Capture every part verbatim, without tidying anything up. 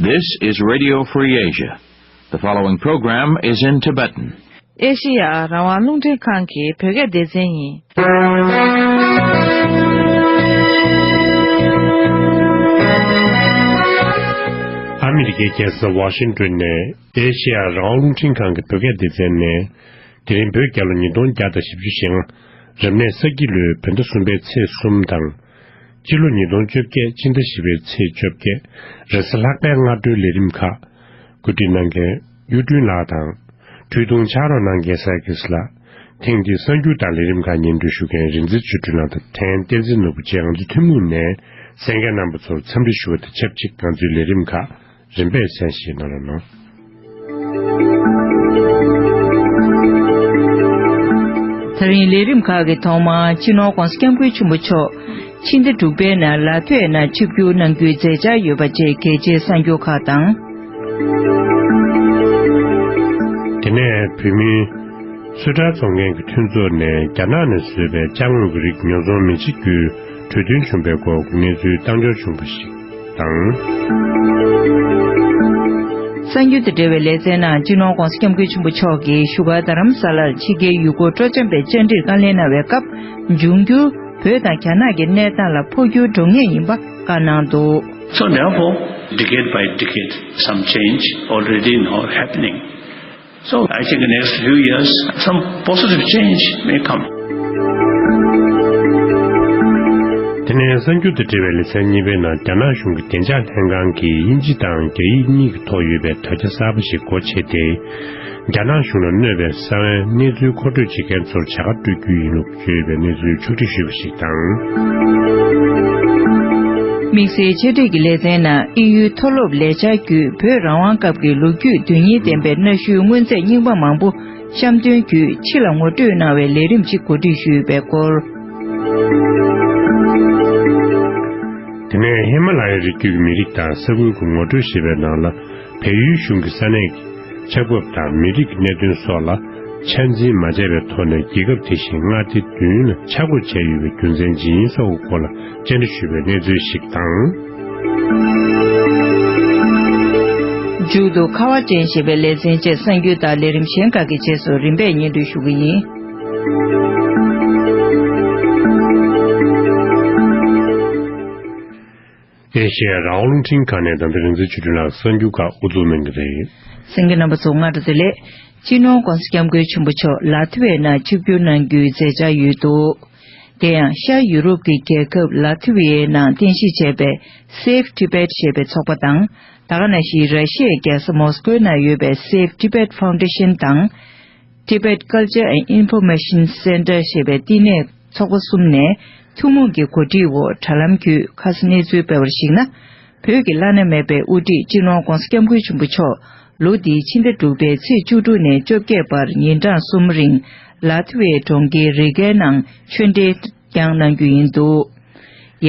This is Radio Free Asia. The following program is in Tibetan. ཨེ་ཤེ་ཡ་རང་དབང་རླུང་འཕྲིན་ཁང་གི་བོད་སྐད་སྡེ་ཚན་ཡིན། ཨ་མི་རི་ཀའི་རྒྱལ་ས་ཝ་ཤིང་ཏོན་ནས་ཨེ་ཤེ་ཡ་རང་དབང་རླུང་འཕྲིན་ཁང་གི་བོད་སྐད་སྡེ་ཚན་ནས། དེ་རིང་བོད་རྒྱལ་ལོ་ཉིས་སྟོང་བརྒྱ་དང་བཞི་བཅུ་ཞེ་ལྔ། རབ་གནས་ས་ཁྱི་ལོའི་བོད་ཟླ་གསུམ་པའི་ཚེས་གསུམ་དང་། སྤྱི་ལོ་ཉིས་སྟོང་བཅོ་བརྒྱད་ཕྱི་ཟླ་བཞི་པའི་ཚེས་བཅོ་བརྒྱད། རེས་གཟའ་ལྷག་པའི་སྔ་དྲོའི་ལས་རིམ་ཁག་གོ་སྒྲིག་གནང་མཁན་གཡུ་སྒྲོན་ལགས་དང་། འཕྲུལ་གཏོང་ཕྱག་རོགས་གནང་མཁན་སར་གིས་ལགས། ཐེངས་འདིའི་གསར་འགྱུར་དང་ལས་རིམ་ཁག་སྙན་སྒྲོན་ཞུ་མཁན་རིག་འཛིན་ཆོས་སྒྲོན་ལགས་དང་ཕྲན་བསྟན་འཛིན་ནོར་བུ་བཅས་ང་ཚོ་ཐུན་མོང་ནས་གསན་མཁན་རྣམ་པ་ཚོར་འཚམས་འདྲི་ཞུ་བ་དང་ཆབས་ཅིག་ང་ཚོའི་ལས་རིམ་ཁག་རིམ་པས་གསན་བཞེས་གནང་རོགས་གནང་། ད་རིང་ལས་རིམ་ཁག་གི་ཐོག་མར་སྤྱི་ནོར་༧གོང་ས་༧སྐྱབས་མགོན་ཆེན་པོ་མཆོག་ཕྱི་ཟླ་དྲུག་པའི་ནང་ལ་ཐུ་ཝེ་ནང་ཆིབས་བསྒྱུར་གནང་རྒྱུའི་མཛད་འཆར་ཡོད་པ་བཅས་གལ་ཆེའི་གསར་འགྱུར་ཁག་དང་། དེ་ནས་བོད་མིའི་སུད་ཊར་བཙོང་མཁན་གྱི་མཐུན་ཚོགས་ནས་རྒྱ་ནག་ནས་བཟོས་པའི་ཅ་དངོས་ཀྱི་རིགས་ཉོ་ཚོང་མི་བྱེད་རྒྱུའི་གྲོས་མཐུན་བྱུང་བའི་སྐོར་གྱི་གནས་ཚུལ་བཏང་འབྱོར་བྱུང་བ་ཞིག་དང་། གསར་འགྱུར་དང་འབྲེལ་བའི་ལེ་ཚན་ནང་སྤྱི་ནོར་༧གོང་ས་༧སྐྱབས་མགོན་ཆེན་པོ་མཆོག་གིས་བཞུགས་སྒར་རྡ་རམ་ས་ལར་ཕྱི་རྒྱལ་ཡུལ་སྐོར་སྤྲོ་འཆམ་པའི་བཅར་འདྲིར་བཀའ་ལན་གནང་བའི་སྐབས། འབྱུང་འགྱུར་བོད་དང་རྒྱ་ནག་གི་གནས་སྟངས་ལ་འཕོ་འགྱུར་འགྲོ་ངེས་ཡིན་པ་བཀའ་གནང་འདུག། So therefore, decade by decade, some change already now happening. So I think the next few years, some positive change may come. དེ་ནས་གསར་འགྱུར་དང་འབྲེལ་བའི་ལེ་ཚན་གཉིས་པའི་ནང་རྒྱ་ནག་གཞུང་གི་བདེ་འཇགས་ལྷན་ཁང་གིས་དབྱིན་ཇི་དང་རྒྱ་ཡིག་གཉིས་ཀྱི་ཐོག་ཡོད་པའི་དྲ་རྒྱ་གསར་པ་ཞིག་སྒོ་ཕྱེ་སྟེ། རྒྱ་ནག་གཞུང་ལ་གནོད་པའི་ས་བོན་གནས་ཚུལ་མཁོ་སྤྲོད་བྱེད་མཁན་ཚོར་བྱ་དགའ་སྤྲོད་རྒྱུ་ཡིན་ལུགས་བརྗོད་ཡོད་པའི་གནས་ཚུལ་ཕྱོགས་སྒྲིག་ཞུས་པ་ཞིག་དང་། དམིགས་བསལ་འཆད་ཁྲིད་ཀྱི་ལེ་ཚན་ནང་ཨིན་ཡུལ་མཐོ་སློབ་ལས་འཆར་བརྒྱུད་བོད་རང་དབང་སྐབས་ཀྱི་ལོ་རྒྱུས་དོན་སྙིང་ལྡན་པའི་གནའ་ཤུལ་དངོས་རྫས་རྙིང་པ་མང་པོ་བཤམས་སྟོན་བརྒྱུད་ཕྱི་ལ་ངོ་སྤྲོད་གནང་བའི་ལས་རིམ་ཞིག་གོ་སྒྲིག་ཞུས་པའི་སྐོར། དེ་ནས་ཧི་མ་ལ་ཡའི་རི་རྒྱུད་ཀྱི་མི་རིགས་དང་ས་ཁུལ་གྱི་ངོ་སྤྲོད་ཞེས་པའི་ནང་ལ། བལ་ཡུལ་གཞུང་གིས་ས་གནས་ཀྱི་ཆགས་བབ་དང་མི་རིགས་ཀྱི་གནད་དོན་སོགས་ལ་ཆ་འཛིན་མ་བྱས་པའི་ཐོག་ནས་རྒྱལ་ཁབ་དེ་བཞིན་མངའ་སྡེ་བདུན་ལ་ཆ་བགོས་བྱས་ཡོད་པའི་རྒྱུ་མཚན་ཇི་ཡིན་སོགས་ཀྱི་སྐོར་ལ་བཅར་འདྲི་ཞུས་པའི་གནས་ཚུལ་ཞིག་དང་། མཇུག་ཏུ་ཁ་བ་ཅན་ཞེས་པའི་ལེ་ཚན་བཅས་གསར་འགྱུར་དང་ལས་རིམ་གཞན་ཁག་གི་རྗེས་སུ་རིམ་པས་སྙན་སྒྲོན་ཞུ་གི་ཡིན། ཨེ་ཤེ་ཡ་རང་དབང་རླུང་འཕྲིན་ཁང་ནས་ད་ལྟ་རིག་འཛིན་ཆོས་སྒྲོན་ལགས་གསར་འགྱུར་ཁག་དབུ་འཛུགས་གནང་གི་རེད། གསན་མཁན་རྣམ་པ་ཚོ་སྔ་དྲོ་བདེ་ལེགས། སྤྱི་ནོར་༧གོང་ས་༧སྐྱབས་མགོན་ཆེན་པོ་མཆོག་ལ་ཐི་ཝའི་ནང་ཆིབས་བསྒྱུར་གནང་རྒྱུའི་མཛད་འཆར་ཡོད་འདུག། དེ་ཡང་ཤར་ཡུ་རོབ་ཀྱི་རྒྱལ་ཁབ་ལ་ཐི་ཝའི་ནང་རྟེན་གཞི་བྱས་པའི་Save Tibet ཞེས་པའི་ཚོགས་པ་དང་། ད་ག་ནང་བཞིན་ར་ཤི་ཡའི་རྒྱལ་ས་མོ་སི་ཀོའི་ནང་ཡོད་པའི་Save Tibet Foundation དང་། Tibet Culture and Information Center ཞེས་པའི་བསྟི་གནས་ཚོགས་པ་གསུམ་ནས་ཐུན་མོང་གི་གོ་སྒྲིག་འོག་དྲ་ལམ་བརྒྱུད་ཁ་ས་གནས་ཚུལ་སྤེལ་བར་གཞིགས་ན། བོད་ཀྱི་བླ་ན་མེད་པའི་དབུ་ཁྲིད་སྤྱི་ནོར་༧གོང་ས་༧སྐྱབས་མགོན་ཆེན་པོ་མཆོག་ལོ་འདིའི་ཕྱི་ཟླ་དྲུག་པའི་ཚེས་བཅུ་དྲུག་ནས་བཅོ་བརྒྱད་བར་ཉིན་གྲངས་གསུམ་རིང་ལ་ཐི་ཝའི་གྲོང་ཁྱེར་རི་གའི་ནང་ཆོས་འབྲེལ་བསྐྱངས་གནང་རྒྱུ་ཡིན་འདུག།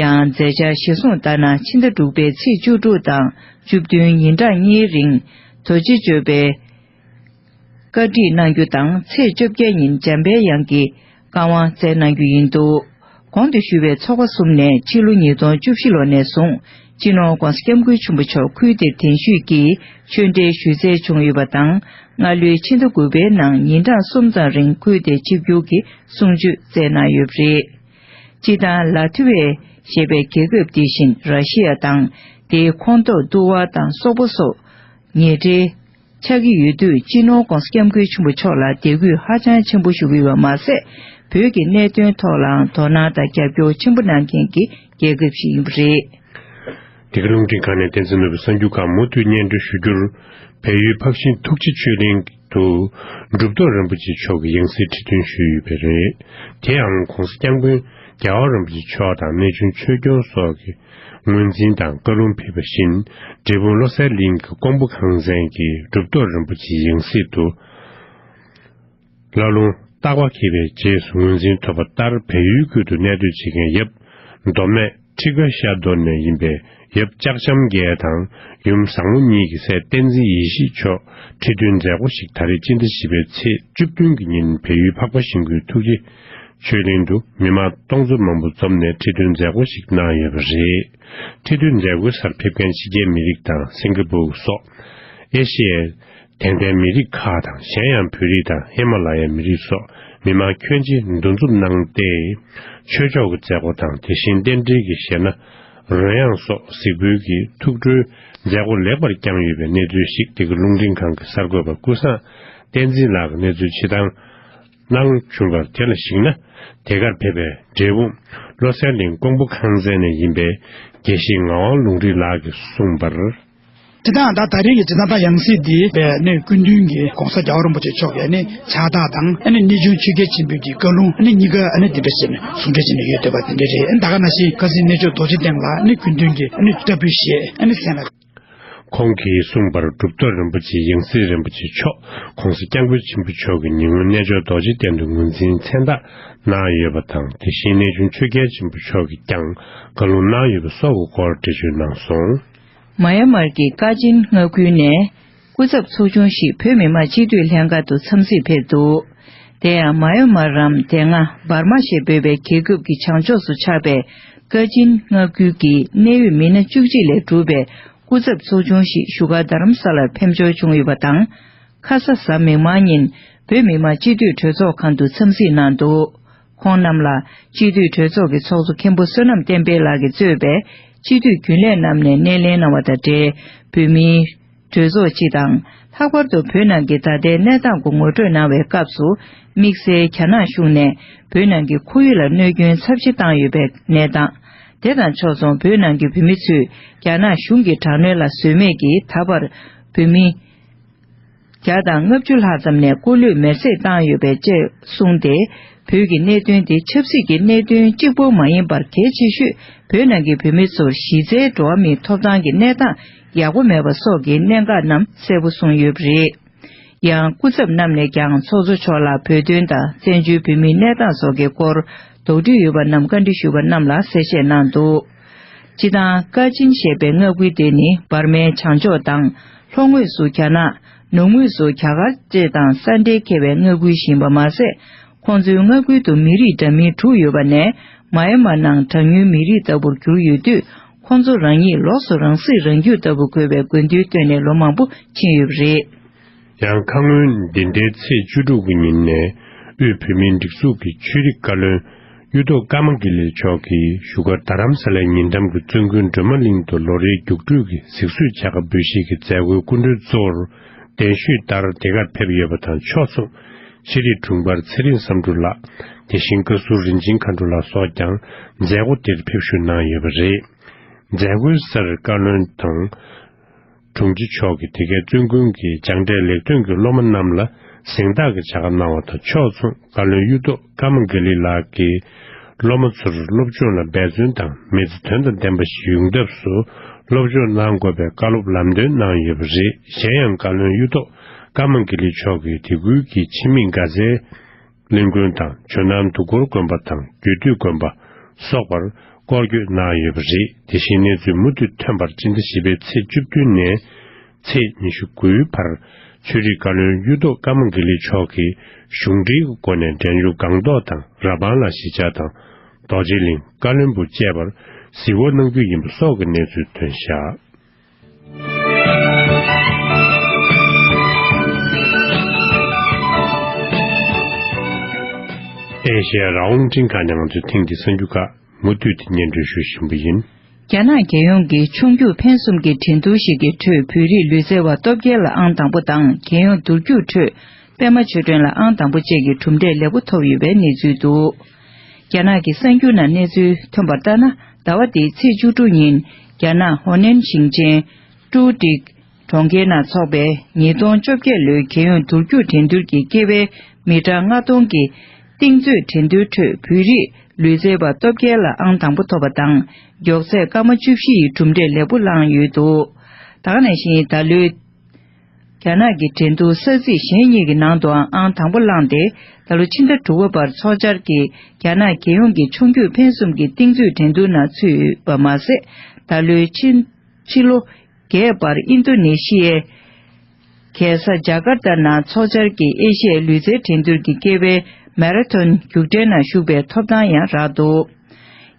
ཡང་མཛད་འཆར་གཞིར་བཟུང་ལྟར་ན་ཕྱི་ཟླ་དྲུག་པའི་ཚེས་བཅུ་དྲུག་དང་བཅུ་བདུན་ཉིན་གྲངས་གཉིས་རིང་རྡོ་རྗེ་གཅོད་པའི་བཀའ་ཁྲིད་གནང་རྒྱུ་དང་ཚེས་བཅོ་བརྒྱད་ཉིན་འཇམ་པའི་དབྱངས་ཀྱི་བཀའ་དབང་སྩལ་གནང་རྒྱུ་ཡིན་འདུག། གོང་དུ་ཞུས་པའི་ཚོགས་པ་གསུམ་ནས་ཕྱི་ལོ་ཉིས་སྟོང་བཅུ་བཞི་ལོ་ནས་བཟུང་སྤྱི་ནོར་༧གོང་ས་༧སྐྱབས་མགོན་ཆེན་པོ་མཆོག་ཁུལ་དེར་གདན་ཞུས་ཀྱིས་ཆོས་འབྲེལ་ཞུ་སྩལ་བྱུང་ཡོད་པ་དང་། སྔ་ལོའི་ཕྱི་ཟླ་དགུ་པའི་ནང་ཉིན་གྲངས་གསུམ་ཙམ་རིང་ཁུལ་དེར་ཆིབས་བསྒྱུར་གྱི་གསུང་ཆོས་སྩལ་གནང་ཡོད་པ་རེད། སྤྱིར་བཏང་ལ་ཐི་ཝའི་ཞེས་པའི་རྒྱལ་ཁབ་དེ་བཞིན་ར་ཤི་ཡ་དང་དེའི་ཁོངས་གཏོགས་ཏུ་ཝ་དང་སོག་པོ་སོགས་ཉེ་འབྲེལ་ཆགས་ཀྱི་ཡོད་དུས་སྤྱི་ནོར་༧གོང་ས་༧སྐྱབས་མགོན་ཆེན་པོ་མཆོག་ལ་དད་གུས་ཧ་ཅང་ཆེན་པོ་ཞུ་གི་ཡོད་པ་མ་ཟད། བོད་ཀྱི་གནད་དོན་ཐོག་ལའང་དོ་སྣང་དང་རྒྱབ་སྐྱོར་ཆེན་པོ་གནང་མཁན་གྱི་རྒྱལ་ཁབ་ཞིག་ཡིན་པ་རེད། འདི་ག་རླུང་འཕྲིན་ཁང་ནས་བསྟན་འཛིན་ནོར་བུའི་གསར་འགྱུར་ཁག་མུ་མཐུད་སྙན་སྒྲོན་ཞུ་རྒྱུར། བལ་ཡུལ་འཕགས་ཤིང་ཐུགས་རྗེ་ཆོས་གླིང་དུ་གྲུབ་ཐོབ་རིན་པོ་ཆེ་མཆོག་གི་ཡང་སྲིད་ཁྲི་སྟོན་ཞུས་ཡོད་པ་རེད། དེ་ཡང་༧གོང་ས་༧སྐྱབས་མགོན་རྒྱལ་བ་རིན་པོ་ཆེ་མཆོག་དང་གནས་ཆུང་ཆོས་སྐྱོང་སོགས་ཀྱི་ངོས་འཛིན་དང་བཀའ་ལུང་ཕེབས་པ་བཞིན། འབྲས་སྤུངས་བློ་གསལ་གླིང་གི་ཀོང་པོ་ཁང་ཚན་གྱི་གྲུབ་ཐོབ་རིན་པོ་ཆེའི་ཡང་སྲིད་དུ་བླ་ལུང་སྟག་པ་འཁེལ་བའི་རྗེས་སུ་ངོས་འཛིན་ཐོབ་པ་ལྟར། བལ་ཡུལ་ཁུལ་དུ་གནས་སྡོད་བྱེད་མཁན་ཡབ་མདོ་སྨད་ཁྲི་ཀ་ཤ་རྡོར་ནས་ཡིན་པའི་ཡབ་ལྕགས་བྱམས་རྒྱལ་དང་ཡུམ་བཟང་མོ་གཉིས་ཀྱི་སྲས་བསྟན་འཛིན་ཡེ་ཤེས་མཆོག་ཁྲི་སྟོན་མཛད་སྒོ་ཞིག་ད་རེས་སྤྱི་ཟླ་བཞི་པའི་ཚེས་བཅུ་བདུན་གྱི་ཉིན་བལ་ཡུལ་འཕགས་པ་ཤིང་ཀུན་ཐུགས་རྗེ་ ཆོས་གླིང་དུ་མི་མང་སྟོང་ཚོ་མང་པོ་འཛོམས་ནས་ཁྲི་འདོན་མཛད་སྒོ་ཞིག་གནང་ཡོད་པ་རེད། ཁྲི་འདོན་མཛད་སྒོའི་སར་ཕེབས་མཁན་ཕྱི་རྒྱལ་མི་རིགས་དང་སིང་ག་པུར་སོགས་ཨེ་ཤི་ཡའི་དད་ལྡན་མི་རིགས་ཁག་དང་གཞན་ཡང་བོད་རིགས་དང་ཧི་མ་ལ་ཡའི་མི་རིགས་སོགས་མི་མང་ཁྱོན་ཆེ་འདུ་འཛོམས་གནང་སྟེ། ཆོས་ཕྱོགས་ཀྱི་མཛད་སྒོ་དང་དེ་བཞིན་རྟེན་འབྲེལ་གྱི་གཞས་སྣ། རོལ་དབྱངས་སོགས་གཟིགས་འབུལ་གྱི་ཐུགས་སྤྲོའི་མཛད་སྒོ་ལེགས་པར་བསྐྱངས་ཡོད་པའི་གནས་ཚུལ་ཞིག་འདི་ག་རླུང་འཕྲིན་ཁང་གི་གསར་འགོད་པ་ཀུན་བཟང་བསྟན་འཛིན་ལགས་ཀྱིས་གནས་ཚུལ་ཕྱིར་བཏང་གནང་བྱུང་བར། དེ་ལ་གཞིགས་ན། དེ་གར་ཕེབས་པའི་འབྲས་སྤུངས་བློ་གསལ་གླིང་ཀོང་པོ་ཁང་ཚན་ནས་ཡིན་པའི་དགེ་བཤེས་ངག་དབང་ལུང་རིགས་ལགས་ཀྱིས་གསུངས་པར། སྤྱིར་བཏང་ད་ད་རེས་ཀྱི་སྤྱིར་བཏང་ད་ཡང་སྲིད་འདི་བས་ནི་སྐུ་མདུན་གྱི་༸གོང་ས་༸རྒྱལ་བ་རིན་པོ་ཆེ་མཆོག་གིས་ནི་ཕྱག་རྟགས་དང་ཨ་ནི་གནས་ཆུང་ཆོས་རྒྱལ་ཆེན་པོའི་གི་བཀའ་ལུང་ཨ་ནི་གཉིས་ཀ་ཨ་ནི་འདི་འདྲ་བྱས་ནས་ཟུང་འབྲེལ་བྱས་ནས་ཡོད་འདོད་པ་དེ་འདྲ་རེད། ཨ་ནི་ད་ག་ནང་བཞིན་ཁ་སང་གནས་མཆོག་རྡོ་རྗེ་གདན་ལ་ནི་སྐུ་མདུན་གྱི་ཨ་ནི་བཀྲ་ཤིས་བཞེས་ཨ་ནི་མཚན་ལ། ཁོང་གིས་གསུངས་པར་གྲུབ་ཐོབ་རིན་པོ་ཆེ་ཡང་སྲིད་རིན་པོ་ཆེ་མཆོག་༸གོང་ས་༸སྐྱབས་མགོན་ཆེན་པོ་མཆོག་གིས་ཉེ་སྔོན་གནས་མཆོག་རྡོ་རྗེ་གདན་དུ་ངོས་འཛིན་མཚན་རྟགས་གནང་ཡོད་པ་དང་དེ་བཞིན་གནས་ཆུང་ཆོས་རྒྱལ་ཆེན་པོ་མཆོག་གིས་ཀྱང་བཀའ་ལུང་གནང་ཡོད་པ་སོགས་ཀྱི་སྐོར་འགྲེལ་བརྗོད་གནང་སོང་། མ་ཡ་མར་གྱི་ཀ་ཅིན་མངའ་ཁུལ་ནས་སྐུ་ཚབ་ཚོགས་ཆུང་ཞིག་བོད་མི་མང་སྤྱི་འཐུས་ལྷན་ཁང་དུ་འཚམས་གཟིགས་ཕེབས་འདུག་དེ་ཡང་མ་ཡ་མར་རམ་དེ་སྔ་འབར་མ་ཞེས་འབོད་པའི་རྒྱལ་ཁབ་ཀྱི་བྱང་ཕྱོགས་སུ་ཆགས་པའི་ཀ་ཅིན་མངའ་ཁུལ་གྱི་གནད་ཡོད་མི་སྣ་བཅུ་གཅིག་ལས་གྲུབ་པའི་སྐུ་ཚབ་ཚོགས་ཆུང་ཞིག་བཞུགས་སྒར་རྡ་རམ་ས་ལར་ཕེབས་འབྱོར་བྱུང་ཡོད་པ་དང་། ཁ་ས་གཟའ་མིག་དམར་ཉིན་བོད་མི་མང་སྤྱི་འཐུས་གྲོས་ཚོགས་ཁང་དུ་འཚམས་གཟིགས་གནང་འདུག་ཁོང་རྣམས་ལ་སྤྱི་འཐུས་གྲོས་ཚོགས་ཀྱི་ཚོགས་གཙོ་མཁན་པོ་བསོད་ནམས་བསྟན་འཕེལ་ལགས་ཀྱིས་གཙོས་པའི་སྤྱི་འཐུས་རྒྱུན་ལས་རྣམས་ནས་སྣེ་ལེན་གནང་བ་དང་འབྲེལ། བོད་མིའི་གྲོས་ཚོགས་སྤྱི་དང་། ལྷག་པར་དུ་བོད་ནང་གི་ད་ལྟའི་གནས་སྟངས་སྐོར་ངོ་སྤྲོད་གནང་བའི་སྐབས་སུ། དམིགས་བསལ་རྒྱ་ནག་གཞུང་ནས་བོད་ནང་གི་ཁོར་ཡུག་ལ་གནོད་སྐྱོན་ཚབས་ཆེ་བཏང་ཡོད་པའི་གནས་སྟངས། དེ་དང་ཕྱོགས་མཚུངས་བོད་ནང་གི་བོད་མི་ཚོས་རྒྱ་ནག་གཞུང་གི་དྲག་གནོན་ལ་བཟོད་མེད་ཀྱིས་ད་བར་བོད་མི་བརྒྱ་དང་ལྔ་བཅུ་ལྷག་ཙམ་ནས་སྐུ་ལུས་མེར་སྲེག་བཏང་ཡོད་པའི་ཅེས་གསུངས་ཏེ། བོད་ཀྱི་གནད་དོན་དེ་ཆབ་སྲིད་ཀྱི་གནད་དོན་གཅིག་པོ་མ་ཡིན་པར་གལ་ཆེ་ཤོས་བོད་ནང་གི་བོད་མི་ཚོར་གཞི་རྩའི་འགྲོ་བ་མིའི་ཐོབ་ཐང་གི་གནས་སྟངས་ཡག་པོ་མེད་པ་སོགས་ཀྱི་གནད་འགག་རྣམས་གསལ་པོ་གསུངས་ཡོད་པ་རེད། ཡང་སྐུ་ཚབ་རྣམས་ནས་ཀྱང་ཚོགས་གཙོ་མཆོག་ལ་བོད་དོན་དང་བཙན་བྱོལ་བོད་མིའི་གནས་སྟངས་སོགས་ཀྱི་སྐོར་དོགས་འདྲི་ཡོད་པ་རྣམས་བཀའ་འདྲི་ཞུས་པ་རྣམས་ལ་གསལ་བཤད་གནང་འདུག་སྤྱིར་བཏང་ཀ་ཅིན་ཞེས་པའི་མངའ་ཁུལ་དེ་ནི་འབར་མའི་བྱང་ཕྱོགས་དང་ལྷོ་ངོས་སུ་རྒྱ་ནག་ནུབ་ངོས་སུ་རྒྱ་གར་བཅས་དང་ས་འབྲེལ་འཁེལ་བའི་མངའ་ཁུལ་ཞིག་ཡིན་པ་མ་ཟད། ཁོང་ཚོའི་མངའ་ཁུལ་དུ་མི་རིགས་འདྲ་མིན་དྲུག་ཡོད་པ་ནས་མ་ཡ་མ་ནང་གྲངས་ཉུང་མི་རིགས་ལྟ་བུར་གྱུར་ཡོད་དུས། ཁོང་ཚོ་རང་ཉིད་ལོགས་སུ་རང་སྲིད་རང་སྐྱོང་ལྟ་བུ་དགོས་པའི་དགོས་འདུན་བཏོན་ནས་ལོ་མང་པོ་ཕྱིན་ཡོད་པ་རེད། ཡང་ཁ་སྔོན་འདི་ཟླའི་ཚེས་བཅུ་དྲུག་གི་ཉིན་ནས་དབུས་བོད་མིའི་སྒྲིག་འཛུགས་ཀྱི་ཆོས་རིག་བཀའ་བློན་གཡུ་ཐོག་ཀརྨ་དགེ་ལེགས་མཆོག་གིས་བཞུགས་སྒར་རྡ་རམ་ས་ལའི་ཉེ་འགྲམ་གྱི་བཙུན་དགོན་སྒྲོལ་མ་གླིང་དུ་ལོ་རེའི་རྒྱུགས་སྤྲོད་ཀྱི་གཟིགས་བཟོས་བྱ་དགའ་འབུལ་བཞེས་ཀྱི་མཛད་སྒོའི་སྐུ་མགྲོན་གཙོ་བོར་གདན་ཞུས་ལྟར་དེ་གར་ཕེབས་ཡོད་པ་དང་ཕྱོགས་མཚུངས་ཤེས་རིག་དྲུང་འཕར་ཚེ་རིང་བསམ་འགྲུབ་ལགས། དེ་བཞིན་བཀའ་ཟུར་རིན་ཆེན་མཁའ་འགྲོ་ལགས་སོགས་ཀྱང་མཛད་སྒོ་དེར་ཕེབས་ཞུགས་གནང་ཡོད་པ་རེད། མཛད་སྒོའི་སར་བཀའ་བློན་དང་། དྲུང་ཆེ་མཆོག་གིས་དེ་གའི་བཙུན་དགོན་གྱི་སྦྱངས་འབྲས་ལེགས་ཐོན་གྱི་སློབ་མ་རྣམས་ལ་གཟེངས་རྟགས་ཀྱི་བྱ་དགའ་གནང་བ་དང་ཕྱོགས་མཚུངས་བཀའ་བློན་གཡུ་ཐོག་ཀརྨ་དགེ་ལེགས་ལགས་ཀྱིས་སློབ་མ་ཚོར་སློབ་སྦྱོང་ལ་འབད་བརྩོན་དང་མི་ཚེ་དོན་དང་ལྡན་པ་ཞིག་ཡོང་ཐབས་སུ་སློབ་སྦྱོང་གནང་དགོས་པའི་བཀའ་སློབ་ལམ་སྟོན་གནང་ཡོད་པ་རེད། གཞན་ཡང་བཀའ་བློན་གཡུ་ཐོག་ཀརྨ་དགེ་ལེགས་མཆོག་གིས་དེ་ཁུལ་གྱི་ཆེད་དམིགས་དགའ་ཚལ། གླིང་དགོན་དང་ཇོ་ནང་འདུ་སྐོར་དགོན་པ་དང་རྒྱུད་སྟོད་དགོན་པ་སོགས་པར་སྐོར་སྐྱོད་གནང་ཡོད་པ་རེད། དེ་བཞིན་གནས་ཚུལ་མུ་མཐུད་ཐོན་པར་སྤྱི་ཟླ་བཞི་པའི་ཚེས་བཅུ་བདུན་ནས་ཚེས་ཉི་ཤུ་དགུའི་བར་ཆོས་རིག་བཀའ་བློན་གཡུ་ཐོག་ཀརྨ་དགེ་ལེགས་མཆོག་གིས་གཞུང་འབྲེལ་གྱི་སྒོ་ནས་འབྲས་ལྗོངས་སྒང་ཏོག་དང་ར་སྤང་ལ་གཞིས་ཆགས་དང་རྡོ་རྗེ་གླིང་བཀའ་བློན་སྦུག་བཅས་པར་གཟིགས་སྐོར་གནང་རྒྱུ་ཡིན་པ་སོགས་ཀྱི་གནས་ཚུལ་ཐོན་བཞག་ཨེ་ཤེ་ཡ་རང་དབང་འཕྲིན་ཁང་ནས་ང་ཚོས་ཐེངས་འདིའི་གསར་འགྱུར་ཁག་མུ་མཐུད་དེ་སྙན་སྒྲོན་ཞུ་བཞིན་པ་ཡིན། རྒྱ་ནག་རྒྱལ་ཡོངས་ཀྱི་མཆོང་རྒྱུག་འཕེན་གསུམ་གྱི་འགྲན་བསྡུར་ཞིག་གི་ཁྲོད་བོད་རིགས་ལུས་རྩལ་བ་སྟོབས་རྒྱལ་ལགས་ཨང་དང་པོ་དང་རྒྱལ་ཡོངས་འདུར་རྒྱུག་ཁྲོད་པད་མ་ཆོས་སྒྲོན་ལགས་ཨང་དང་པོ་བཅས་ཀྱི་གྲུབ་འབྲས་ལེགས་པོ་ཐོབ་ཡོད་པའི་གནས་ཚུལ་འདུག་རྒྱ་ནག་གི་གསར་འགྱུར་ནང་གནས་ཚུལ་ཐོན་པར་ལྟར་ན། ཟླ་བ་འདིའི་ཚེས་བཅུ་དྲུག་ཉིན་རྒྱ་ནག་ཧོ་ནན་ཞིང་ཆེན་ཀྲུའུ་ཀྲིག་གྲོང་ཁྱེར་ནང་འཚོགས་པའི་ཉིས་སྟོང་བཅོ་བརྒྱད་ལོའི་རྒྱལ་ཡོངས་འདུར་རྒྱུག་འགྲན་བསྡུར་གྱི་སྐྱེ་བའི་མི་ཊར་ལྔ་སྟོང་གི་རྟིང་རྩོད་འགྲན་བསྡུར་ཁྲོད་བོད་རིགས་ལུས་རྩལ་བ་སྟོབས་རྒྱལ་ལགས་ཨང་དང་པོ་ཐོབ་པ་དང་། མགྱོགས་ཚད་སྐར་མ་བཅུ་བཞི་ཡི་གྲུབ་འབྲས་ལེགས་པོ་བླངས་ཡོད་འདུག་ད་ག་ནང་བཞིན་ད་ལོའི་རྒྱ་ནག་གི་འགྲན་བསྡུར་ས་ཚིགས་གཞན་གཉིས་ཀྱི་ནང་དུའང་ཨང་དང་པོ་བླངས་ཏེ། ད་ལོ་ཕྱི་ཟླ་དྲུག་པ་བར་ཚོགས་བཅར་གྱི་རྒྱ་ནག་རྒྱལ་ཡོངས་ཀྱི་མཆོང་རྒྱུག་འཕེན་གསུམ་གྱི་རྟིང་རྩོད་འགྲན་བསྡུར་ནང་ཚུད་ཡོད་པ་མ་ཟད། ད་ལོའི་ཕྱི་ཕྱི་ལོ་བརྒྱད་པར་ཨིན་རྡུ་ནེ་ཤི་ཡའི་རྒྱལ་ས་ཇ་ཀར་ཏ་ནང་ཚོགས་བཅར་གྱི་ཨེ་ཤི་ཡའི་ལུས་རྩལ་འགྲན་བསྡུར་གྱི་སྐྱེ་བའི་ མ་ར་ཐོན་རྒྱུགས་འགྲན་ནང་ཞུགས་པའི་ཐོབ་ཐང་ཡང་རག་འདུག།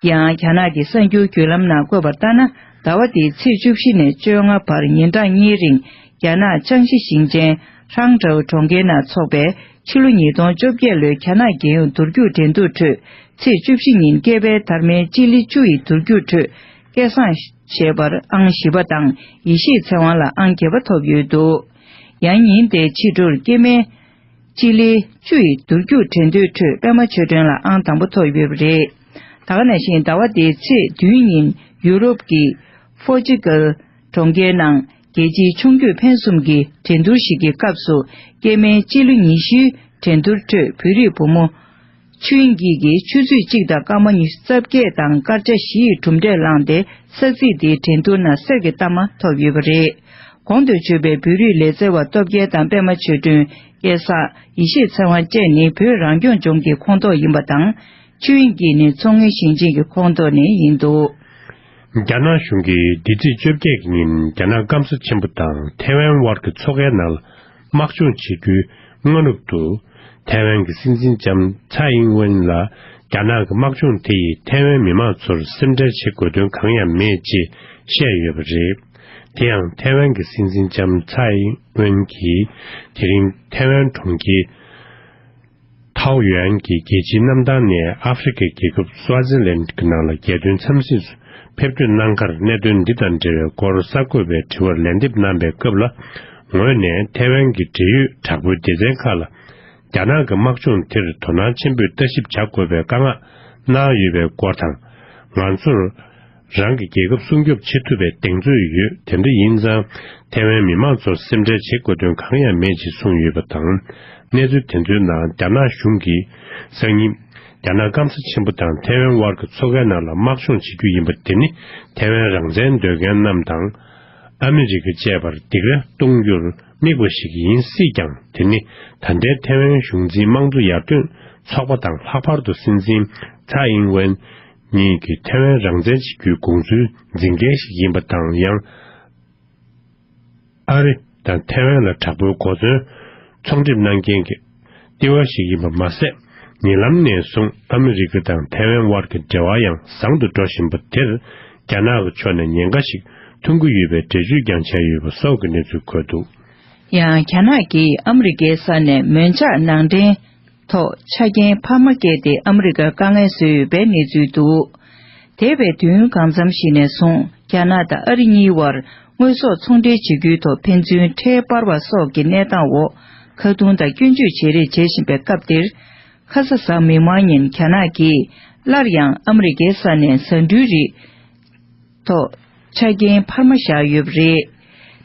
ཡང་རྒྱ་ནག་གི་གསར་འགྱུར་བརྒྱུད་ལམ་ནང་བཀོད་པར་ལྟར་ན། ཟླ་བ་འདིའི་ཚེས་བཅུ་བཞི་ནས་བཅོ་ལྔ་བར་ཉིན་གྲངས་གཉིས་རིང་རྒྱ་ནག་ཅང་ཤི་ཞིང་ཆེན་ཧྲང་ཀྲའུ་གྲོང་ཁྱེར་ནང་འཚོགས་པའི་ཕྱི་ལོ་ཉིས་སྟོང་བཅོ་བརྒྱད་ལོའི་རྒྱ་ནག་རྒྱལ་ཡོངས་འདུར་རྒྱུག་འགྲན་བསྡུར་ཁྲོད། ཚེས་བཅུ་བཞི་ཉིན་སྐྱེས་པའི་དར་མའི་སྤྱི་ལེ་བཅུ་ཡི་འདུར་རྒྱུག་ཁྲོད། སྐལ་བཟང་ཞེས་པར་ཨང་བཞི་པ་དང་ཡེ་ཤེས་ཚེ་དབང་ལ་ཨང་བརྒྱད་པ་ཐོབ་ཡོད་འདུག། ཡང་ཉིན་དེའི་ཕྱི་དྲོར་སྐྱེས་མའི་སྤྱི་ལེ་བཅུ་ཡི་འདུར་རྒྱུག་འགྲན་བསྡུར་ཁྲོད་པད་མ་ཆོས་སྒྲོན་ལ་ཨང་དང་པོ་ཐོབ་ཡོད་པ་རེད། ད་ག་ནང་བཞིན་ཟླ་བ་འདིའི་ཚེས་བདུན་ཉིན་ཡུ་རོབ་ཀྱི་ཕོ་ཅི་ཀལ་གྲོང་ཁྱེར་ནང་རྒྱལ་སྤྱིའི་མཆོང་སྐྱོད་འཕེན་གསུམ་གྱི་འགྲན་བསྡུར་ཞིག་གི་སྐབས་སུ་སྐྱེས་མའི་སྤྱི་ལེ་ཉི་ཤུའི་འགྲན་བསྡུར་ཁྲོད་བོད་རིགས་བུ་མོ་ཆོས་དབྱིངས་སྐྱིད་ཀྱིས་ཆུ་ཚོད་གཅིག་དང་སྐར་མ་ཉི་ཤུ་རྩ་བརྒྱད་དང་སྐར་ཆ་བཞི་ཡི་གྲུབ་འབྲས་བླངས་ཏེ། ས་ཚིགས་འདིའི་འགྲན་བསྡུར་ནང་གསེར་གྱི་རྟགས་མ་ཐོབ་ཡོད་པ་རེད། གོང་དུ་བརྗོད་པའི་བོད་རིགས་ལས་བྱེད་པ་སྟོབས་རྒྱལ་དང་པད་མ་ཆོས་སྒྲོན། སྐལ་བཟང་། ཡེ་ཤེས་ཚེ་དབང་བཅས་ནི་བོད་རང་སྐྱོང་ལྗོངས་ཀྱི་ཁོངས་གཏོགས་ཡིན་པ་དང་། ཆོས་དབྱིངས་སྐྱིད་ནི་མཚོ་སྔོན་ཞིང་ཆེན་གྱི་ཁོངས་གཏོགས་ནས་ཡིན་འདུག། རྒྱ་ནག་གཞུང་གིས་འདི་ཚེས་བཅོ་བརྒྱད་ཀྱི་ཉིན་རྒྱ་ནག་སྐམ་ས་ཆེན་པོ་དང་ཐའེ་ཝན་དབར་གྱི་མཚོ་ཁའི་ནང་ལ། དམག་སྦྱོང་བྱེད་རྒྱུའི་སྔ་ནུབ་ཏུ། ཐའེ་ཝན་གྱི་སྲིད་འཛིན་ལྕམ་ཚའེ་ཨིང་ཝེན་ལ། རྒྱ་ནག་གི་དམག་སྦྱོང་དེ་ཡིས་ཐའེ་ཝན་མི་མང་ཚོར་སེམས་ཁྲལ་བྱེད་དགོས་དོན་གང་ཡང་མེད་ཅེས་བཤད་ཡོད་པ་རེད། དེ་ཡང་ཐའེ་ཝན་གྱི་སྲིད་འཛིན་ལྕམ་ཚའེ་ཨིང་ཝེན་གྱིས་དེ་རིང་ཐའེ་ཝན་གྲོང་ཁྱེར་ཐའོ་ཡོན་གྱི་རྒྱལ་སྤྱིའི་གནམ་ཐང་ནས་ཨ་ཧྥེ་རི་ཁའི་རྒྱལ་ཁབ་སུའ་ཛི་ལན་གྱི་ནང་ལ་རྒྱལ་དོན་འཚམས་གཟིགས་སུ་ཕེབས་ཐུག་གནང་ཁར། གནད་དོན་འདི་དང་འབྲེལ་བའི་སྐོར་གསར་འགོད་པའི་དྲི་བར་ལན་འདེབས་གནང་བའི་སྐབས་ལ། ངོས་ནས་ཐའེ་ཝན་གྱི་འབྲེལ་ཡོད་དྲག་པོའི་སྡེ་ཚན་ཁག་ལ། རྒྱ་ནག་གི་དམག་སྦྱོང་དེར་དོ་སྣང་ཆེན་པོས་ལྟ་ཞིབ་བྱ་དགོས་པའི་བཀའ་མངགས་གནང་ཡོད་པའི་སྐོར་དང་། ང་ཚོར་རང་གི་རྒྱལ་ཁབ་སྲུང་སྐྱོབ་བྱེད་ཐུབ་པའི་གདེང་ཚོད་ཡོད། དེ་འདྲ་ཡིན་ཙང་། ཐའེ་ཝན་མི་མང་ཚོར་སེམས་ཁྲལ་བྱེད་དགོས་དོན་གང་ཡང་མེད་ཅེས་གསུངས་ཡོད་པ་དང་། གནས་ཚུལ་དེ་ཚོའི་ནང་རྒྱ་ནག་གཞུང་གིས་སང་ཉིན་རྒྱ་ནག་སྐམ་ས་ཆེན་པོ་དང་ཐའེ་ཝན་དབར་གྱི་མཚོ་ཁའི་ནང་ལ་དམག་སྦྱོང་བྱེད་རྒྱུ་ཡིན་པ་དེ་ནི། ཐའེ་ཝན་རང་བཙན་འདོད་མཁན་རྣམས་དང་། ཨ་མི་རི་ཀ་བཅས་པར་སྡིགས་ར་གཏོང་རྒྱུར་དམིགས་པ་ཞིག་ཡིན་སྲིད་ཀྱང་། དེ་ནི་ད་ལྟའི་ཐའེ་ཝན་གཞུང་འཛིན་དམངས་གཙོ་ཡར་ཐོན་ཚོགས་པ་དང་། ལྷག་པར་དུ་སྲིད་འཛིན་ཚའེ་ཨིང་ཝེན་ཉིད་ཀྱིས་ཐའེ་ཝན་རང་བཙན་བྱེད་རྒྱུའི་དགོངས་ཚུལ་འཛིན་མཁན་ཞིག་ཡིན་པ་དང་། ཡང་ཨ་རི་དང་ཐའེ་ཝན་ལ་དྲག་པོའི་གོ་མཚོན་ཚོང་འགྲེམས་གནང་མཁན་གྱི་ལྟེ་བ་ཞིག་ཡིན་པ་མ་ཟད། ཉེ་ལམ་ནས་བཟུང་ཨ་མི་རི་ཀ་དང་ཐའེ་ཝན་དབར་གྱི་འབྲེལ་བ་ཡང་བཟང་དུ་འགྲོ་བཞིན་པ་དེར། རྒྱ་ནག་གི་ཕྱོགས་ནས་ཉེན་ཁ་ཞིག་མཐོང་གི་ཡོད་པའི་འགྲེལ་བརྗོད་ཀྱང་བྱས་ཡོད་པ་སོགས་ཀྱི་གནས་ཚུལ་འཁོད་འདུག། ཡང་རྒྱ་ནག་གིས་ཨ་མི་རི་ཀའི་ས་ནས་མོན་ཇག་ནང་འདྲེན་ཐོག་ཆ་རྐྱེན་འཕར་མ་བསྐྱལ་ཏེ། ཨ་མི་རི་ཀར་དཀའ་ངལ་བཟོས་ཡོད་པའི་གནས་ཚུལ་འདུག། འདས་པའི་དུས་ཡུན་གང་འཚམ་ཞིག་ནས་བཟུང་། རྒྱ་ནག་དང་ཨ་རི་གཉིས་དབར་དངོས་ཟོག་ཚོང་འབྲེལ་བྱེད་རྒྱུའི་ཐོག་ཕན་ཚུན་ཁྲལ་སྤར་བ་སོགས་ཀྱི་གནས་སྟངས་འོག་ཁ་རྡུང་དང་སྐྱོན་བརྗོད་བྱེད་རེས་བྱེད་བཞིན་པའི་སྐབས་འདིར། ཁ་ས་གཟའ་མིག་དམར་ཉིན་རྒྱ་ནག་གིས་སླར་ཡང་ཨ་མི་རི་ཀའི་ས་ནས་ཟ་འབྲུའི་རིགས་ཐོག་ཆ་རྐྱེན་འཕར་མ་བཞག་ཡོད་པ་རེད།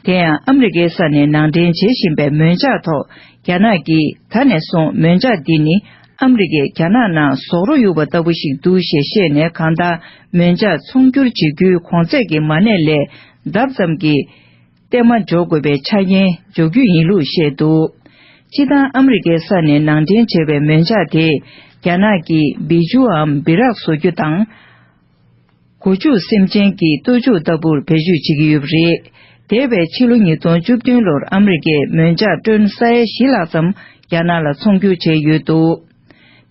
དེ་ཡང་ཨ་མི་རི་ཀའི་ས་ནས་ནང་འདྲེན་བྱེད་བཞིན་པའི་མོན་ཇག་ཐོག་རྒྱ་ནག་གིས་ད་ནས་བཟུང་མོན་ཇག་འདི་ནི་ཨ་མི་རི་ཀས་རྒྱ་ནག་ནང་ཟོག་རོ་གཡུག་པ་ལྟ་བུ་ཞིག་འདུག་ཞེས་བཤད་ནས། གང་ལྟར་མོན་ཇག་ཚོང་སྒྱུར་བྱེད་རྒྱུའི་གོང་ཚད་ཀྱི་མ་གནས་ལས་ལྡབ་ཙམ་གྱིས་བརྟན་མ་འཇོག་དགོས་པའི་ཆ་རྐྱེན་འཇོག་རྒྱུ་ཡིན་ལུགས་བཤད་འདུག། སྤྱིར་བཏང་ཨ་མི་རི་ཀའི་ས་ནས་ནང་འདྲེན་བྱས་པའི་མོན་ཇག་དེ་རྒྱ་ནག་གིས་བི་ཇུའམ་སྦི་རག་བཟོ་རྒྱུ་དང་། སྒོ་ཕྱུགས་སེམས་ཅན་གྱི་ལྟོ་ཕྱུགས་ལྟ་བུར་བེད་སྤྱོད་བྱེད་ཀྱི་ཡོད་པ་རེད། འདས་པའི་ཕྱི་ལོ་ཉིས་སྟོང་བཅུ་བདུན་ལོར་ཨ་མི་རི་ཀས་མོན་ཇག་ཊོན་ས་ཡ་བཞི་ལྷག་ཙམ་རྒྱ་ནག་ལ་ཚོང་སྒྱུར་བྱས་ཡོད་འདུག།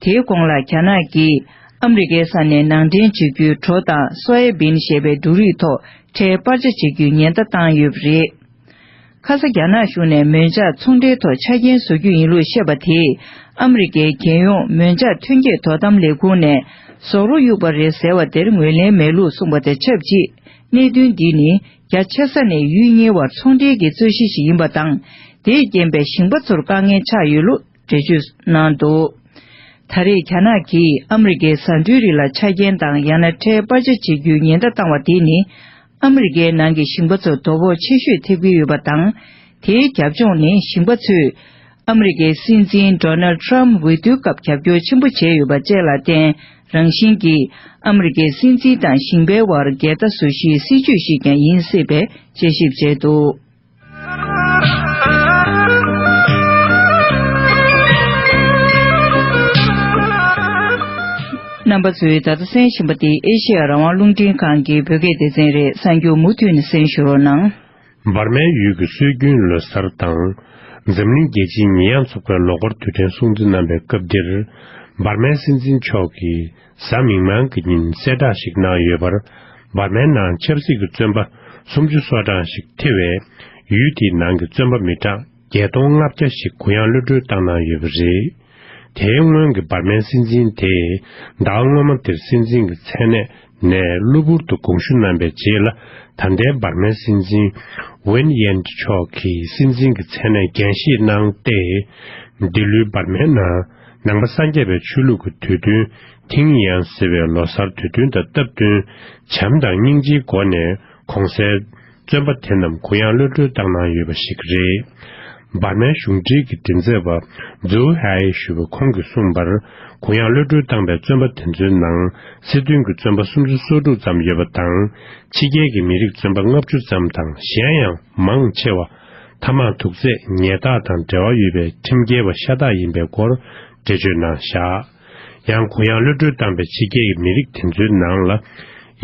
དེའི་གོང་ལ་རྒྱ་ནག་གིས་ཨ་མི་རི་ཀའི་ས་ནས་ནང་འདྲེན་བྱེད་རྒྱུའི་གྲོ་དང་སོ་ཡ་བིན་ཞེས་པའི་འབྲུ་རིགས་ཐོག་ཁྲལ་སྤར་ཆ་བྱེད་རྒྱུའི་ཉེན་བརྡ་བཏང་ཡོད་པ་རེད། ཁ་ས་རྒྱ་ནག་གཞུང་ནས་མོན་ཇག་ཚོང་འབྲེལ་ཐོག་ཆ་རྐྱེན་བཟོ་རྒྱུ་ཡིན་ལུགས་བཤད་པ་དེས། ཨ་མི་རི་ཀའི་རྒྱལ་ཡོངས་མོན་ཇག་ཐོན་སྐྱེད་དོ་དམ་ལས་ཁུངས་ནས་ཟོག་རོ་གཡུག་པ་རེད་ཟེར་བ་དེར་ངོས་ལེན་མེད་ལུགས་གསུངས་པ་དང་ཆབས་ཅིག། གནད་དོན་འདི་ནི་རྒྱ་ཆེ་ས་ནས་ཡུལ་གཉིས་བར་ཚོང་འབྲེལ་གྱི་རྩོད་གཞི་ཞིག་ཡིན་པ་དང་། དེས་རྐྱེན་པས་ཞིང་པ་ཚོར་དཀའ་ངལ་ཆགས་ཡོད་ལུགས་འགྲེལ་བརྗོད་གནང་འདུག། ད་རེས་རྒྱ་ནག་གིས་ཨ་མི་རི་ཀའི་ཟ་འབྲུའི་རིགས་ལ་ཆ་རྐྱེན་དང་། ཡང་ན་ཁྲལ་སྤར་ཆ་བྱེད་རྒྱུའི་ཉེན་བརྡ་བཏང་བ་དེ་ནི། ཨ་མི་རི་ཀའི་ནང་གི་ཞིང་པ་ཚོར་དོ་ཕོག་ཆེ་ཤོས་ཐེབས་ཀྱི་ཡོད་པ་དང་། དེའི་རྒྱབ་ལྗོངས་ནི་ཞིང་པ་ཚོས་ཨ་མི་རི་ཀའི་སྲིད་འཛིན་ཌོ་ནལ་ཊམ་འོས་བསྡུའི་སྐབས་རྒྱབ་སྐྱོར་ཆེན་པོ་བྱས་ཡོད་པ་བཅས་ལ་བརྟེན་རང་བཞིན་གྱིས། ཨ་མི་རི་ཀའི་སྲིད་འཛིན་དང་ཞིང་པའི་དབར་འགལ་ཟླ་བཟོ་གཞིའི་སྲིད་ཇུས་ཤིག་ཀྱང་ཡིན་སྲིད་པའི་དཔྱད་ཞིབ་བྱས་འདུག། རྣམ་པ་ཚོས་ད་ལྟ་གསན་བཞིན་པ་འདི་ཨེ་ཤེ་ཡ་རང་དབང་རླུང་འཕྲིན་ཁང་གི་བོད་སྐད་སྡེ་ཚན་རེད། གསར་འགྱུར་མུ་མཐུད་ནས་གསན་ཞུ་རོགས་གནང་། འབར་མའི་ཡུལ་གྱི་སྲོལ་རྒྱུན་ལོ་གསར་དང་ འཛམ་གླིང་རྒྱལ་སྤྱིའི་ཉེས་ཡངས་ཚོགས་པའི་ལོ་འཁོར་དུས་དྲན་སྲུང་བརྩི་གནང་པའི་སྐབས་འདིར། འབར་མའི་སྲིད་འཛིན་མཆོག་གིས་གཟའ་མིག་དམར་གྱི་ཉིན་གསལ་བསྒྲགས་ཤིག་གནང་ཡོད་པར། འབར་མའི་ནང་ཆབ་སྲིད་ཀྱི་བཙོན་པ་སུམ་ཅུ་སོ་གྲངས་ཤིག་ཐེ་བའི་ཡུལ་དེའི་ནང་གི་བཙོན་པ་མི་གྲངས་བརྒྱད་སྟོང་ལྔ་བརྒྱ་ཞིག་གུ་ཡངས་གློད་གྲོལ་བཏང་གནང་ཡོད་པ་རེད། དེའི་སྔོན་གྱི་འབར་མའི་སྲིད་འཛིན་དེས་ཟླ་བ་སྔོན་མ་དེར་སྲིད་འཛིན་གྱི་མཚན་གནས་ནས་གློ་བུར་དུ་དགོངས་ཞུ་གནང་པའི་རྗེས་ལ། ད་ལྟའི་འབར་མའི་སྲིད་འཛིན་ཝིན་ཡན་མཆོག་གིས་སྲིད་འཛིན་གྱི་མཚན་གནས་འགན་བཞེས་གནང་སྟེ། འདི་ལོའི་འབར་མའི་ནང་ནང་པ་སངས་རྒྱས་པའི་ཆོས་ལུགས་ཀྱི་དུས་སྟོན་ཐིང་ཡན་ཟེར་བའི་ལོ་གསར་དུས་སྟོན་དང་སྟབས་བསྟུན། བྱམས་དང་སྙིང་རྗེའི་སྒོ་ནས་གོང་གསལ་བཙོན་པ་དེ་རྣམས་གུ་ཡངས་གློད་གྲོལ་བཏང་གནང་ཡོད་པ་ཞིག་རེད། འབར་མའི་གཞུང་འབྲེལ་གྱི་མགྲིན་ཚབ་པ་ཛུའུ་ཧའེ་ཞུ་བ་ཁོང་གིས་གསུངས་པར། གུ་ཡངས་གློད་གྲོལ་བཏང་པའི་བཙོན་པ་དེ་ཚོའི་ནང་སྲིད་དོན་གྱི་བཙོན་པ་སུམ་ཅུ་སོ་དྲུག་ཙམ་ཡོད་པ་དང་། ཕྱི་རྒྱལ་གྱི་མི་རིགས་བཙོན་པ་ལྔ་བཅུ་ཙམ་དང་། གཞན་ཡང་མང་ཆེ་བ་ཐ་མག་དུག་རྫས་ཉལ་ཐག་དང་འབྲེལ་བ་ཡོད་པའི་ཁྲིམས་འགལ་བ་ཤ་སྟག་ཡིན་པའི་སྐོར་འགྲེལ་བརྗོད་གནང་བཞག་ཡང་གུ་ཡངས་གློད་གྲོལ་བཏང་པའི་ཕྱི་རྒྱལ་གྱི་མི་རིགས་དེ་ཚོའི་ནང་ལ།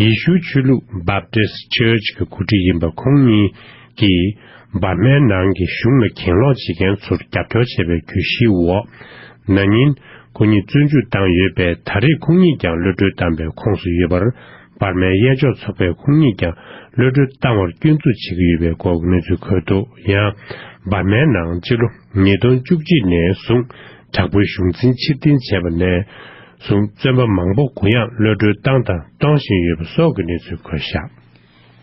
ཡེ་ཤུའི་ཆོས་ལུགས་Baptist Church གི་འགོ་ཁྲིད་ཡིན་པ་ཁོང་གཉིས་ཀྱིས། འབར་མའི་ནང་གི་གཞུང་ལ་གྱེན་ལོག་བྱེད་མཁན་ཚོར་རྒྱབ་སྐྱོར་བྱས་པའི་གྱོད་གཞིའི་འོག་ན་ནིང་ཁོ་གཉིས་བཙོན་འཇུག་བཏང་ཡོད་པས། ད་རེས་ཁོང་གཉིས་ཀྱང་གློད་གྲོལ་བཏང་པའི་ཁོངས་སུ་ཡོད་པར། འབར་མའི་གཡས་ཕྱོགས་ཚོགས་པས་ཁོང་གཉིས་ཀྱང་གློད་གྲོལ་བཏང་བར་སྐྱོན་འཛུགས་བྱེད་ཀྱི་ཡོད་པའི་སྐོར་གྱི་གནས་ཚུལ་འཁོད་འདུག་ཡང་། འབར་མའི་ནང་སྤྱི་ལོ་ཉིས་སྟོང་བཅུ་གཅིག་ནས་བཟུང་དྲག་པོའི་གཞུང་འཛིན་ཕྱིར་འཐེན་བྱས་པ་ནས་བཟུང་། བཙོན་པ་མང་པོ་གུ་ཡངས་གློད་གྲོལ་བཏང་དང་གཏོང་བཞིན་ཡོད་པ་སོགས་ཀྱི་གནས་ཚུལ་འཁོད་བཞག་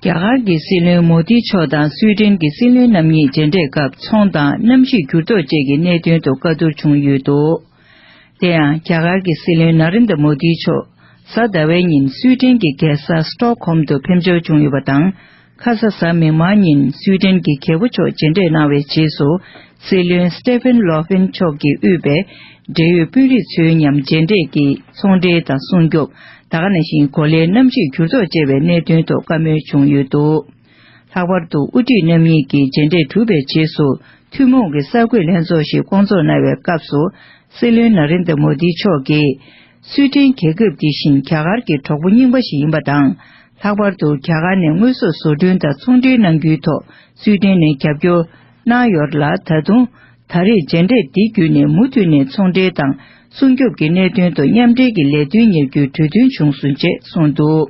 རྒྱ་གར་གྱི་སྲིད་བློན་མོ་དི་མཆོག་དང་སུའེ་ཏེན་གྱི་སྲིད་བློན་རྣམ་གཉིས་མཇལ་འཕྲད་སྐབས། ཚོང་དང་གནམ་གཤིས་འགྱུར་ལྡོག་བཅས་ཀྱི་གནད་དོན་དུ་བཀའ་བསྡུར་བྱུང་ཡོད་འདུག་དེ་ཡང་། རྒྱ་གར་གྱི་སྲིད་བློན་ན་རེན་དྲ་མོ་དི་མཆོག་གཟའ་ཟླ་བའི་ཉིན་སུའེ་ཏེན་གྱི་རྒྱལ་ས་སི་ཊོག་ཧོམ་དུ་ཕེབས་འབྱོར་བྱུང་ཡོད་པ་དང་། ཁ་ས་གཟའ་མིག་དམར་ཉིན་སུའེ་ཏེན་གྱི་རྒྱལ་པོ་མཆོག་མཇལ་འཕྲད་གནང་བའི་རྗེས་སུ། སྲིད་བློན་སི་ཏེ་ཕན་ལོ་ཧྥིན་མཆོག་གིས་དབུས་པའི་འབྲེལ་ཡོད་དཔོན་རིགས་ཚོའི་མཉམ་མཇལ་འཕྲད་ཀྱིས། ཚོང་འབྲེལ་དང་སྲུང་སྐྱོབ། ད་ག་ནང་བཞིན་གོ་ལའི་གནམ་གཤིས་འགྱུར་ལྡོག་བཅས་པའི་གནད་དོན་ཐོག་བཀའ་མོལ་བྱུང་ཡོད་འདུག་ལྷག་པར་དུ་དབུ་ཁྲིད་རྣམ་གཉིས་ཀྱིས་མཇལ་འཕྲད་གྲུབ་པའི་རྗེས་སུ། ཐུན་མོང་གི་གསར་འགོད་ལྷན་ཚོགས་ཤིག་བསྐོང་ཚོགས་གནང་བའི་སྐབས་སུ། སྲིད་བློན་ན་རེན་དྲ་མོ་དི་མཆོག་གིས། སུའེ་ཏེན་རྒྱལ་ཁབ་འདི་བཞིན་རྒྱ་གར་གྱི་གྲོགས་པོ་རྙིང་པ་ཞིག་ཡིན་པ་དང་། ལྷག་པར་དུ་རྒྱ་གར་ནས་དངོས་ཟོག་བཟོ་སྐྲུན་དང་ཚོང་འབྲེལ་གནང་རྒྱུའི་ཐོག་སུའེ་ཏེན་ནས་རྒྱབ་སྐྱོར་གནང་ཡོད་ལ། ད་དུང་ད་རེས་མཇལ་འཕྲད་འདི་བརྒྱུད་ནས་མུ་མཐུད་ནས་ཚོང་འབྲེལ་དང་སྲུང་སྐྱོབ་ཀྱི་གནད་དོན་ཐོག་མཉམ་འབྲེལ་གྱི་ལས་དོན་གཉེར་རྒྱུའི་གྲོས་མཐུན་བྱུང་སོང་ཅེས་གསུངས་འདུག་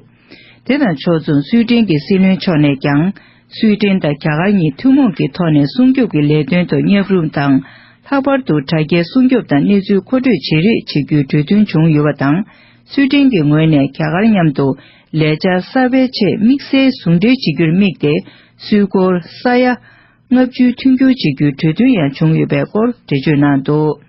དེ་དང་ཕྱོགས་མཚུངས། སུའེ་ཏེན་གྱི་སྲིད་བློན་མཆོག་ནས་ཀྱང་། སུའེ་ཏེན་དང་རྒྱ་གར་གཉིས་ཐུན་མོང་གི་ཐོག་ནས་སྲུང་སྐྱོབ་ཀྱི་ལས་དོན་ཐོག་མཉམ་རུབ་དང་། ལྷག་པར་དུ་དྲ་རྒྱའི་སྲུང་སྐྱོབ་དང་གནས་ཚུལ་མཁོ་སྤྲོད་བྱེད་རེས་བྱེད་རྒྱུའི་གྲོས་མཐུན་བྱུང་ཡོད་པ་དང་། སུའེ་ཏེན་གྱི་ངོས་ནས་རྒྱ་གར་མཉམ་དུ་ལས་འཆར་གསར་པའི་ཆེད་དམིགས་བསལ་ཟུང་འབྲེལ་བྱེད་རྒྱུར་དམིགས་ཏེ། སུའུ་སྒོར་ས་ཡ་ལྔ་བཅུ་མཐུན་འགྱུར་བྱེད་རྒྱུའི་གྲོས་མཐུན་ཡང་བྱུང་ཡོད་པའི་སྐོར་འགྲེལ་བརྗོད་གནང་འདུག་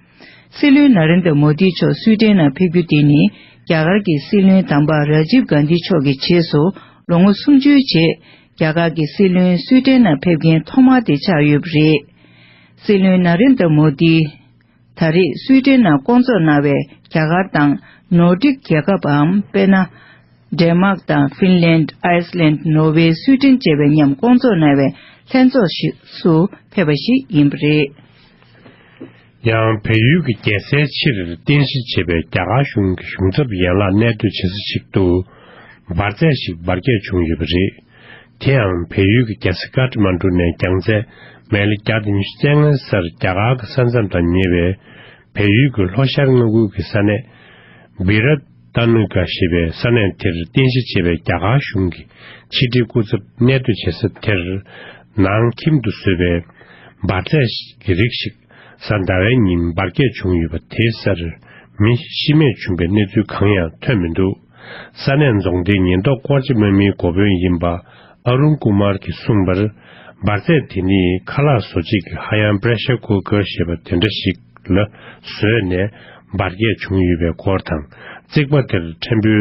སྲིད་བློན་ན་རེན་དྲ་མོ་དི་མཆོག་སུའེ་ཏེན་ནང་ཕེབས་རྒྱུ་དེ་ནི། རྒྱ་གར་གྱི་སྲིད་བློན་དམ་པ་ར་ཇིབ་གྷན་དྷི་མཆོག་གི་རྗེས་སུ་ལོ་ངོ་སུམ་ཅུའི་རྗེས། རྒྱ་གར་གྱི་སྲིད་བློན་སུའེ་ཏེན་ནང་ཕེབས་མཁན་ཐོག་མ་དེ་ཆགས་ཡོད་པ་རེད། སྲིད་བློན་ན་རེན་དྲ་མོ་དི། ད་རེས་སུའེ་ཏེན་ནང་བསྐོང་ཚོགས་གནང་བའི་རྒྱ་གར་དང་ནོར་ཌིག་རྒྱལ་ཁབ་བམ། དཔེར་ན། ཌེན་མཱག་དང་ཧྥིན་ལན། ཨའི་སི་ལན། ནོར་ཝེ། སུའེ་ཏེན་བཅས་པའི་མཉམ་བསྐོང་ཚོགས་གནང་བའི་ལྷན་ཚོགས་ཤིག་སུ་ཕེབས་པ་ཞིག་ཡིན་པ་རེད། ཡང་། བལ་ཡུལ་གྱི་རྒྱལ་སའི་ཕྱིར་རྟེན་གཞི་བྱས་པའི་རྒྱ་གར་གཞུང་གི་གཞུང་ཚབ་ཡན་ལག་གནས་སྡོད་བྱེད་ས་ཞིག་ཏུ། འབར་རྫས་ཤིག་འབར་གས་བྱུང་ཡོད་པ་རེད། དེའང་། བལ་ཡུལ་གྱི་རྒྱལ་ས་ཀ་ཐ་མན་གྲུ་ནས་རྒྱང་ཚད་མེལ་བརྒྱ་དང་ཉི་ཤུ་རྩ་ལྔའི་སར་རྒྱ་གར་གྱི་ས་མཚམས་དང་ཉེ་བའི། བལ་ཡུལ་གྱི་ལྷོ་ཤར་མངའ་ཁུལ་གྱི་ས་གནས། བི་ར་ཏ་ནུ་ག་ཞེས་པའི་ས་གནས་དེར་རྟེན་གཞི་བྱས་པའི་རྒྱ་གར་གཞུང་གི་ཕྱི་དྲིལ་སྐུ་ཚབ་གནས་སྡོད་བྱེད་ས་དེར། ནང་ཁྱིམ་དུ་བཟོས་པའི་འབར་རྫས་ཀྱི་རིགས་ཤིག་གཟའ་ཟླ་བའི་ཉིན་འབར་གས་བྱུང་ཡོད་པ། དེའི་སར་མི་ཤི་རྨས་བྱུང་བའི་གནས་ཚུལ་གང་ཡང་ཐོན་མི་འདུག་ས་གནས་རྫོང་སྡེའི་ཉེན་རྟོག་སྐོར་སྐྱོད་དམག་མིའི་འགོ་དཔོན་ཡིན་པ། ཨ་རུན་ཀུ་མར་གྱིས་གསུངས་པར། འབར་རྫས་དེ་ནི་ཁ་ལག་བཟོ་བྱེད་ཀྱི་ཧ་ཡང་པྲེ་ཤར་ཀུ་ཀར་ཞེས་པ་དེ་འདྲ་ཞིག་ལ་བཟོས་ནས་འབར་གས་བྱུང་ཡོད་པའི་སྐོར་དང་། རྩིག་པ་དེར་ཕྲན་བུ་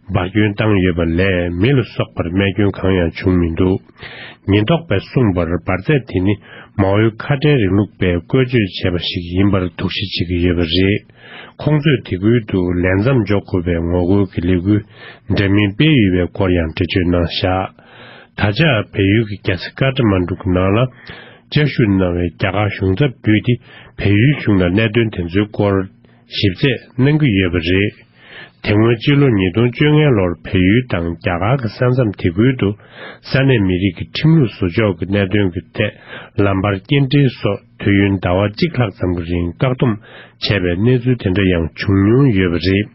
འབར་སྐྱོན་བཏང་ཡོད་པ་ལས། མི་ལ་སོགས་པར་རྨས་སྐྱོན་གང་ཡང་བྱུང་མི་འདུག་ཉེན་རྟོག་པས་གསུངས་པར། འབར་རྫས་དེ་ནི་མའོ་ཡི་ཁ་བྲལ་རིང་ལུགས་པས་བཀོལ་སྤྱོད་བྱས་པ་ཞིག་ཡིན་པར་འདུ་ཤེས་བྱེད་ཀྱི་ཡོད་པ་རེད། ཁོང་ཚོས་དེ་ཁུལ་དུ་ལས་མཚམས་འཇོག་དགོས་པའི་ངོ་རྒོལ་གྱི་ལས་འགུལ་འདྲ་མིན་སྤེལ་ཡོད་པའི་སྐོར་ཡང་འགྲེལ་བརྗོད་གནང་བཞག་ད་ཆ་བལ་ཡུལ་གྱི་རྒྱལ་ས་ཀ་ཐ་མན་གྲུ་གྱི་ནང་ལ་བཅའ་བཞུགས་གནང་བའི་རྒྱ་གར་གཞུང་ཚབ་བརྒྱུད་དེ། བལ་ཡུལ་གཞུང་ལ་གནད་དོན་དེ་ཚོའི་སྐོར་ཞིབ་རྩད་གནང་གི་ཡོད་པ་རེད། དེ་སྔོན་སྤྱི་ལོ་ཉིས་སྟོང་བཅོ་ལྔ་ལོར་བལ་ཡུལ་དང་རྒྱ་གར་གྱི་ས་མཚམས་དེ་ཁུལ་དུ་ས་གནས་མི་རིགས་ཀྱི་ཁྲིམས་ལུགས་བཟོ་ཕྱོགས་ཀྱི་གནད་དོན་གྱི་ཐད་ལམ་བར་སྐྱེལ་འདྲེན་སོགས་དུས་ཡུན་ཟླ་བ་གཅིག་ལྷག་ཙམ་གྱི་རིང་བཀག་སྡོམ་བྱས་པའི་གནས་ཚུལ་དེ་འདྲ་ཡང་བྱུང་མྱོང་ཡོད་པ་རེད།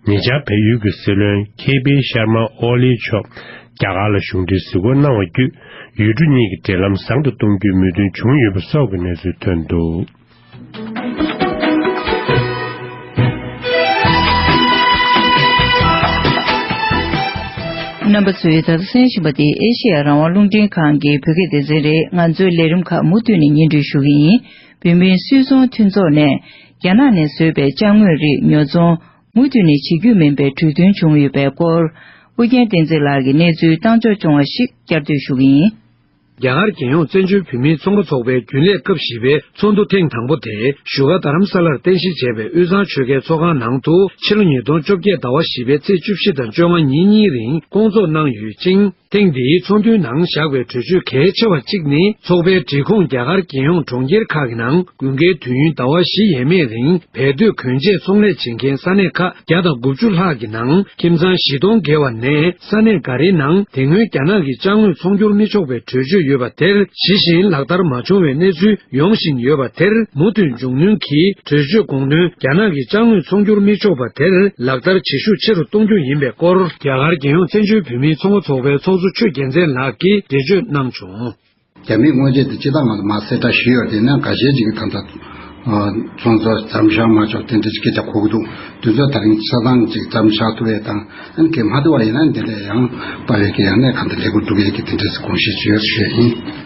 ཉེ་ཆར་བལ་ཡུལ་གྱི་སྲིད་བློན་ཁེ་པི་ཤར་མ་ཨོ་ལི་མཆོག་རྒྱ་གར་ལ་གཞུང་འབྲེལ་གཟིགས་སྐོར་གནང་བ་བརྒྱུད་ཡུལ་གྲུ་གཉིས་ཀྱི་འབྲེལ་ལམ་བཟང་དུ་གཏོང་རྒྱུའི་མོས་མཐུན་བྱུང་ཡོད་པ་སོགས་ཀྱི་གནས་ཚུལ་ཐོན་འདུག་རྣམ་པ་ཚོས་ད་ལྟ་གསན་བཞིན་པ་དེ་ཨེ་ཤེ་ཡ་རང་དབང་རླུང་འཕྲིན་ཁང་གི་བོད་སྐད་སྡེ་ཚན་རེད། ང་ཚོའི་ལས་རིམ་ཁག་མུ་མཐུད་ནས་སྙན་སྒྲོན་ཞུ་གི་ཡིན། བོད་མིའི་སུད་ཚོང་མཐུན་ཚོགས་ནས་རྒྱ་ནག་ནས་བཟོས་པའི་ཅ་དངོས་རིགས་ཉོ་ཚོང་མུ་མཐུད་ནས་བྱེད་རྒྱུ་མིན་པའི་གྲོས་མཐུན་བྱུང་ཡོད་པའི་སྐོར། ཨུ་རྒྱན་བསྟན་འཛིན་ལགས་ཀྱིས་གནས་ཚུལ་བཏང་འཇོག་བྱུང་བ་ཞིག་བསྐྱར་ཟློས་ཞུ་གི་ཡིན། རྒྱ་གར་རྒྱལ་ཡོངས་བཙན་བྱོལ་བོད་མིའི་ཚོང་པ་ཚོགས་པའི་རྒྱུན་ལས་སྐབས་བཞི་པའི་ཚོགས་འདུ་ཐེངས་དང་པོ་དེ་བཞུགས་སྒར་རྡ་རམ་ས་ལར་རྟེན་གཞི་བྱས་པའི་དབུས་གཙང་ཆོལ་ཁའི་ཚོགས་ཁང་ནང་དུ་ཕྱི་ལོ་ཉིས་སྟོང་བཅོ་བརྒྱད་ཟླ་བ་བཞི་པའི་ཚེས་བཅུ་བཞི་དང་བཅོ་ལྔ་ཉིན་གཉིས་རིང་སྐོང་ཚོགས་གནང་ཡོད་ཅིང་། ཐེངས་འདིའི་ཚོགས་འདུའི་ནང་བཞག་པའི་གྲོས་ཆོད་གལ་ཆེ་བ་གཅིག་ནི་ཚོགས་པའི་སྒྲིག་ཁོངས་རྒྱ་གར་རྒྱལ་ཡོངས་གྲོང་ཁྱེར་ཁག་གི་ནང་དགུན་ཁའི་དུས་ཡུན་ཟླ་བ་བཞི་ཡས་མས་རིང་བལ་སྡོད་གོན་ཆས་ཚོང་ལས་བྱེད་མཁན་ས་གནས་ཁག་བརྒྱ་དང་དགུ་བཅུ་ལྷག་གི་ནང་ཁྱིམ་ཚང་བཞི་སྟོང་བརྒལ་བ་ནས་ས་གནས་འགའ་རེའི་ནང་དེ་སྔོན་རྒྱ་ནག་གི་ཅ་དངོས་ཚོང་སྒྱུར་མི་ཆོག་པའི་གྲོས་ཆོད་ཡོད་པ་དེར་ཇི་བཞིན་ལག་བསྟར་མ་བྱུང་བའི་གནས་ཚུལ་ཡོང་བཞིན་ཡོད་པ་དེར་མུ་མཐུད་མགྱོགས་མྱུར་གྱིས་གྲོས་ཆོད་དགོངས་དོན་རྒྱ་ནག་གི་ཅ་དངོས་ཚོང་སྒྱུར་མི་ཆོག་པ་དེར་ལག་བསྟར་བྱེད་ཤུགས་ཆེ་རུ་གཏོང་རྒྱུ་ཡིན་པའི་སྐོར་རྒྱ་གར་རྒྱལ་ཡོངས་བཙན་བྱོལ་བོད་མིའི་ཚོང་པ་ཚོགས་པའི་ཚོགས་གཙོ་ཆོས་རྒྱལ་མཚན་ལགས་ཀྱིས་འགྲེལ་བརྗོད་གནང་བྱུང་། རྒྱ་མིའི་དངོས་རྫས་དེ་སྤྱི་བཏང་ང་ཚོ་མར་གསལ་བསྒྲགས་ཞུས་ཡོད་དེ་ནས་འགའ་ཤས་ཅིག་གིས་ད་ལྟ་ཚོང་ཚོགས་མཚམས་བཞག་མ་ཆོག་དེ་འདྲ་ཅིག་སྐད་ཆ་གོ་གི་འདུག་དེ་ཚོ་ད་རིང་ཆ་ཚང་ཅིག་མཚམས་བཞག་ཐུབ་ཡས་དང་ཨ་ནི་གལ་མ་ཐུབ་པ་ཡིན་ན་འདི་ལས་ཡང་དཔའ་བའི་གི་ཡང་ནས་གང་ལྟར་ལས་འགུལ་སྒྲུབ་ཡས་ཀྱི་དེ་འདྲ་ཅིག་དགོངས་བཞེས་བྱས་ཡོད་ཞུ་ཡས་ཡིན།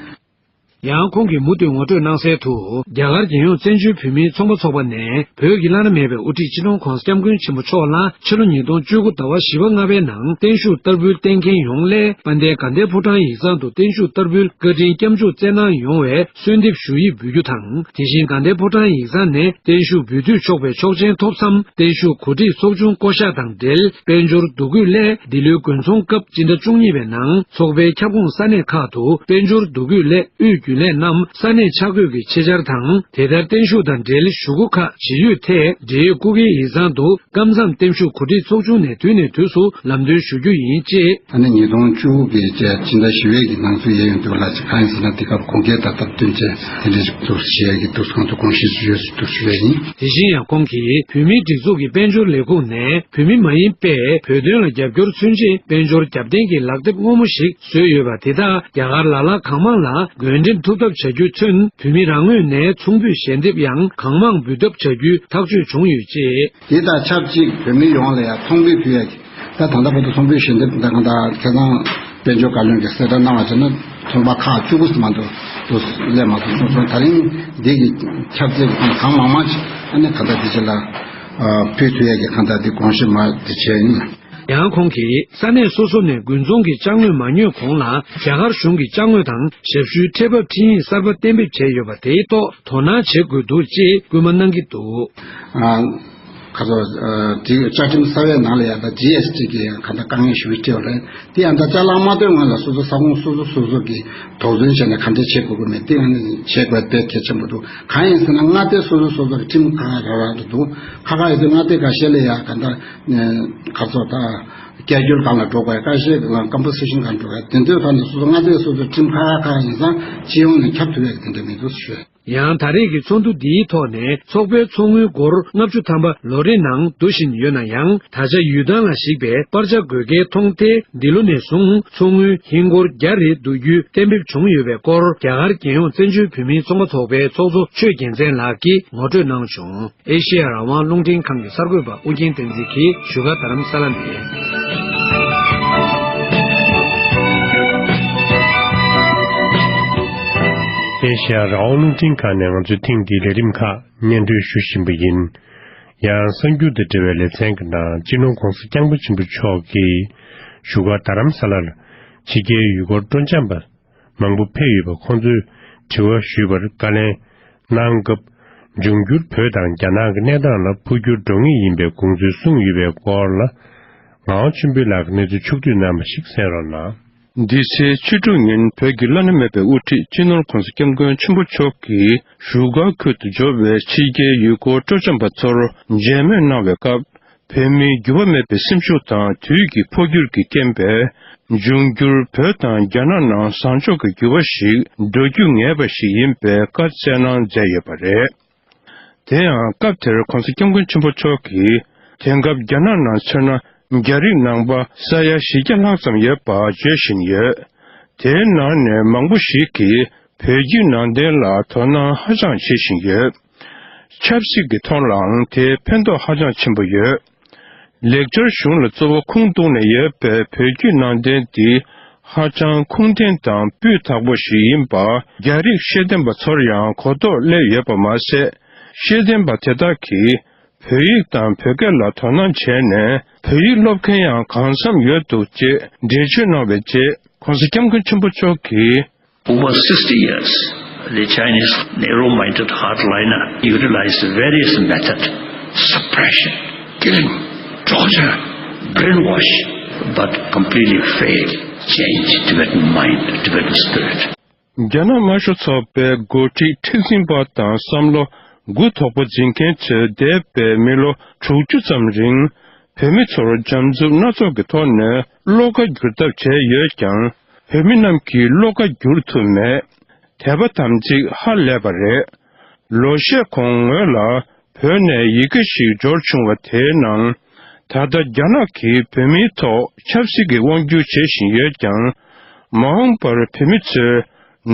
ཡང་ཁོང་གིས་མུ་མཐུད་ངོ་སྤྲོད་གནང་གསལ་དུ། རྒྱ་གར་རྒྱལ་ཡོངས་བཙན་བྱོལ་བོད་མིའི་ཚོང་པ་ཚོགས་པ་ནས་བོད་ཀྱི་བླ་ན་མེད་པའི་དབུ་ཁྲིད་སྤྱི་ནོར་༧གོང་ས་༧སྐྱབས་མགོན་ཆེན་པོ་མཆོག་ལ་ཕྱི་ལོ་ཉིས་སྟོང་བཅུ་དགུ་ཟླ་བ་བཞི་པ་ལྔ་པའི་ནང་བརྟན་བཞུགས་བསྟར་འབུལ་བསྟན་མཁན་ཡོངས་ལ་དཔལ་ལྡན་དགའ་ལྡན་ཕོ་བྲང་ཡིག་ཚང་དུ་བརྟན་བཞུགས་བསྟར་འབུལ་བཀའ་དྲིན་སྐྱབས་འཇུག་སྩལ་གནང་ཡོང་བའི་གསོལ་འདེབས་ཞུ་ཡིག་འབུལ་རྒྱུ་དང་། དེ་བཞིན་དགའ་ལྡན་ཕོ་བྲང་ཡིག་ཚང་ནས་བརྟན་བཞུགས་འབུལ་སྡུད་ཆོག་པའི་ཆོག་མཆན་ཐོབ་མཚམས་བརྟན་བཞུགས་གོ་སྒྲིག་ཚོགས་ཆུང་བསྐོ་གཞག་དང་འབྲེལ་དཔལ་འབྱོར་འདུ་འགོད་སླད་འདི་ལོའི་དགུན་ཚོང་སྐབས་སྤྱི་ཟླ་བཅུ་གཉིས་པའི་ནང་ཚོགས་པའི་ཁྱབ་ཁོངས་ས་གནས་ཁག་ཏུ་དཔལ་འབྱོར་འདུ་འགོད་སླད་དབུས་རྒྱུན་ལས་རྣམས་ས་གནས་ཆ་བགོས་ཀྱི་ཆེད་བཅར་དང་དེ་ལྟར་བརྟན་བཞུགས་དང་འབྲེལ་ཞུ་སྒོ་ཁག་ཇི་ཡོད་ཐད་འབྲེལ་ཡོད་སྐུ་སྒེར་ཡིག་ཚང་དུ་སྐབས་མཚམས་བརྟན་བཞུགས་གོ་སྒྲིག་ཚོགས་ཆུང་ནས་དུས་ནས་དུས་སུ་ལམ་སྟོན་ཞུ་རྒྱུ་ཡིན་ཅེས། ཨ་ནི་ཉིས་སྟོང་བཅུ་དགུ་གི་སྤྱི་ཟླ་བཞི་པའི་གི་ནང་ཚུད་ཡས་ཡོང་དུས་ལ་ཅིག་གང་ཡིན་ཟེར་ན་དེ་སྐབས་གོང་ཁེ་ད་ལྟར་བསྟུན་བྱས་དེ་འདྲ་ཞིག་འདུག་ཞེས་ཀྱི་འདུག་ཁང་དུ་དགོངས་བཞེས་སུ་ཡོད་འདུག་ཞུ་བ་ཡིན། དེ་བཞིན་ཡང་ཁོང་གིས་བོད་མིའི་སྒྲིག་འཛུགས་ཀྱི་དཔལ་འབྱོར་ལས་ཁུངས་ནས་བོད་མི་མ་ཡིན་པས་བོད་དོན་ལ་རྒྱབ་སྐྱོར་མཚོན་ཆེད་དཔལ་འབྱོར་རྒྱབ་རྟེན་གྱི་ལག་དེབ་སྔོན་མོ་ཞིག་བཟོས་ཡོད་པ་དེ་དག་རྒྱ་གར་ལ་ལ་གང་མང་ལ་འགོད་འགྲེམས་ཐུབ་ཐབས་བྱ་རྒྱུ་མཚོན་བོད་མི་རང་ངོས་ནས་ཚོང་འབུལ་ཞལ་འདེབས་ཡང་གང་མང་འབུལ་ཐབས་བྱ་རྒྱུའི་ཐག་གཅོད་བྱུང་ཡོད་ཅེས། དེ་དང་ཆབས་ཅིག་བོད་མི་ཡོངས་ལ་ཡང་ཚོང་འབུལ་ཕུལ་ཡ་གི་ད་ད་ལྟ་བར་དུ་ཚོང་འབུལ་ཞལ་འདེབས་ད་གང་ལྟར་ཁ་སང་དཔལ་འབྱོར་བཀའ་བློན་གྱིས་གསལ་བསྒྲགས་གནང་བ་བྱས་ན་ཚོང་པ་ཁག་བཅུ་དགུ་ཙམ་མ་གཏོགས་དུ་སླེབས་མ་ཐུབ་སོང་ཙང་ད་རིང་འདི་གི་ཆབས་ཅིག་གང་མང་མང་ཅིག་ཨ་ནི་གང་ལྟར་འདི་ཅིག་ལ་ཕུལ་ཐུབ་ཡ་གི་གང་ལྟར་འདི་དགོངས་བཞེས་མ་འདི་བྱས་ཡིན། ཡང་ཁོང་གིས་ས་གནས་སོ་སོ་ནས་དགུན་ཚོང་གི་ཅ་དངོས་མ་ཉོས་གོང་ལ་རྒྱ་གར་གཞུང་གི་ཅ་དངོས་དང་ཞབས་ཞུའི་ཁྲལ་འབབ་ཁྲིམས་ཡིག་གསར་པ་གཏན་འབེབས་བྱས་ཡོད་པ་དེའི་ཐོག་དོ་སྣང་བྱེད་དགོས་འདུག་ཅེས་སྐུལ་མ་གནང་གི་འདུག་ཁ་སོ། དེའི་བཅའ་ཁྲིམས་གསར་བའི་ནང་ལ་ཡང་ད་ཇི་ཨེས་ཊི་གི་ཡང་ག་འདྲ་དཀའ་ངལ་ཞུ་གི་སྤྲད་པ་རེད། དེ་ཡང་ད་ཅ་ལག་མ་བཏོན་སྔོན་ལ་སོ་སོ་ས་ཁོངས་སོ་སོ་སོ་སོ་གི་དོགས་ཟོན་བྱས་ནས་ག་འདྲ་བྱེད་དགོས་ཀྱི་མེད་དེ་ཡང་ནི་བྱེད་དགོས་དཔེ་གལ་ཆེན་པོ་འདུག་གང་ཡིན་ཟེར་ན་མངའ་སྡེ་སོ་སོ་སོ་སོ་གི་ཁྲིམས་ཁག་ཁག་ར་ར་འདུག་ཁག་ཁག་ཡོད་དུས་མངའ་སྡེ་ཁ་ཤས་ལ་ཡང་ག་འདྲ་ཁ་ཚོ་ད་སྐྱ་སྒྱུར་སྒང་ལ་འགྲོ་དགོས་ཁ་ཤས་ཀོམ་པོ་སི་ཤན་སྒང་འགྲོ་དགོས་དེ་ཚོའི་ཐོག་ནས་སོ་སོ་མངའ་སྡེ་སོ་སོའི་ཁྲིམས་ཁག་ཁག་ཡིན་ཙང་སྤྱི་ཡོངས་ནས་ཁྱབ་ཐུབ་ཡག་གི་དེ་འདྲ་མི་འདུག་ཞུས། ཡང་ད་རེས་ཀྱི་ཚོགས་འདུ་འདིའི་ཐོག་ནས་ཚོགས་པའི་ཚོགས་དངུལ་སྒོར་ལྔ་བཅུ་ཐམ་པ་ལོ་རེ་ནང་བསྡུ་བཞིན་ཡོད་ན་ཡང་ད་ཆ་ཡུལ་ཐང་ལ་གཞིགས་པའི་པར་ཆ་དགོས་གལ་མཐོང་སྟེ་འདི་ལོ་ནས་བཟུང་ཚོགས་དངུལ་ཧིན་སྒོར་བརྒྱ་རེ་བསྡུ་རྒྱུའི་གཏན་འབེབས་བྱུང་ཡོད་པའི་སྐོར་རྒྱ་གར་རྒྱལ་ཡོངས་བཙན་བྱོལ་བོད་མིའི་ཚོང་པ་ཚོགས་པའི་ཚོགས་གཙོ་ཆོས་རྒྱལ་མཚན་ལགས་ཀྱིས་ངོ་སྤྲོད་གནང་བྱུང་། ཨེ་ཤེ་ཡ་རང་དབང་རླུང་འཕྲིན་ཁང་གི་གསར་འགོད་པ་ཨུ་རྒྱན་བསྟན་འཛིན་གྱིས་བཞུགས་སྒར་རྡ་རམ་ས་ལ་ནས། ཨེ་ཤེ་ཡ་རང་དབང་རླུང་འཕྲིན་ཁང་ནས་ང་ཚོའི་ཐེངས་འདིའི་ལས་རིམ་ཁག་སྙན་སྒྲོན་ཞུ་བཞིན་པ་ཡིན། ཡང་གསར་འགྱུར་དང་འབྲེལ་བའི་ལེ་ཚན་གྱི་ནང་སྤྱི་ནོར་༧གོང་ས་༧སྐྱབས་མགོན་ཆེན་པོ་མཆོག་གིས་བཞུགས་སྒར་རྡ་རམ་ས་ལར་ཕྱི་རྒྱལ་ཡུལ་སྐོར་སྤྲོ་འཆམ་པ་མང་པོ་ཕེབས་ཡོད་པ་ཁོང་ཚོས་དྲི་བ་ཞུས་པར་བཀའ་ལན་གནང་སྐབས། འབྱུང་འགྱུར་བོད་དང་རྒྱ་ནག་གི་གནས་སྟངས་ལ་འཕོ་འགྱུར་འགྲོ་ངེས་ཡིན་པའི་དགོངས་ཚུལ་གསུངས་ཡོད་པའི་སྐོར་ལ། ངག་དབང་ཆོས་འཕེལ་ལགས་ཀྱིས་གནས་ཚུལ་ཕྱོགས་བསྡུས་གནང་བ་ཞིག་གསན་རོགས་གནང་། འདི་ཚེས་བཅུ་དྲུག་ཉིན་བོད་ཀྱི་བླ་ན་མེད་པའི་དབུ་ཁྲིད་སྤྱི་ནོར་༧གོང་ས་༧སྐྱབས་མགོན་ཆེན་པོ་མཆོག་གིས་བཞུགས་སྒར་ཁུལ་དུ་འབྱོར་བའི་ཕྱི་རྒྱལ་ཡུལ་སྐོར་སྤྲོ་འཆམ་པ་ཚོར་མཇལ་མོལ་གནང་བའི་སྐབས། བོད་མིའི་འགྱུར་བ་མེད་པའི་སེམས་ཤུགས་དང་དུས་ཀྱི་འཕོ་འགྱུར་གྱི་རྐྱེན་པས། འབྱུང་འགྱུར་བོད་དང་རྒྱ་ནག་ནང་བཟང་ཕྱོགས་ཀྱི་འགྱུར་བ་ཞིག་འགྲོ་རྒྱུ་ངེས་པ་ཞིག་ཡིན་པའི་བཀའ་སྩལ་གནང་མཛད་ཡོད་པ་རེད། དེ་ཡང་སྐབས་དེར་༸གོང་ས་༸སྐྱབས་མགོན་ཆེན་པོ་མཆོག་གིས་དེང་སྐབས་རྒྱ་ནག་ནང་མཚོན་ན་རྒྱ་རིགས་ནང་པ་ས་ཡ་བཞི་བརྒྱ་ལྷག་ཙམ་ཡོད་པ་བརྗོད་བཞིན་ཡོད། དེའི་ནང་ནས་མང་པོ་ཞིག་གིས་བོད་བརྒྱུད་ནང་བསྟན་ལ་དོ་སྣང་ཧ་ཅང་བྱེད་བཞིན་ཡོད། ཆབ་སྲིད་ཀྱི་ཐོག་ལའང་དེའི་ཕན་ཐོགས་ཧ་ཅང་ཆེན་པོ་ཡོད། ལེགས་སྦྱར་གཞུང་ལ་གཙོ་བོ་ཁུངས་གཏུགས་ནས་ཡོད་པའི་བོད་བརྒྱུད་ནང་བསྟན་འདི་ཧ་ཅང་ཁུངས་ལྡན་དང་སྤུས་དག་པོ་ཞིག་ཡིན་པ་རྒྱ་རིགས་ཤེས་ལྡན་པ་ཚོར་ཡང་གོ་རྟོགས་སླེབས་ཡོད་པ་མ་ཟད། ཤེས་ལྡན་པ་དེ་དག་གིས་བོད་ཡིག་དང་བོད་སྐད་ལ་དོ་སྣང་བྱས་ནས་བོད་ཡིག་སློབ་མཁན་ཡང་གང་འཚམ་ཡོད་འདུག་ཅེས་འགྲེལ་བརྗོད་གནང་བའི་རྗེས་༸གོང་ས་༸སྐྱབས་མགོན་ཆེན་པོ་མཆོག་གིས། Over sixty years, the Chinese narrow-minded hardliner utilized various methods, suppression, killing, torture, brainwash, but completely failed to change Tibetan mind, Tibetan spirit. རྒྱ་ནག་དམར་ཤོག་ཚོགས་པའི་འགོ་ཁྲིད་མཁྲེགས་འཛིན་པ་དང་བསམ་བློ་མགུ་དོག་པོ་འཛིན་མཁན་ཚོས་འདས་པའི་མི་ལོ་དྲུག་ཅུ་ཙམ་རིང་། བོད་མི་ཚོར་འཇམ་རྩུབ་སྣ་ཚོགས་ཀྱི་ཐོག་ནས་བློ་ཁ་བསྒྱུར་ཐབས་བྱས་ཡོད་ཀྱང་། བོད་མི་རྣམས་ཀྱིས་བློ་ཁ་བསྒྱུར་ཐུབ་མེད། དད་པ་དམ་ཚིག་ཧ་ལས་པ་རེད། ལོ་ཤས་གོང་སྔོན་ལ་བོད་ནས་ཡི་གེ་ཞིག་འབྱོར་བྱུང་བ་དེའི་ནང་། ད་ལྟ་རྒྱ་ནག་གིས་བོད་མིའི་ཐོག་ཆབ་སྲིད་ཀྱི་དབང་སྒྱུར་བྱེད་བཞིན་ཡོད་ཀྱང་། མ་འོངས་པར་བོད་མི་ཚོས་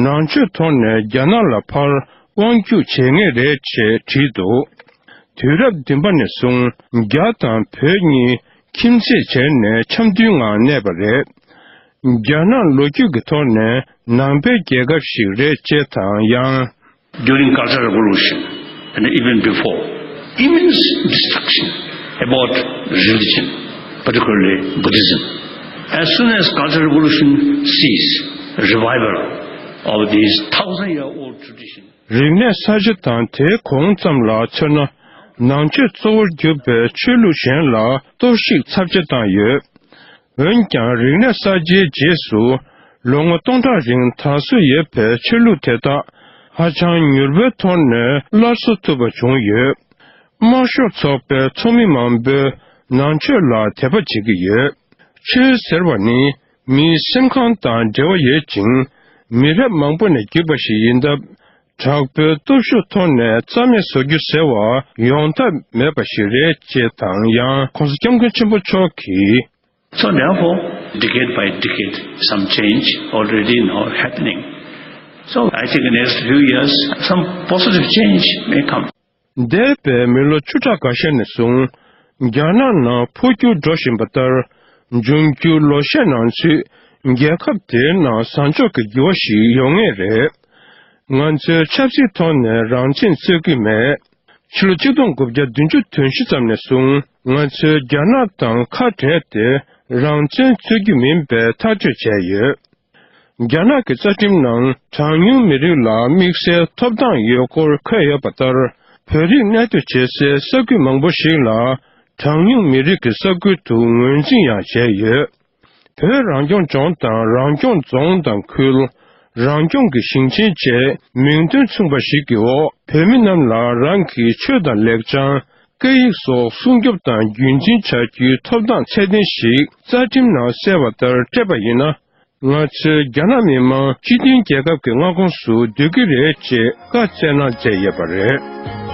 ནང་ཆོས་ཐོག་ནས་རྒྱ་ནག་ལ་ཕར་དབང་སྒྱུར་བྱེད་ངེས་རེད་ཅེས་བྲིས་འདུག་དུས་རབས་བདུན་པ་ནས་བཟུང་རྒྱ་དང་བོད་གཉིས་ཁྱིམ་མཚེས་བྱས་ནས་འཆམ་མཐུན་ངང་གནས་པ་རེད། རྒྱ་ནག་ལོ་རྒྱུས་ཀྱི་ཐོག་ནས་ནང་པའི་རྒྱལ་ཁབ་ཞིག་རེད་ཅེས་དང་ཡང་། During Cultural Revolution and even before, immense destruction about religion, particularly Buddhism. As soon as Cultural Revolution ceased, revival of these thousand-year-old traditions. རིག་གནས་གསར་བརྗེ་དང་དེའི་གོང་ཙམ་ལ་མཚོན་ན། ནང་ཆོས་གཙོ་བོར་གྱུར་པའི་ཆོས་ལུགས་གཞན་ལ་གཏོར་བཤིག་ཚབས་ཆེ་བཏང་ཡོད། འོན་ཀྱང་རིག་གནས་གསར་བརྗེའི་རྗེས་སུ་ལོ་ངོ་སྟོང་ཕྲག་རིང་དར་སྲོལ་ཡོད་པའི་ཆོས་ལུགས་དེ་དག་ཧ་ཅང་མྱུར་པོའི་ཐོག་ནས་སླར་གསོ་ཐུབ་པ་བྱུང་ཡོད། དམར་ཤོག་ཚོགས་པའི་ཚོགས་མི་མང་པོས་ནང་ཆོས་ལ་དད་པ་བྱེད་ཀྱི་ཡོད། ཆོས་ཟེར་བ་ནི་མིའི་སེམས་ཁམས་དང་འབྲེལ་བ་ཡོད་ཅིང་། མི་རབས་མང་པོ་ནས་བརྒྱུད་པ་ཞིག་ཡིན་སྟབས། དྲག་པོའི་སྟོབས་ཤུགས་ཐོག་ནས་རྩ་མེད་བཟོ་རྒྱུ་ཟེར་བ་ཡོང་ཐབས་མེད་པ་ཞིག་རེད་ཅེས་དང་ཡང་༸གོང་ས་༸སྐྱབས་མགོན་ཆེན་པོ་མཆོག་གིས། So therefore, decade by decade, some change already now happening. So I think the next few years, some positive change may come. འདས་པའི་མི་ལོ་བཅུ་ཕྲག་འགའ་ཤས་ནས་བཟུང་རྒྱ་ནག་ནང་འཕོ་འགྱུར་འགྲོ་བཞིན་པ་ལྟར། འབྱུང་འགྱུར་ལོ་ཤས་ནང་ཚུད་རྒྱལ་ཁབ་དེའི་ནང་བཟང་ཕྱོགས་ཀྱི་འགྱུར་བ་ཞིག་ཡོང་ངེས་རེད། ང་ཚོའི་ཆབ་སྲིད་ཐོག་ནས་རང་བཙན་རྩོད་ཀྱི་མེད། ཕྱི་ལོ་ཆིག་སྟོང་དགུ་བརྒྱ་བདུན་ཅུ་དོན་བཞི་ཙམ་ནས་བཟུང་ང་ཚོས་རྒྱ་ནག་དང་ཁ་བྲལ་ཏེ་རང་བཙན་རྩོད་རྒྱུ་མིན་པའི་ཐག་གཅོད་བྱས་ཡོད། རྒྱ་ནག་གི་རྩ་ཁྲིམས་ནང་གྲངས་ཉུང་མི་རིགས་ལ་དམིགས་བསལ་ཐོབ་ཐང་ཡོད་སྐོར་འཁོད་ཡོད་པ་ལྟར། བོད་རིགས་གནས་སྡོད་བྱེད་སའི་ས་ཁུལ་མང་པོ་ཞིག་ལ་གྲངས་ཉུང་མི་རིགས་ཀྱི་ས་ཁུལ་དུ་ངོས་འཛིན་ཡང་བྱས་ཡོད། བོད་རང་སྐྱོང་ལྗོངས་དང་རང་སྐྱོང་རྫོང་དང་ཁུལ། རང་སྐྱོང་གི་ཞིང་ཆེན་བཅས་མིང་དོན་མཚུངས་པ་ཞིག་གི་འོག་བོད་མི་རྣམས་ལ་རང་གི་ཆོས་དང་ལེགས་བྱང་། སྐད་ཡིག་སོགས་སྲུང་སྐྱོབ་དང་རྒྱུན་འཛིན་བྱ་རྒྱུའི་ཐོབ་ཐང་ཚད་ལྡན་ཞིག་རྩ་ཁྲིམས་ནང་གསལ་བ་ལྟར་སྤྲད་པ་ཡིན་ན། ང་ཚོས་རྒྱ་ནག་མི་དམངས་སྤྱི་མཐུན་རྒྱལ་ཁབ་ཀྱི་མངའ་ཁོངས་སུ་སྡོད་ཀྱི་རེད་ཅེས་བཀའ་སྩལ་གནང་མཛད་ཡོད་པ་རེད།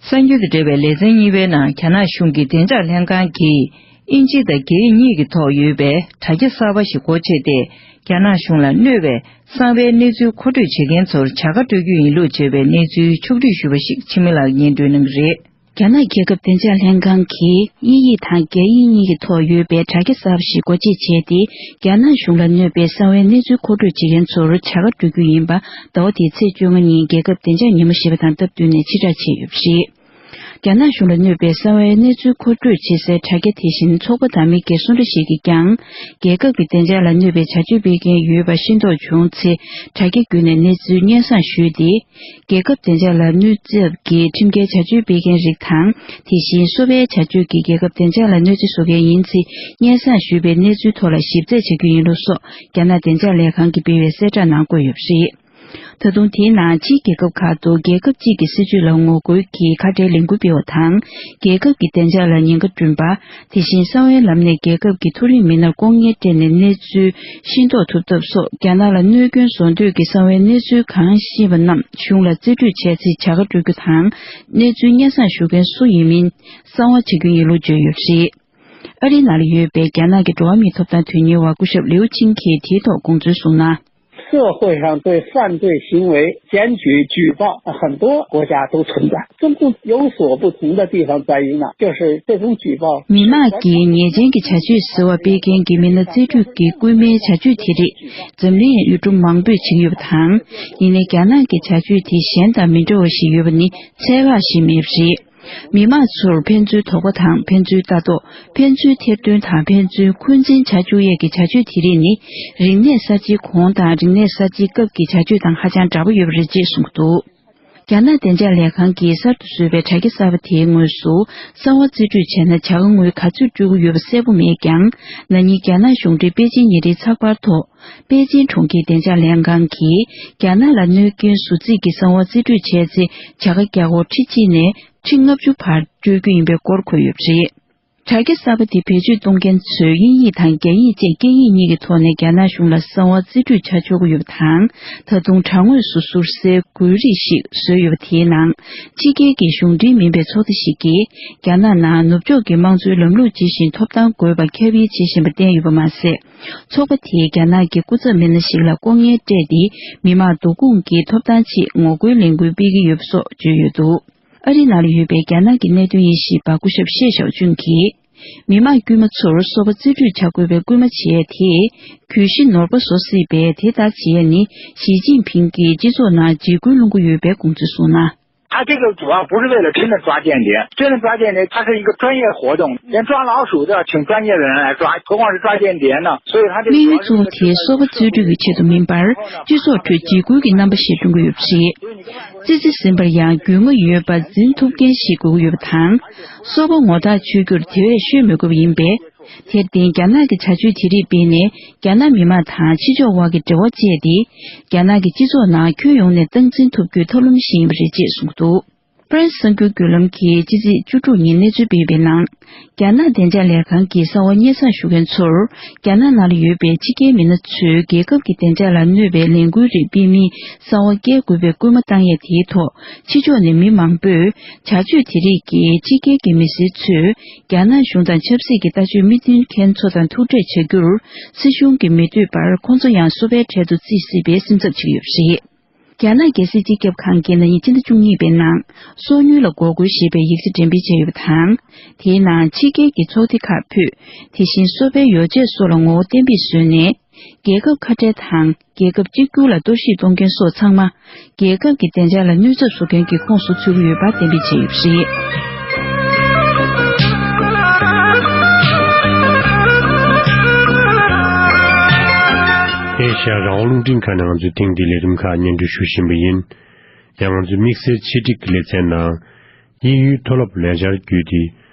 གསར་འགྱུར་དང་འབྲེལ་བའི་ལེ་ཚན་གཉིས་པའི་ནང་རྒྱ་ནག་གཞུང་གི་བདེ་འཇགས་ལྷན་ཁང་གིས་དབྱིན་ཇི་དང་རྒྱ་དབྱིན་གཉིས་ཀྱི་ཐོག་ཡོད་པའི་དྲ་རྒྱ་གསར་པ་ཞིག་སྒོ་ཕྱེ་སྟེ། རྒྱ་ནག་གཞུང་ལ་གནོད་པའི་གསང་བའི་གནས་ཚུལ་མཁོ་སྤྲོད་བྱེད་མཁན་ཚོར་བྱ་དགའ་སྤྲོད་རྒྱུ་ཡིན་ལུགས་བརྗོད་པའི་གནས་ཚུལ་ཕྱོགས་བསྒྲིགས་ཞུས་པ་ཞིག་འཆི་མེད་ལགས་སྙན་སྒྲོན་གནང་གི་རེད། རྒྱ་ནག་རྒྱལ་ཁབ་བདེ་འཇགས་ལྷན་ཁང་གིས་དབྱིན་ཡིག་དང་རྒྱ་དབྱིན་གཉིས་ཀྱི་ཐོག་ཡོད་པའི་དྲ་རྒྱ་གསར་པ་ཞིག་སྒོ་འབྱེད་བྱས་ཏེ། རྒྱ་ནག་གཞུང་ལ་གནོད་པའི་གསང་བའི་གནས་ཚུལ་མཁོ་སྤྲོད་བྱེད་མཁན་ཚོར་བྱ་དགའ་སྤྲོད་རྒྱུ་ཡིན་པ་ཟླ་བ་འདིའི་ཚེས་བཅོ་ལྔ་ཉིན་རྒྱལ་ཁབ་བདེ་འཇགས་ཉིན་མོ་ཞེས་པ་དང་སྟབས་བསྟུན་ནས་ཕྱིར་བསྒྲགས་བྱས་ཡོད་པ་རེད། རྒྱ་ནག་གཞུང་ལ་གནོད་པའི་གསང་བའི་གནས་ཚུལ་མཁོ་སྤྲོད་བྱེད་སའི་དྲ་རྒྱ་དེ་བཞིན་ཚོགས་པ་དང་མི་སྒེར་སུ་འདྲ་ཞིག་གིས་ཀྱང་། རྒྱལ་ཁབ་ཀྱི་བདེ་འཇགས་ལ་གནོད་པའི་བྱ་སྤྱོད་སྤེལ་མཁན་ཡོད་པ་ཤེས་རྟོགས་བྱུང་ཚེ། དྲ་རྒྱ་བརྒྱུད་ནས་གནས་ཚུལ་སྙན་སེང་ཞུས་ཏེ། རྒྱལ་ཁབ་བདེ་འཇགས་ལ་གནོད་ཚབས་ཀྱི་ཁྲིམས་འགལ་བྱ་སྤྱོད་སྤེལ་མཁན་རིགས་དང་། དེ་བཞིན་སོ་པའི་བྱ་སྤྱོད་ཀྱིས་རྒྱལ་ཁབ་བདེ་འཇགས་ལ་གནོད་འཚེ་བཟོ་མཁན་ཡིན་ཚེ། སྙན་སེང་ཞུས་པའི་གནས་ཚུལ་ཐོག་ལ་ཞིབ་རྩད་བྱ་རྒྱུ་ཡིན་ལུགས་སོགས། རྒྱ་ནག་བདེ་འཇགས་ལས་ཁང་གིས་སྤེལ་བའི་གསལ་བསྒྲགས་ནང་བཀོད་ཡོད་པ་རེད། ད་དུང་དེའི་ནང་ཕྱིའི་རྒྱལ་ཁབ་ཁག་ཏུ་རྒྱལ་ཁབ་གཅིག་གི་སྲིད་ཇུས་ལ་ངོ་རྒོལ་གྱིས་ཁ་བྲལ་ལས་འགུལ་སྤེལ་བ་དང་། རྒྱལ་ཁབ་ཀྱི་བདེ་འཇགས་ལ་ཉེན་ཁ་བསྐྲུན་པ། དེ་བཞིན་གསང་བའི་ལམ་ནས་རྒྱལ་ཁབ་ཀྱི་མཐོ་རིམ་མི་སྣར་ལྐོག་རྔན་སྤྲད་ནས་གནས་ཚུལ་ཤེས་རྟོགས་ཐུབ་ཐབས་སོགས། རྒྱ་ནག་ལ་གནོད་སྐྱོན་བཟོ་འདོད་ཀྱི་གསང་བའི་གནས་ཚུལ་གང་ཤེས་པ་རྣམས་གཞུང་ལ་རྩིས་སྤྲོད་བྱས་ཚེ་བྱ་དགའ་སྤྲོད་རྒྱུ་དང་། གནས་ཚུལ་སྙན་སེང་ཞུ་མཁན་སུ་ཡིན་མིན་གསང་བ་བྱེད་རྒྱུ་ཡིན་ལུགས་བརྗོད་ཡོད་པ་རེད། ཨ་རིའི་ནང་ལ་ཡོད་པའི་རྒྱ་ནག་གི་འགྲོ་བ་མིའི་ཐོབ་ཐང་དོན་གཉེར་བ་སྐུ་ཞབས་ལིའུ་ཆིང་གིས་དེའི་ཐོག་དགོངས་ཚུལ་གསུངས་ན། 社会上对犯罪行为检举举报，很多国家都存在。中共有所不同的地方在于呢，就是这种举报 མི་དམངས་ཀྱིས་ཉེས་ཅན་གྱི་བྱ་སྤྱོད་ཟེར་བ་སྤེལ་མཁན་གྱི་མི་སྣ་རྩིས་སྤྲོད་ཀྱི་སྐུལ་མའི་བྱ་སྤྱོད་དེ་རིགས་འཛམ་གླིང་ཡུལ་གྲུ་མང་པོས་བྱེད་ཀྱི་ཡོད་པ་དང་། ཡིན་ནའི་རྒྱ་ནག་གི་བྱ་སྤྱོད་དེ་གཞན་དང་མི་འདྲ་བ་ཞིག་ཡོད་པ་ནི་ཚད་བཀག་ཞིག་མེད་པ་རེད། མི་དམངས་ཚོར་ཕན་ཚུན་དོགས་པ་དང་། ཕན་ཚུན་ལྟ་རྟོག་ཕན་ཚུན་ཐེར་འདོན་དང་། ཕན་ཚུན་འཁོན་འཛིན་བྱ་བཅུག་ཡས་ཀྱི་བྱ་སྤྱོད་དེ་རིགས་ནི། རིག་གནས་གསར་བརྗེའི་གོང་དང་། རིག་གནས་གསར་བརྗེའི་སྐབས་ཀྱི་བྱ་སྤྱོད་དང་ཧ་ཅང་འདྲ་པོ་ཡོད་པ་རེད་ཅེས་གསུངས་འདུག་རྒྱ་ནག་བདེ་འཇགས་ལས་ཁང་གིས་གསར་དུ་བཟོས་པའི་དྲ་རྒྱ་གསར་པ་དེའི་ངོས་སུ། གསང་བ་རྩིས་སྤྲོད་བྱས་ན་བྱ་དགའ་དངུལ་ག་ཚོད་སྤྲོད་ཀྱི་ཡོད་པ་གསལ་པོ་མེད་ཀྱང་། ན་ནིང་རྒྱ་ནག་གཞུང་འབྲེལ་པེ་ཅིན་ཉིན་རེའི་ཚགས་པར་ཐོག་པེ་ཅིན་གྲོང་ཁྱེར་བདེ་འཇགས་ལྷན་ཁང་གིས། རྒྱ་ནག་ལ་གནོད་སྐྱོན་ཟུར་རྩིས་ཀྱི་གསང་བ་རྩིས་སྤྲོད་བྱས་ཚེ། བྱ་དགའ་རྒྱ་སྒོར་ཁྲི་གཅིག་ནས་ཁྲི་ལྔ་བཅུ་བར་སྤྲོད་རྒྱུ་ཡིན་པའི་སྐོར་འཁོད་ཡོད་པ་རེད། དྲ་རྒྱ་གསར་པ་འདི་བེད་སྤྱོད་གཏོང་མཁན་ཚོས་དབྱིན་ཡིག་དང་རྒྱ་ཡིག་བཅས་སྐད་ཡིག་གཉིས་ཀྱི་ཐོག་ནས་རྒྱ་ནག་གཞུང་ལ་གསང་བ་རྩིས་སྤྲོད་བྱ་ཆོག་གི་ཡོད་པ་དང་། ད་དུང་དྲ་ངོས་སུ་ཟུར་ཟའི་བགོ་རིས་ཤིག་བཟོས་ཡོད་པ། དེའི་ནང་ཕྱི་རྒྱལ་གྱི་གཞུང་འབྲེལ་མིན་པའི་ཚོགས་སྡེ་ཞིག་གིས། རྒྱ་ནག་ནང་ནུབ་ཕྱོགས་ཀྱི་དམངས་གཙོའི་ལམ་ལུགས་ཇི་བཞིན་ཐོབ་ཐང་དགོས་པ་ཁྱབ་སྤེལ་བྱེད་བཞིན་པ་བསྟན་ཡོད་པ་མ་ཟད། ཚོགས་པ་དེས་རྒྱ་ནག་གི་སྐུ་ཚབ་མི་སྣ་ཞིག་ལ་ལྐོག་རྔན་སྤྲད་དེ། མི་དམངས་བསྡུ་སྐོང་གི་ཐོབ་ཐང་ཆེད་ངོ་རྒོལ་ལས་འགུལ་སྤེལ་གྱི་ཡོད་པ་སོགས་བརྗོད་ཡོད་འདུག་ཨ་རིའི་ནང་ལ་ཡོད་པའི་རྒྱ་ནག་གི་གནད་དོན་དབྱེ་ཞིབ་པ་སྐུ་ཞབས་ཤེ་ཞའོ་ཅུན་གྱིས། མི་དམངས་དཀྱུས་མ་ཚོར་སོ་པ་རྩིས་སྤྲོད་བྱ་དགོས་པའི་སྐུལ་མ་བྱས་དེས། གྱོད་གཞི་ནོར་བ་བཟོ་སྲིད་པས། དེ་ལྟར་བྱས་ནི་ཞི་ཅིན་ཕིང་གིས་སྤྱི་ཚོགས་ནང་འཇིགས་སྐུལ་སློང་གི་ཡོད་པའི་དགོངས་ཚུལ་གསུངས་ན། 他这个主要不是为了真的抓间谍，真的抓间谍，他是一个专业活动，连抓老鼠都要请专业的人来抓，何况是抓间谍呢？所以他这个 དམིགས་ཡུལ་གཙོ་བོ་དེ་སོ་པ་རྩིས་སྤྲོད་ཀྱི་ཆེད་དུ་མིན་པར། སྤྱི་ཚོགས་ཁྲོད་འཇིགས་སྐུལ་གྱི་རྣམ་པ་ཞིག་སྐྲུན་གྱི་ཡོད་པ་རེད། ཙི་ཙི་ཟིན་པར་ཡང་རྒྱུས་མངའ་ཡོད་པ་འཛིན་ཐུབ་མཁན་ཞིག་དགོས་ཀྱི་ཡོད་པ་དང་། སོ་པ་ངོ་རྟགས་ཆོད་རྒྱུར་དེ་བས་ཤོད་མི་དགོས་པ་ཡིན་པས། དེར་བརྟེན། རྒྱ་ནག་གི་བྱ་སྤྱོད་དེ་རིགས་སྤེལ་ནས། རྒྱ་ནག་མི་དམངས་དང་ཕྱི་ཕྱོགས་དབར་གྱི་འབྲེལ་བ་བཅད་དེ། རྒྱ་ནག་གི་སྤྱི་ཚོགས་ནང་ཁྱོན་ཡོངས་ནས་སྟངས་འཛིན་ཐུབ་རྒྱུའི་ཐབས་ལམ་ཞིག་ཡིན་པ་རེད་ཅེས་གསུངས་འདུག་ཕ་རན་སི་གསར་འགྱུར་བརྒྱུད་ལམ་གྱིས་ཕྱི་ཚེས་བཅུ་དྲུག་ཉིན་གནས་ཚུལ་སྤེལ་བའི་ནང་། རྒྱ་ནག་བདེ་འཇགས་ལས་ཁང་གི་གསང་བ་སྙན་སེང་ཞུ་མཁན་ཚོར། རྒྱ་ནག་ནང་ལ་ཡོད་པའི་ཕྱི་རྒྱལ་མི་སྣ་ཚོས་རྒྱལ་ཁབ་ཀྱི་བདེ་འཇགས་ལ་གནོད་པའི་ལས་འགུལ་རིགས་སྤེལ་མིན་གསང་བ་བསྐྱལ་དགོས་པའི་སྐུལ་མ་བཏང་ཡས་དེའི་ཐོག་ཕྱི་ཕྱོགས་ནས་མི་མང་པོས། བྱ་སྤྱོད་དེ་རིགས་ཀྱིས་ཕྱི་རྒྱལ་གྱི་མི་སེར་ཚོས། རྒྱ་ནག་གཞུང་དང་ཆབ་སྲིད་ཀྱི་ལྟ་སྤྱོད་མི་མཐུན་མཁན་ཚོ་དང་ཐུག་འཕྲད་བྱ་རྒྱུར། སྲིད་གཞུང་གིས་མི་འདོད་པར་ཁོང་ཚོ་ཡང་སོ་པའི་གྲལ་དུ་བརྩི་སྲིད་པའི་སེམས་འཚབ་བྱེད་ཀྱི་ཡོད་པ་རེད། རྒྱ་ནག་རྒྱལ་སྲིད་སྤྱི་ཁྱབ་ཁང་གིས་ན་ནིང་ཕྱི་ཟླ་བཅུ་གཉིས་པའི་ནང་། སོ་ཉུལ་ལ་འགོག་རྒོལ་ཞེས་པའི་ཡིག་ཆ་འགྲེམས་སྤེལ་བྱས་ཡོད་པ་དང་། དེའི་ནང་ཕྱི་རྒྱལ་གྱི་ཚོགས་སྡེ་ཁག་ཕུད། དེ་བཞིན་སོ་པའི་ཡོ་བྱད་སོགས་ལ་ངོ་བོ་གཏན་འབེབས་བཟོས་ནས། རྒྱལ་ཁབ་ཁ་བྲལ་དང་། རྒྱལ་ཁབ་གཅིག་གྱུར་ལ་གཏོར་བཤིག་གཏོང་མཁན་སོགས་ཚང་མ། རྒྱལ་ཁབ་ཀྱི་བདེ་འཇགས་ལ་གནོད་ཚབས་བཟོ་མཁན་གྱི་ཁོངས་སུ་ཚུད་ཀྱི་ཡོད་པ་གཏན་འབེབས་བྱས་ཡོད་པ་རེད། ཨེ་ཤ་ཡ་རང་དབང་རླུང་འཕྲིན་ཁང་ནས་ང་ཚོའི་ཐེངས་འདིའི་ལས་རིམ་ཁག་སྙན་སྒྲོན་ཞུ་བཞིན་པ་ཡིན། ཡང་ང་ཚོའི་དམིགས་བསལ་ཆེད་སྒྲིག་གི་ལེ་ཚན་ནང་། དབྱིན་ཡུལ་མཐོ་སློབ་ལས་འཆར་བརྒྱུད་དེ།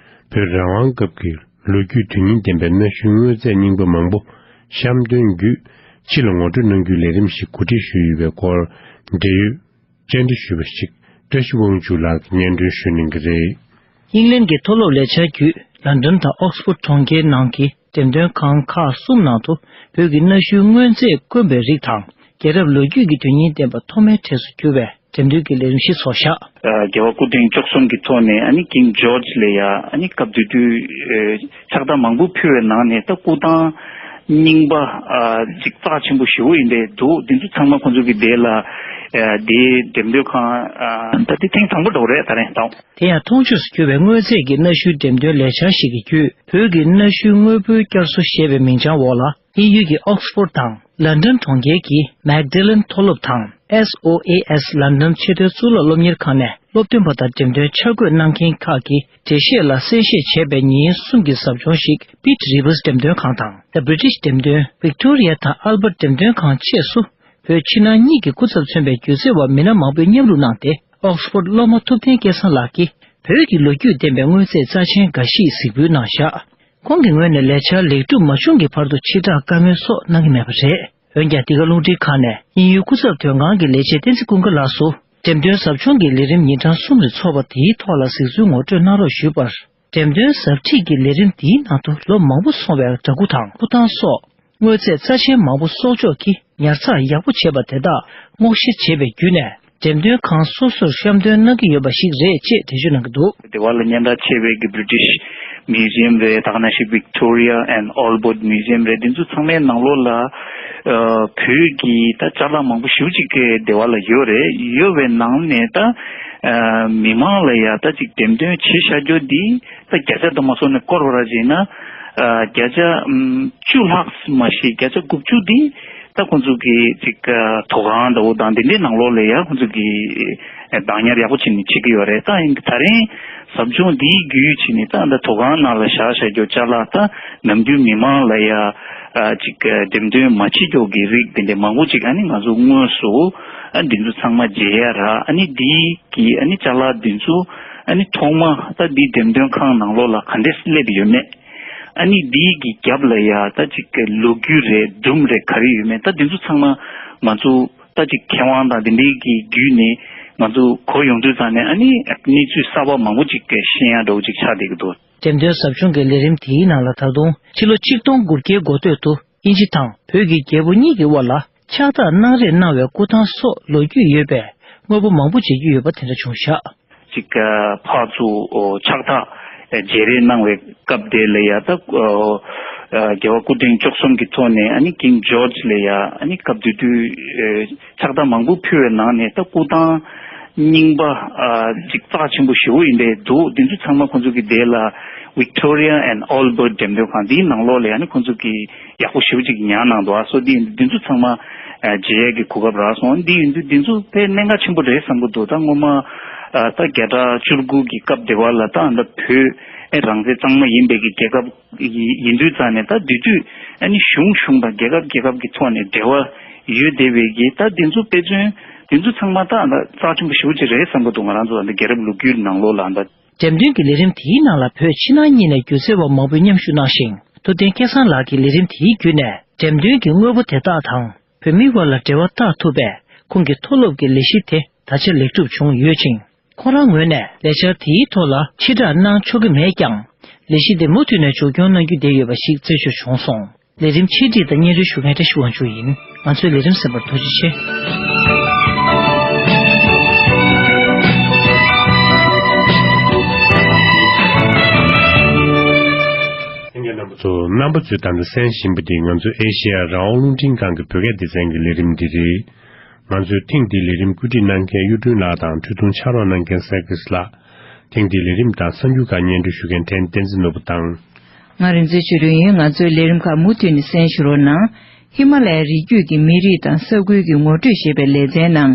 བོད་རང་དབང་སྐབས་ཀྱི་ལོ་རྒྱུས་དོན་སྙིང་ལྡན་པའི་གནའ་ཤུལ་དངོས་རྫས་རྙིང་པ་མང་པོ་བཤམས་སྟོན་བརྒྱུད། ཕྱི་ལ་ངོ་སྤྲོད་གནང་རྒྱུའི་ལས་རིམ་ཞིག་གོ་སྒྲིག་ཞུས་ཡོད་པའི་སྐོར། འབྲེལ་ཡོད་བཅར་འདྲི་ཞུས་པ་ཞིག་བཀྲ་ཤིས་དབང་ཕྱུག་ལགས་ཀྱིས་སྙན་སྒྲོན་ཞུ་གནང་གི་རེད། དབྱིན་ལན་གྱི་མཐོ་སློབ་ལས་འཆར་བརྒྱུད། ལན་ཌན་དང་ཨོག་སི་ཕོར་གྲོང་ཁྱེར་ནང་གི་འགྲེམས་སྟོན་ཁང་ཁག་གསུམ་ནང་དུ། བོད་ཀྱི་གནའ་ཤུལ་དངོས་རྫས་དཀོན་པའི་རིགས་དང་། རྒྱལ་རབས་ལོ་རྒྱུས་ཀྱི་དོན་སྙིང་ལྡན་པ་ཐོག་མའི་གྲས་སུ་གྱུར་བའི་འགྲེམས་སྟོན་གྱི་ལས་རིམ་ཞིག་ཚོགས་བཞག་རྒྱལ་བ་སྐུ་ཕྲེང་བཅུ་གསུམ་གྱི་ཐོག་ནས། ཨ་ནི་ཀིང་ཇོརྗ་ལ་ཡ། ཨ་ནི་སྐབས་དེ་དུས་ཕྱག་རྟགས་མང་པོ་ཕུལ་བའི་ནང་ནས། ད་སྐུ་ཐང་རྙིང་པ་ཅིག་རྩ་ཆེན་པོ་ཞེ་པོ་ཡིན་པས་འདུག་འདི་ཚོ་ཚང་མ་ཁོང་ཚོ་གི་དེ་ལ། དེའི་འགྲེམས་སྟོན་ཁང་། ད་དེ་ཐེངས་དང་པོ་འདྲ་བོ་རེད། ད་རེས་དང་། དེ་ཡང་མཐོང་ཆོས་སུ་གྱུར་པའི་དངོས་རྫས་ཀྱི་གནའ་ཤུལ་འགྲེམས་སྟོན་ལས་འཆར་ཞིག་གི་བརྒྱུད། བོད་ཀྱི་གནའ་ཤུལ་དངོས་པོའི་བསྐྱར་གསོ་ཞེས་པའི་མིང་བྱང་འོག་ལ། དབྱིན་ཡུལ་གྱི་ཨོག་སི་ཕོར་དང་། ལན་ཌན་གྲོང་ཁྱེར་གྱི་མེག་ཌི་ལན་མཐོ་སློབ་དང་། S O A S London ཆེས་མཐོའི་གཙུག་ལག་སློབ་གཉེར་ཁང་ནས་སློབ་སྟོན་པ་དང་འགྲེམས་སྟོན་འཆར་འགོད་གནང་མཁན་ཁག་གིས་འགྲེལ་བཤད་ལ་གསན་བཞེས་བྱས་པའི་ཉིན་གསུམ་གྱི་ཟབ་སྦྱོང་ཞིག་Pitt Rivers འགྲེམས་སྟོན་ཁང་དང་། The British འགྲེམས་སྟོན། Victoria དང་Albert འགྲེམས་སྟོན་ཁང་བཅས་སུ། བོད་ཕྱི་ནང་གཉིས་ཀྱི་སྐུ་ཚབ་མཚོན་པའི་སྒྱུ་རྩལ་བ་མི་སྣ་མང་པོས་མཉམ་རུབ་གནང་སྟེ། ཨོག་སི་ཕོར་སློབ་མ་ཐུབ་བསྟན་སྐལ་བཟང་ལགས་ཀྱིས། བོད་ཀྱི་ལོ་རྒྱུས་ལྡན་པའི་དངོས་རྫས་རྩ་ཆེན་འགའ་ཞིག་གཟིགས་འབུལ་གནང་བཞག་ཁོང་གི་ངོས་ནས་ལས་འཆར་ལེགས་གྲུབ་མ་བྱུང་གི་བར་དུ་ཕྱིར་བསྒྲགས་བཀའ་མོལ་སོགས་གནང་གི་མེད་པ་རེད། འོན་ཀྱང་འདི་ག་རླུང་འཕྲིན་ཁང་ནས་དབྱིན་ཡུལ་སྐུ་ཚབ་དོན་ཁང་གི་ལས་བྱེད་བསྟན་འཛིན་ཀུན་དགའ་ལགས་སུ་འགྲེམས་སྟོན་ཟབ་སྦྱོང་གི་ལས་རིམ་ཉིན་གྲངས་གསུམ་རེ་འཚོགས་པ་དེའི་ཐོག་ལ་གཟིགས་ཚུལ་ངོ་སྤྲོད་གནང་རོགས་ཞུས་པར། འགྲེམས་སྟོན་ཟབ་ཁྲིད་ཀྱི་ལས་རིམ་འདིའི་ནང་དུ་ལོ་མང་པོ་སོང་བའི་འདྲ་སྐུ་དང་སྐུ་ཐང་སོགས་དངོས་རྫས་རྩ་ཆེན་མང་པོ་གསོག་འཇོག་གིས་ཉར་ཚགས་ཡག་པོ་བྱས་པ་དེ་དག་སྔོག་བཤེར་བྱས་པའི་བརྒྱུད་ནས། འགྲེམས་སྟོན་ཁང་སོ་སོར་བཤམས་སྟོན་གནང་གི་ཡོད་པ་ཞིག་རེད་ཅེས་འགྲེལ་བརྗོད་གནང་གི་འདུག། དེ་བ་ལ་སྙན་གྲགས་ཆེ་བའི་གི་British Museum རེད། ད་ག་ནང་བཞིན་Victoria and Albert Museum རེད། འདི་ཚོ་ཚང་མའི་ནང་ལོགས་ལ་ཨ་བོད་ཀྱི་ད་ཅ་ལག་མང་པོ་ཞེ་པོ་ཅིག་གི་དེ་བ་ལ་ཡོད་རེད། ཡོད་པའི་ནང་ནས་ད་ཨ་མི་མང་ལ་ཡ་ད་ཅིག་འགྲེམས་སྟོན་བྱེད་བཞག་རྒྱུ་འདི་ད་བརྒྱ་ཆ་དུ་མ་སོང་ནས་སྐོར་བ་ར་བྱས་ན་ཨ་བརྒྱ་ཆ་ཨམ་བཅུ་ལྷག་མ་ཞིག་བརྒྱ་ཆ་དགུ་བཅུ་འདི་ད་ཁོང་ཚོ་གི་ཅིག་ཨ་ཐོག་ཁང་འདྲ་བོ་དང་དེ་འདྲའི་ནང་ལོགས་ལ་ཡ་ཁོང་ཚོ་གི་ཨ་བདག་ཉར་ཡག་པོ་བྱས་ནས་བྱེད་ཀྱི་ཡོད་རེད། ད་ཡིན་ད་རིང་ཟབ་སྦྱོང་འདིའི་བརྒྱུད་བྱས་ནས་ད་ད་ཐོག་ཁང་ནང་ལ་བཞག་བཞག་རྒྱུ་ཅ་ལག་ད་ནམ་རྒྱུན་མི་མང་ལ་ཡ་ཨ་ཅིག་ཨ་འགྲེམས་སྟོན་མ་བྱེད་རྒྱུ་གི་རིགས་དེ་འདྲའི་མང་པོ་ཅིག་ཨ་ནི་ང་ཚོ་དངོས་སུ་ཨ་འདི་ཚོ་ཚང་མ་མཇལ་ཡ་ར། ཨ་ནི་འདི་གི་ཨ་ནི་ཅ་ལག་འདི་ཚོ་ཨ་ནི་ཐོག་མ་ད་འདི་འགྲེམས་སྟོན་ཁང་ནང་ལོགས་ལ་ག་འདྲས་སླེབས་ཡོད་མེད། ཨ་ནི་འདིའི་གི་རྒྱབ་ལ་ཡ་ད་ཅིག་གི་ལོ་རྒྱུས་རེད་སྒྲུང་རེད་ག་རེ་ཡོད་མེད་ད་འདི་ཚོ་ཚང་མ་ང་ཚོ་ད་ཅིག་མཁས་དབང་དང་འདི་འདྲའི་གི་བརྒྱུད་ནས་ང་ཚོ་གོ་ཡོང་དུས་ཙང་ནས་ཨ་ནི་གནས་ཚུལ་གསར་པ་མང་པོ་ཅིག་གི་ཤེས་ཡ་འདྲ་བོ་ཅིག་ཆགས་བསྡད་ཀྱི་འདུག། འགྲེམས་སྟོན་ཟབ་སྦྱོང་གི་ལས་རིམ་དེའི་ནང་ལ་ད་དུང་ཕྱི་ལོ་ཆིག་སྟོང་དགུ་བརྒྱའི་འགོ་སྟོད་དུ་དབྱིན་ཇི་དང་བོད་ཀྱི་རྒྱལ་པོ་གཉིས་ཀྱི་དབར་ལ་ཕྱག་རྟགས་གནང་རེས་གནང་བའི་སྐུ་ཐང་སོགས་ལོ་རྒྱུས་ཡོད་པའི་དངོས་པོ་མང་པོ་མཇལ་རྒྱུ་ཡོད་པ་དེ་འདྲ་བྱུང་བཞག། ཅིག་ཕར་ཚུར་ཕྱག་རྟགས་བརྗེ་རེས་གནང་བའི་སྐབས་དེ་ལ་ཡ་ད་རྒྱལ་བ་སྐུ་ཕྲེང་བཅུ་གསུམ་གྱི་ཐོག་ནས་ཨ་ནི་King George ལ་ཡ་ཨ་ནི་སྐབས་དེ་དུས་ཕྱག་རྟགས་མང་པོ་ཕུལ་བའི་ནང་ནས་ད་སྐུ་ཐང་རྙིང་པ་ཅིག་རྩ་ཆེན་པོ་ཞེ་པོ་ཡིན་པས་འདུག། འདི་ཚོ་ཚང་མ་ཁོང་ཚོ་གི་དེ་ལ་Victoria and Albert འགྲེམས་སྟོན་ཁང་འདིའི་ནང་ལོགས་ལ་ཡ་ཨ་ནི་ཁོང་ཚོ་གི་ཡག་པོ་ཞེ་པོ་ཅིག་ཉར་གནང་འདུག་ཨ། སོ་འདི་འདི་ཚོ་ཚང་མ་མཇལ་ཡས་ཀྱི་གོ་སྐབས་རག་སོང་། འདི་ཡིན་དུས་འདི་ཚོ་དཔེ་གནད་འགག་ཆེན་པོ་རེད་བསམ་གྱི་འདུག། ད་སྔོན་མ་ད་བརྒྱ་ཕྲག་བཅུ་དགུ་གི་སྐབས་དེ་བ་ལ་ད་ད་བོད་རང་བཙན་གཙང་མ་ཡིན་པའི་གི་རྒྱལ་ཁབ་ཡིན་དུས་ཙང་ནས་ད་དེ་དུས་ཨ་ནི་གཞུང་གཞུང་དང་རྒྱལ་ཁབ་རྒྱལ་ཁབ་ཀྱི་ཐོག་ནས་འབྲེལ་བ་ཡོད་བསྡད་པའི་གི་ད་འདི་ཚོ་དཔེ་མཚོན་འདི་ཚོ་ཚང་མ་ད་ད་རྩ་ཆེན་པོ་ཞེ་པོ་ཅིག་རེད་བསམ་གྱི་འདུག། ང་རང་ཚོ་ད་རྒྱལ་རབས་ལོ་རྒྱུས་ནང་ལོགས་ལ་ད། འགྲེམས་སྟོན་གྱི་ལས་རིམ་དེའི་ནང་ལ་བོད་ཕྱི་ནང་གཉིས་ནས་སྒྱུ་རྩལ་བ་མང་པོས་མཉམ་ཞུགས་གནང་ཞིང་། ཐུབ་བསྟན་སྐལ་བཟང་ལགས་ཀྱིས་ལས་རིམ་དེའི་བརྒྱུད་ནས་འགྲེམས་སྟོན་གྱི་དངོས་པོ་དེ་དག་དང་བོད་མིའི་དབར་ལ་འབྲེལ་བ་བཏགས་ཐུབ་པའི་ཁོང་གི་མཐོ་སློབ་ཀྱི་ལས་གཞི་དེ་ད་ཆ་ལེགས་གྲུབ་བྱུང་ཡོད་ཅིང་། ཁོང་རང་ངོས་ནས་ལས་འཆར་དེའི་ཐོག་ལ་ཕྱིར་བསྒྲགས་གནང་ཆོག་གི་མེད་ཀྱང་། ལས་གཞི་དེ་མུ་མཐུད་ནས་མཇུག་སྐྱོང་གནང་རྒྱུ་བསྡད་ཡོད་པ་ཞིག་རྩད་གཅོད་བྱུང་སོང་། ལས་རིམ་ཆེད་སྒྲིག་དང་སྙན་སྒྲོན་ཞུ་མཁན་བཀྲ་ཤིས་དབང་ཕྱུག་ཡིན། ང་ཚོའི་ལས་རིམ་གསན་པར་ཐུགས་རྗེ་ཆེ། ལྷན་རྒྱས་རྣམ་པ་ཚོ། རྣམ་པ་ཚོས་ད་ལྟ་གསན་བཞིན་པ་འདི་ང་ཚོའི་ཨེ་ཤེ་ཡ་རང་དབང་རླུང་འཕྲིན་ཁང་གི་བོད་སྐད་སྡེ་ཚན་གྱི་ལས་རིམ་འདི་རེད། ང་ཚོའི་ཐེངས་འདིའི་ལས་རིམ་བཀོད་སྒྲིག་གནང་མཁན་གཡུ་སྒྲོན་ལགས་དང་འཕྲིན་ཐུང་ཕྱག་རོགས་གནང་མཁན་སེར་ཀིས་ལགས། ཐེངས་འདིའི་ལས་རིམ་དང་གསར་འགྱུར་ཁག་སྙན་སྒྲོན་ཞུ་མཁན་ཕྲན་བསྟན་འཛིན་ནོར་བུ་དང་། ང་རིག་འཛིན་ཆོས་སྒྲོན་ཡིན། ང་ཚོའི་ལས་རིམ་ཁག་མུ་མཐུད་ནས་གསན་ཞུ་རོགས་གནང་། ཧི་མ་ལ་ཡའི་རི་རྒྱུད་ཀྱི་མི་རིགས་དང་ས་ཁུལ་གྱི་ངོ་སྤྲོད་ཞེས་པའི་ལེ་ཚན་ནང་།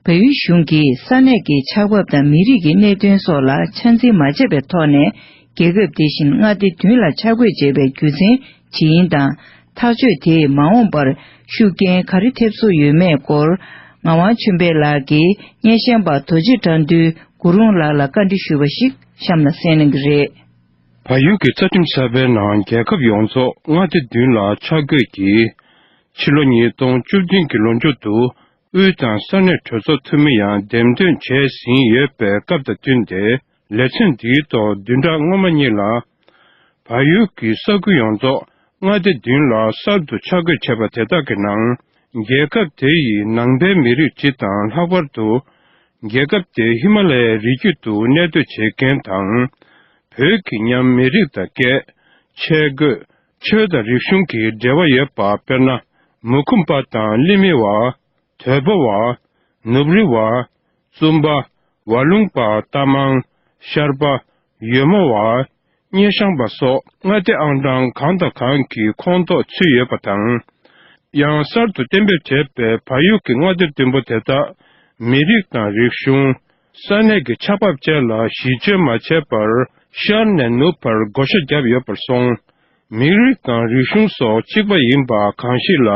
བལ་ཡུལ་གཞུང་གིས་ས་གནས་ཀྱི་ཆགས་བབ་དང་མི་རིགས་ཀྱི་གནད་དོན་སོགས་ལ་ཆ་འཛིན་མ་བྱས་པའི་ཐོག་ནས། རྒྱལ་ཁབ་དེ་བཞིན་མངའ་སྡེ་བདུན་ལ་ཆ་བགོས་བྱས་པའི་རྒྱུ་མཚན་ཇི་ཡིན་དང་། ཐག་གཅོད་དེས་མ་འོངས་པར་ཤུགས་རྐྱེན་ག་རེ་ཐེབས་སྲོལ་ཡོད་མེད་སྐོར། ངག་དབང་ཆོས་འཕེལ་ལགས་ཀྱིས་སྙན་ཤལ་པ་རྡོ་རྗེ་དགྲ་འདུལ་གུ་རུང་ལགས་ལ་བཀའ་འདྲི་ཞུས་པ་ཞིག་གཤམ་ལ་གསན་གནང་གི་རེད། བལ་ཡུལ་གྱི་རྩ་ཁྲིམས་གསར་པའི་ནང་རྒྱལ་ཁབ་ཡོངས་རྫོགས་མངའ་སྡེ་བདུན་ལ་ཆ་བགོས་ཀྱིས། ཕྱི་ལོ་ཉིས་སྟོང་བཅུ་བདུན་གྱི་ལོ་མཇུག་ཏུ་དབུས་དང་ས་གནས་གྲོས་ཚོགས་འཐུས་མི་ཡང་འདེམས་ཐོན་བྱས་ཟིན་ཡོད་པའི་སྐབས་དང་བསྟུན་ཏེ། ལེ་ཚན་འདིའི་ཐོག་བདུན་ཕྲག་སྔོན་མ་གཉིས་ལ། བལ་ཡུལ་གྱི་ས་ཁུལ་ཡོངས་རྫོགས་མངའ་སྡེ་བདུན་ལ་གསར་དུ་ཆ་བགོས་བྱས་པ་དེ་དག་གི་ནང་། རྒྱལ་ཁབ་དེ་ཡི་ནང་པའི་མི་རིགས་སྤྱི་དང་། ལྷག་པར་དུ། རྒྱལ་ཁབ་དེའི་ཧི་མ་ལ་ཡའི་རི་རྒྱུད་དུ་གནས་སྡོད་བྱེད་མཁན་དང་། བོད་ཀྱི་ཉམ་མི་རིགས་དང་སྐད། ཆས་གོས། ཆོས་དང་རིག་གཞུང་གི་འབྲེལ་བ་ཡོད་པ། དཔེར་ན། མུ་ཁུམ་པ་དང་གླི་མི་བ། དོལ་པོ་བ། ནུབ་རི་བ། བཙུན་པ། བ་ལུང་པ། རྟ་མང་། ཤར་པ། ཡོལ་མོ་བ། སྙེ་ཤང་པ་སོགས་མངའ་སྡེ་ཨང་གྲངས་གང་དང་གང་གི་ཁོངས་གཏོགས་ཚུད་ཡོད་པ་དང་། ཡང་གསར་དུ་གཏན་འབེབས་བྱས་པའི་བལ་ཡུལ་གྱི་མངའ་སྡེ་བདུན་པོ་དེ་དག་མི་རིགས་དང་རིག་གཞུང་། ས་གནས་ཀྱི་ཆགས་བབ་བཅས་ལ་གཞི་བཅོལ་མ་བྱས་པར་ཤར་ནས་ནུབ་བར་བགོ་བཤའ་བརྒྱབ་ཡོད་པར་སོང་། མི་རིགས་དང་རིག་གཞུང་སོགས་གཅིག་པ་ཡིན་པ་གང་ཞིག་ལ།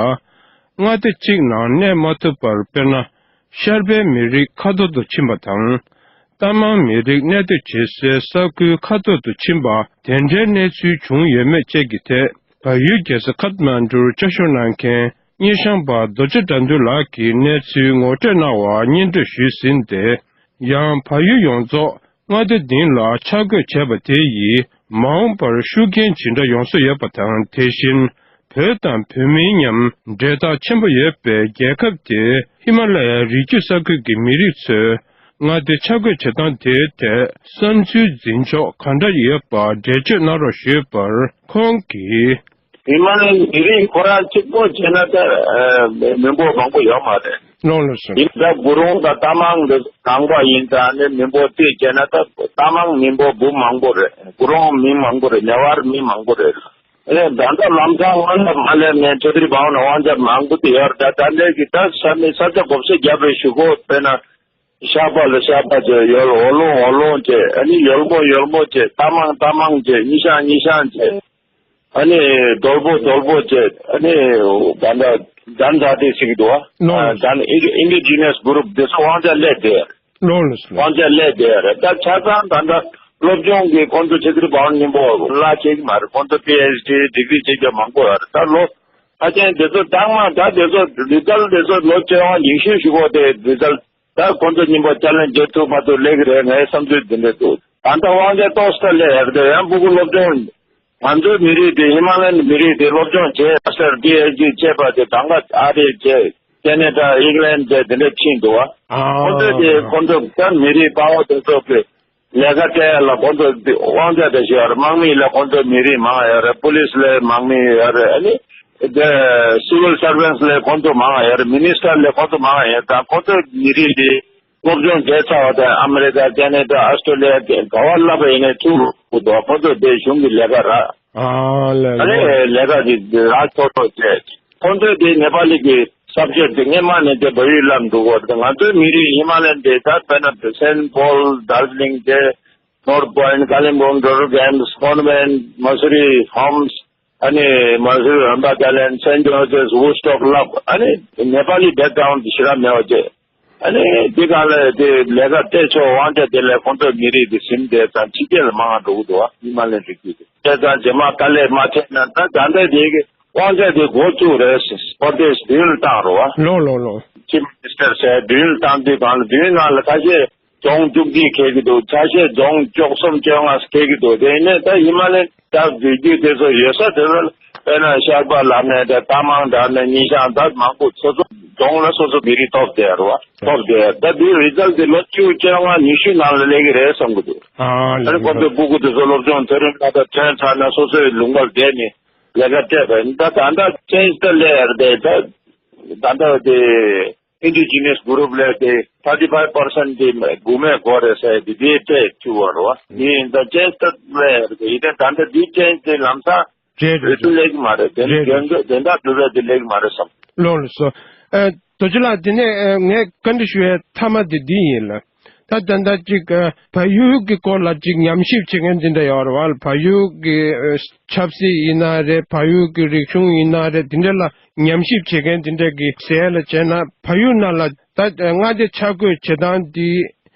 མངའ་སྡེ་གཅིག་ནང་གནས་མ་ཐུབ་པར། དཔེར་ན། ཤར་པའི་མི་རིགས་ཁ་ཐོར་དུ་ཕྱིན་པ་དང་། རྟ་མང་མི་རིགས་གནས་སྡོད་བྱེད་སའི་ས་ཁུལ་ཁ་ཐོར་དུ་ཕྱིན་པ། དེ་འདྲའི་གནས་ཚུལ་བྱུང་ཡོད་མེད་བཅས་ཀྱི་ཐད། བལ་ཡུལ་རྒྱལ་ས་ཁཱཐ་མན་ཌུར་བཅའ་བཞུགས་གནང་མཁན་ སྙེ་ཤང་པ་རྡོ་རྗེ་དགྲ་འདུལ་ལགས་ཀྱིས་གནས་ཚུལ་ངོ་སྤྲོད་གནང་བར་སྙན་སྒྲོན་ཞུས་ཟིན་ཏེ། ཡང་བལ་ཡུལ་ཡོངས་རྫོགས་མངའ་སྡེ་བདུན་ལ་ཆ་བགོས་བྱས་པ་དེ་ཡིས་མ་འོངས་པར་ཤུགས་རྐྱེན་ཇི་འདྲ་ཡོང་ས་ཡོད་པ་དང་། དེ་བཞིན་བོད་དང་བོད་མིའི་མཉམ་འབྲེལ་ཐག་ཆེན་པོ་ཡོད་པའི་རྒྱལ་ཁབ་དེ་ཧི་མ་ལ་ཡའི་རི་རྒྱུད་ས་ཁུལ་གྱི་མི་རིགས་ཚོས་མངའ་སྡེ་ཆ་བགོས་བྱེད་སྟངས་དེའི་ཐད་བསམ་ཚུལ་འཛིན་ཕྱོགས་ག་འདྲ་ཡོད་པ་འགྲེལ་བརྗོད་གནང་རོགས་ཞུས་པར། ཁོང་གིས། ཧི་མ་ལ་ཡའི་མི་རིགས་ཁོ་རང་གཅིག་པོ་བྱས་ན་ད་ཨ་མི་འབོར་མང་པོ་ཡོད་མ་རེད། ལགས་ལགས་སོ། ཡིན་ད་གུ་རུང་དང་རྟ་མང་འདི་གང་པ་ཡིན་ད་ནི་མི་འབོར་གཅིག་བྱས་ན་ད་རྟ་མང་མི་འབོར་འབུམ་མང་པོ་རེད། གུ་རུང་མི་མང་པོ་རེད། ཉ་བར་མི་མང་པོ་རེད། ཨེ་ད་ལྟ་ལམ་སང་དབང་ཆ་མ་ལེན་ནས་ཆོས་ཁྲི་བང་ན་དབང་ཆ་མང་པོ་དེ་ཡོད་རེད། ད་ད་ལྟའི་གི་ད་ས་མི་ས་ཆ་བགོ་བཤའ་བརྒྱབ་པའི་གཞུག་གུ་དཔེར་ན། ཤ་པ་ལ་ཤ་པ་བྱས། ཡོལ། འོ་ལོང་འོ་ལོང་བྱས། ཨ་ནི་ཡོལ་མོ་ཡོལ་མོ་བྱས། རྟ་མང་རྟ་མང་བྱས། སྙི་ཤང་སྙི་ཤང་བྱས། ཨ་ནི་རྡོལ་པོ་རྡོལ་པོ་བྱས། ཨ་ནི་ད་ལྟ་ཛན་ཛཱ་ཏི་ཟེར་གྱི་འདུག་བ། ལགས། ཨ་ཛན་ཨིན་ཌི་ཇི་ནས་གུ་རུབ་དེ་ཚོ་དབང་ཆ་སླེབས་བསྡད། ལགས་ལགས་སོ། དབང་ཆ་སླེབས་བསྡད་རེད། ད་ཆ་ཚང་ད་ལྟ་སློབ་སྦྱོང་གི་ཁོང་ཚོ་ཆེ་ཁྲི་བང་སྙིང་པོ་གླ་བྱེད་ཀྱི་མ་རེད། ཁོང་ཚོ་པི་ཨེཆ་ཌི་ཌིག་རི་བྱེད་རྒྱུ་མང་པོ་ཡོད་རེད། ད་ལོ་ཁ་ཅན་དེ་ཚོ་དང་མ་ད་དེ་ཚོ་རི་ཛལ་དེ་ཚོ་ལོ་བཅོ་ལྔ་ཉི་ཤུ་ཞིག་འགོར་ཏེ་རི་ཛལ། ད་ཁོང་ཚོ་གཉིས་པོ་ཅ་ལན་འཇལ་ཐུབ་མ་ཐུབ་སླེབས་ཀྱི་རེད། ངའི་བསམ་ཚུལ་འདི་འདྲ་འདུག་ད་ལྟ་དབང་ཆ་ཏོག་ཙམ་སླེབས་ཡག་དེ་ཡང་སྤུ་གུ་སློབ་སྦྱོང་། ང་ཚོའི་མི་རིགས་དེ་ཧི་མ་ལ་ཡའི་མི་རིགས་དེ་སློབ་སྦྱོང་བྱས། མ་སི་ཊར་པི་ཨེཆ་ཌི་བྱས་པ་དེ་གང་ག་ཨ་རི་བྱས། ཁེ་ན་ཌ། ཨིང་ལན་བྱས། དེ་འདྲ་ཕྱིན་འདུག་བ། ཨ། ཁོང་ཚོས་དེ་ཁོང་ཚོ་ད་མི་རིགས་དཔའ་བོ་དེ་ཚོ་གི་ལས་ཀ་སྤྲད་ཡ་ལ་ཁོང་ཚོ་དབང་ཆ་དེ་ཞིག་ཡོད་རེད། དམག་མི་ལ་ཁོང་ཚོ་མི་རིགས་མང་ཡོད་རེད། པུ་ལིས་ལ་དམག་མི་ཡོད་རེད། ཨ་ནི་དེ་སི་ཝིལ་སར་ཝན་སི་ལ་ཁོང་ཚོ་མང་ཡོད་རེད། མི་ནི་སི་ཊར་ལ་ཁོང་ཚོ་མང་ཡོད། ད་ཁོང་ཚོ་མི་རིགས་དེ་སློབ་སྦྱོང་བྱས་ཚར་བ་དང་ཨ་མི་རི་ཀ། ཁེ་ན་ཌ། ཨོ་སི་ཊྲེ་ལི་ཡ། ག་བ་ལབ་པ་ཡིན་ནའི་ཐུག་འདུག་ཁོང་ཚོ་དེ་གཞུང་གི་ལས་ཀ་རག་ཨ་ལས་ཨ་ནི་ལས། ལས་ཀ་དེ་རག་ཆོག་ཆོག་བྱས། ཁོང་ཚོས་དེ་ནེ་པ་ལི་གི་སབ་ཇེག་དེ་སྔོན་མ་ནས་དེ་བལ་ཡུལ་ལ་འགྲོ་གི་ཡོད་རེད། ང་ཚོའི་མི་རིགས་ཧི་མ་ལ་ཡན་དེ་ད་དཔེར་ན་སེན་པོལ། དར་ཇི་ལིང་། དེ་ནོར་ཐ་པོ་ཡིན། ཀ་ལིམ་པོང་། ཌོ་ར་གྷལམ། ཀོན་ཝན། མ་སུ་རི། ཧོམ་སི། ཨ་ནི་མ་སུ་རི། རམ་པ་ཏཱ་ལན། སེན་ཇོ་ཟེས། ཝུད་སི་ཊོག་ལབ། ཨ་ནི་ནེ་པ་ལི་བེག་གྷ་རའུན་ཌི་ཞེ་དྲག་མེད་པ་བྱས། ཨ་ནི་འདི་གང་ལ་དེ་ལས་ཀ་སྤྲད་ཆོག་དབང་ཆ་དེ་ལས་ཁོང་ཚོ་མི་རིགས་དེ་ཟིན་བསྡད་ཙང་ཕྱི་རྒྱལ་ལ་མང་ང་འགྲོ་གི་འདུག་བ། ཧི་མ་ལ་ཡན་རི་རྒྱུད་དེ་བྱས་ཙང་རྗེས་མ་དཀའ་ལས་མ་འཕྲད་ན། ད་ད་ལྟ་དེ་གི་དབང་ཆ་དེ་འགོ་བཙུགས་རེད། ཧོ་ཏེ་བདུན་ལ་བཏང་རོགས་བ། ལོ་ལོ་ལོ། ཅིབ་མི་ནི་སི་ཊར་ཟེར་བདུན་ལ་བཏང་དུས་གང་ལ་བདུན་ནང་ལ་ཁ་ཤས་རྫོང་བཅུ་གཅིག་འཁེལ་གྱི་འདུག་ཆ་ཤས་རྫོང་བཅུ་གསུམ་བཅོ་ལྔ་འཁེལ་གྱི་འདུག་དེ་ཡིན་ནའི་ད་ཧི་མ་ལ་ཡན་ད་རྒྱུད་རྒྱུད་དེ་ཚོ་ཡོད་ས་དེ་ཚོ་དཔེར་ན་ཤར་པ་ལབ་ནས། ད་རྟ་མང་ལབ་ནས། སྙི་ཤང་། ད་མང་པོ་སོ་སོ་རྫོང་ལ་སོ་སོ་མི་རིགས་ཐོབ་བསྡད་རེད་བ། ཐོབ་བསྡད། ད་དེའི་རི་ཛལ་དེ་ལོ་བཅུ་བཅོ་ལྔ་ཉི་ཤུ་ནང་ལ་སླེབས་ཀྱི་རེད་བསམ་གྱི་འདུག་ཨ་ཨ་ནི་ཁོ་ཚོའི་སྤུ་གུ་དེ་ཚོ་སློབ་སྦྱོང་མཐོ་རིམ་ལ་ད་ཐོན་ཚར་ན་སོ་སོའི་ལུང་པར་བསྡད་ནས་ལས་ཀ་སྤྲད་པ་ཡིན། ད་ད་ལྟ་ཅེན་ཇི་ད་སླེབས་ཡ་རེད་དེ། ད་ད་ལྟ་དེ། ཨིན་ཌི་ཇི་ནས་གུ་རུབ་ལས་དེ་ཐར་ཊི་ཕའི་བི་པར་སེན་ཊི་དེ་དགོས་མེད་དགོས་རེད་ཟེར་དེ་དེ་སྤྲད་བཅུག་པ་རེད་བ། དེ་ཡིན་ཙང་ཅེན་ཇི་ད་ལས་རེད། ཡིན་ནའི་ད་ལྟ་དེ་ཅེན་ཇི་དེ་ལམ་སང་རེད་འོས་བསྡུ་སླེབས་ཀྱི་མ་རེད། དེ་ནི་རེད་རེད། དོན་དག་དོན་དག་སྒྲུབ་རེད་དེ་སླེབས་ཀྱི་མ་རེད་བསམ། ལགས་ལགས་སོ། ཨ་རྡོ་རྗེ་ལགས། དེ་ནས་ཨ་ངས་བཀའ་འདྲི་ཞུ་ཡའི་མཐའ་མ་དེ་འདི་ཡིན་ལ། ད་ད་ལྟ་ཅིག་ཨ་བལ་ཡུལ་གྱི་སྐོར་ལ་ཅིག་ཉམས་ཞིབ་བྱེད་མཁན་དེ་འདྲ་ཡོད་རེད་བ། བལ་ཡུལ་གྱི་ཨ་ཆབ་སྲིད་ཡིན་ན་རེད། བལ་ཡུལ་གྱི་རིག་གཞུང་ཡིན་ན་རེད། དེ་འདྲ་ལ་ཉམས་ཞིབ་བྱེད་མཁན་དེ་འདྲ་གི་ཟེར་ལ་བྱས་ན། བལ་ཡུལ་ནང་ལ་ད་མངའ་སྡེ་ཆ་བགོས་བྱེད་སྟངས་འདི་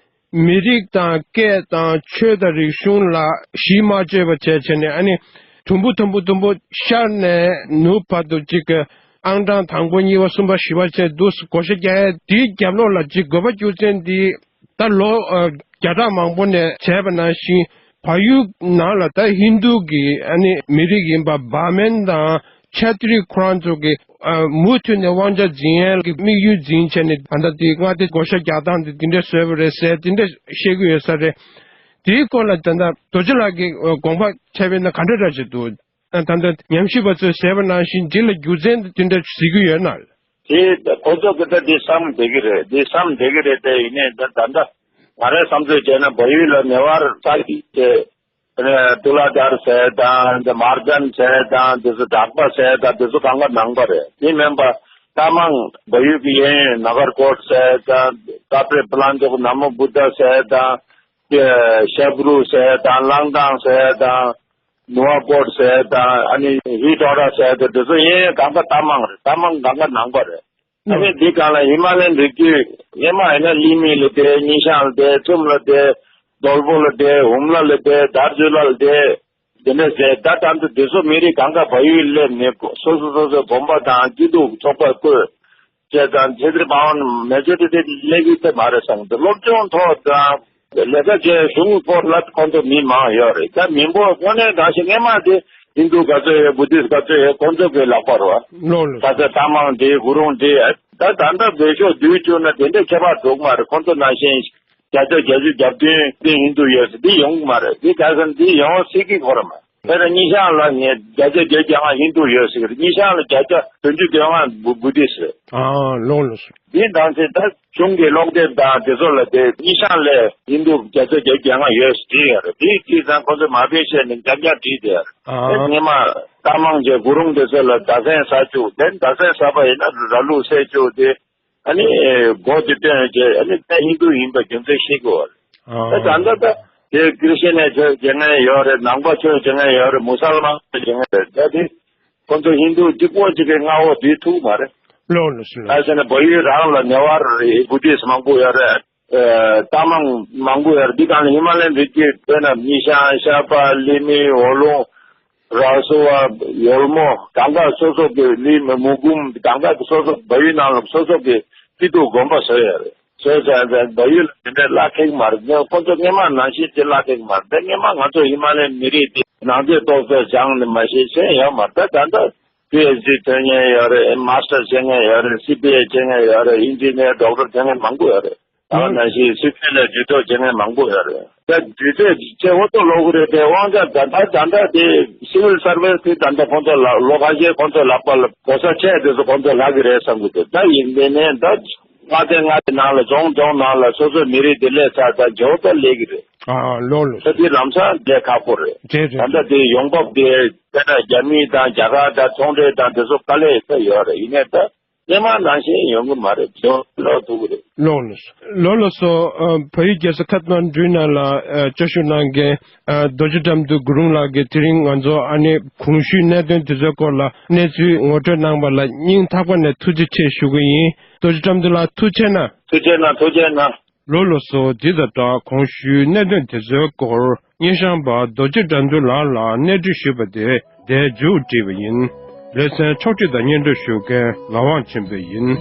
མི་རིགས་དང་སྐད་དང་ཆོས་དང་རིག་གཞུང་ལ་གཞི་མ་བཅོལ་བ་བྱས་བྱས་ནས། ཨ་ནི་དུམ་བུ་དུམ་བུ་དུམ་བུ་ཤར་ནས་ནུབ་བར་དུ་ཅིག་གི་ཨང་གྲངས་དང་པོ་གཉིས་པ་གསུམ་པ་བཞི་པ་བྱས་འདུག་བགོ་བཤའ་རྒྱག་ཡ་དེའི་རྒྱབ་ལོགས་ལ་ཅིག་དགོས་པ་རྒྱུ་མཚན་འདི། ད་ལོ་ཨ་བརྒྱ་ཕྲག་མང་པོ་ནས་བྱས་པ་ནང་བཞིན་བལ་ཡུལ་ནང་ལ་ད་ཧིན་རྡུ་གི་ཨ་ནི་མི་རིགས་ཡིན་པ་བྷ་མན་དང་ཆ་ཏྲི་ཁོ་རང་ཚོ་གི་ཨ་མུ་མཐུད་ནས་དབང་ཆ་འཛིན་ཡས་ཀྱི་དམིགས་ཡུལ་འཛིན་བྱས་ནས། ད་ལྟ་དེ་མངའ་སྡེ་བགོ་བཤའ་རྒྱག་སྟངས་དེ་དེ་འདྲ་བཟོས་པ་རེད་ཟེར་དེ་འདྲ་བཤད་ཀྱི་ཡོད་ས་རེད། དེའི་སྐོར་ལ་ད་ལྟ་རྡོ་རྗེ་ལགས་ཀྱི་དགོངས་པ་འཆར་བས་ན་ག་འདྲ་འདྲ་ཞིག་འདུག་ད་ལྟ་ཉམས་ཞིབ་པ་ཚོས་ཟེར་བ་ནང་བཞིན་འདི་ལ་རྒྱུ་མཚན་དེ་འདྲ་གཟིགས་ཀྱི་ཡོད་ན། དེ་ཁོ་ཚོ་གི་ད་འདི་བསམ་བསྡད་ཀྱི་རེད། འདི་བསམ་བསྡད་ཀྱི་རེད་དེ། ཡིན་ནའི་ད་ད་ལྟ་ང་རའི་བསམ་ཚུལ་བྱས་ན་བལ་ཡུལ་ལ་ཉེ་བར་ས་གི་དེ་ཏུ་ལ་དར་ཟེར་དང་། འདི་མར་ཇན་ཟེར་དང་། འདི་ཚོ་སྦྲག་པ་ཟེར་དང་། འདི་ཚོ་གང་ག་ནང་པ་རེད། དེ་མིན་པ་རྟ་མང་བལ་ཡུལ་གྱི་གཡས་གཡོན་ནག་གར་ཀོཊ་ཟེར་དང་། ཀ་པྲེ་པ་ལང་ཅོག་ན་མོ་བུདྡྷ་ཟེར་དང་། དེ་ཤབ་རུ་ཟེར་དང་། གླང་ཐང་ཟེར་དང་། ནུ་བ་ཀོཊ་ཟེར་དང་། ཨ་ནི་ཧི་ཏོ་ར་ཟེར་དང་། དེ་ཚོ་གཡས་གཡོན་གང་ག་རྟ་མང་རེད། རྟ་མང་གང་ག་ནང་པ་རེད། ཨ་ནི་འདི་གང་ལ་ཧི་མ་ལ་ཡན་རི་རྒྱུད་སྔོན་མ་ཡིན་ན་ལི་མི་ལ་བསྡད། སྙི་ཤང་ལ་བསྡད། ཚུམ་ལ་བསྡད། རྡོལ་པོ་ལ་བསྡད། ཧུམ་ལ་ལ་བསྡད། དར་ཇུ་ལ་ལ་བསྡད། དེ་འདྲ་ཟེར། ད་ད་འདི་དེ་ཚོ་མི་རིགས་གང་ག་བལ་ཡུལ་སླེབས་ནས་སོ་སོ་སོ་སོའི་དགོན་པ་དང་སྐྱིད་སྡུག་ཚོགས་པ་བསྐོས་བྱས་ཙང་ཆེ་ཚེ་པ་ཝན་མེ་ཇོ་རི་ཊི་སླེབས་ཀྱི་དེ་མ་རེད་བསམ་གི་འདུག་སློབ་སྦྱོང་ཐོག་དང་ལས་ཀ་བྱས་གཞུང་སྐོར་ལ་ཁོང་ཚོ་མི་མང་ཡོད་རེད། ད་མི་འབོར་དངོས་གནས་དྲང་གཞི་སྔས་མ་དེ་ཧིན་དུ་ག་ཚོད་ཡོད། བུ་དིསི་ག་ཚོད་ཡོད། ཁོང་ཚོ་གི་ལག་པ་རེད་བ། ལོ་ལོ། ད་ལྟ་རྟ་མང་འདྲེ་གུ་རུང་འདྲེ། ད་ད་ལྟ་བོད་ཤོག་བསྡུས་བཅུག་ན་དེ་འདྲའི་ཁྱད་པར་འགྲོ་གི་མ་རེད། ཁོང་ཚོ་ནང་བཞིན་བརྒྱ་ཆ་བརྒྱད་ཅུ་གྱ་བདུན་ཧིན་དུ་ཡོད་ཟེར་འདི་ཡོང་གི་མ་རེད། འདི་ག་ཟེར་འདི་ཡོང་སྲིད་ཀྱི་ཁོ་ར་མ། དེ་ལ་གཉིས་ཤང་ལ་ངས་བརྒྱ་ཆ་བརྒྱད་ཅུ་གྱ་ལྔ་ཧིན་དུ་ཡོད་ཟེར། གཉིས་ཤང་ལ་བརྒྱ་ཆ་བདུན་ཅུ་དོན་ལྔ་བུ་བུ་དིསི་རེད། ཨ་ལོ་ལོ། འདི་དང་ཚེ་ད་གཞུང་གི་སློབ་དེབ་དང་དེ་ཚོ་ལ་དེ་གཉིས་ཤང་ལས་ཧིན་དུ་བརྒྱ་ཆ་བརྒྱད་ཅུ་གྱ་ལྔ་ཡོད་ཟེར་བྲིས་ཡོད་རེད། དེ་བྲིས་ཙང་ཁོ་ཚོས་མ་ཕེབས་བྱས་ནས་རྒྱབ་རྒྱབ་བྲིས་བསྡད་ཡོད་རེད། ཨ་དེ་སྔས་མ་རྟ་མང་བྱས་གུ་རུང་དེ་ཚོ་ལ་ཟླ་མཚན་ཟ་བཅུག་དེ་ཟླ་མཚན་ཟ་བ་ཡིན་ན་ར་ལུག་བསད་བཅུག་དེ། ཨ་ནི་སྒོ་དེ་སྟོན་བྱས། ཨ་ནི་ད་ཧིན་དུ་ཡིན་པ་རྒྱུ་མཚན་ཤེས་དགོས་པ་རེད། ད་ད་ལྟ་ད་དེ་ཀྲི་སི་ཅན་ཆོས་བྱེད་མཁན་ཡོད་རེད། ནང་པ་ཆོས་བྱེད་མཁན་ཡོད་རེད། མུ་སལ་མན་ཆོས་བྱེད་མཁན་རེད། ད་དེ་ཁོ་ཚོ་ཧིན་དུ་གཅིག་པོ་གཅིག་གི་མངའ་འོག་དེ་ཐུག་མ་རེད། ལོ་ལོ་སི་ལོ། ད་ཟེར་ན་བལ་ཡུལ་རང་ལ་ཉེ་བར་བུ་དིསི་མང་པོ་ཡོད་རེད། རྟ་མང་མང་པོ་ཡོད་རེད། འདི་གང་ལ་ཧི་མ་ལ་ཡན་རི་རྒྱུད་དཔེར་ན་ཉི་ཤང་ཤ་པ་ལི་མི་འོ་ལུང་། ར་སོ་བ་ཡོལ་མོ་གང་ག་སོ་སོ་གི་ལི་མུ་གུམ་གང་ག་སོ་སོ་བལ་ཡུལ་ནང་ལ་སོ་སོ་གི་སྐྱིད་སྡུག་དགོན་པ་བཟོས་ཡོད་རེད། བཟོས་ཙང་ཙང་བལ་ཡུལ་ལ་དེ་འདྲའི་གླ་ཁེག་མ་རེད། ཁོ་ཚོ་སྔས་མ་ནང་བཞིན་ཅིག་གླ་ཁེག་མ་རེད། དེ་སྔས་མ་ང་ཚོ་ཧི་མ་ལ་ཡའི་མི་རིགས་དེ་ནང་ཆོས་ཏོག་ཙམ་སྦྱངས་ནས་མ་ཤེས་མཁན་ཡོད་མ་རེད། ད་ད་ལྟ་པི་ཨེཆ་ཌི་ཐོན་མཁན་ཡོད་རེད། མ་སི་ཊར་བྱེད་མཁན་ཡོད་རེད། སི་པི་ཨེ་བྱེད་མཁན་ཡོད་རེད། ཨིན་ཇི་ནི་ཡར་ཌོག་ཊར་ཐོན་མཁན་མང་པོ་ཡོད་རེད། ད་ནང་བཞིན་སི་པི་ཨེ་ལ་ཇུས་གཏོགས་བྱེད་མཁན་མང་པོ་ཡོད་རེད། ད་དུས་ཚོད་ཆེ་བོ་ཏོ་ལོག་གི་རེད་དེ། དབང་ཆ་ད་ལྟ་ད་ལྟ་དེ་སི་ཝིལ་སར་ཝིས་དེ་ད་ལྟ་ཁོང་ཚོ་ལ་ལོ་ཁ་ཤས་ཁོང་ཚོ་ལག་པ་ལ་གོ་ས་ཆེ་དེ་ཚོ་ཁོང་ཚོ་ལག་གི་རེད་བསམ་གི་འདུག་ད་ཡིན་པས་ནས་ད་མངའ་སྡེ་མངའ་སྡེ་ནང་ལ་རྫོང་རྫོང་ནང་ལ་སོ་སོའི་མི་རིགས་དེ་སླེབས་ཚར། ད་མགྱོགས་ཙམ་སླེབས་ཀྱི་རེད། ཨ་ལོ་ལོ། ད་དེ་ལམ་སང་འདྲེ་ཁག་པོ་རེད། རེད་རེད། ད་ལྟ་དེ་ཡོང་འབབ་དེ་དཔེར་ན་རྒྱ་མི་དང་རྒྱ་གར་དང་ཚོང་འབྲེལ་དང་དེ་ཚོ་དཀའ་ལས་ད་ཡོད་རེད། ཡིན་ནའི་ད། སྔས་མ་ནང་བཞིན་ཡོང་གི་མ་རེད། ཇོ་ལོ་ཐུག་གི་རེད། ལོ་ལོ་སོ། ལོ་ལོ་སོ། ཨ་བལ་ཡུལ་རྒྱལ་ས་ཁ་ཐ་མན་ཌུའི་ནང་ལ་ཨ་བཅའ་བཞུགས་གནང་མཁན་ཨ་རྡོ་རྗེ་དགྲ་འདུལ་གུ་རུང་ལགས་ཀྱིས་དེ་རིང་ང་ཚོ་ཨ་ནི་གོང་ཞུས་གནད་དོན་དེ་ཚོའི་སྐོར་ལ་གནས་ཚུལ་ངོ་སྤྲོད་གནང་བ་ལ་སྙིང་ཐག་པ་ནས་ཐུགས་རྗེ་ཆེ་ཞུ་གི་ཡིན། རྡོ་རྗེ་དགྲ་འདུལ་ལགས་ཐུགས་རྗེ་གནང་། ཐུགས་རྗེ་གནང་། ཐུགས་རྗེ་གནང་། ལོ་ལོ་སོ། འདི་དང་སྦྲགས་གོང་ཞུས་གནད་དོན་དེ་ཚོའི་སྐོར་སྙན་ཤང་པ་རྡོ་རྗེ་དགྲ་འདུལ་ལགས་ལ་གནས་འདྲི་ཞུས་པ་དེ་འདིར་མཇུག་བསྒྲིལ་བ་ཡིན། ལེ་ཚན་ཕྱོགས་སྒྲིག་དང་སྙན་སྒྲོན་ཞུ་མཁན་ངག་དབང་ཆོས་འཕེལ་ཡིན།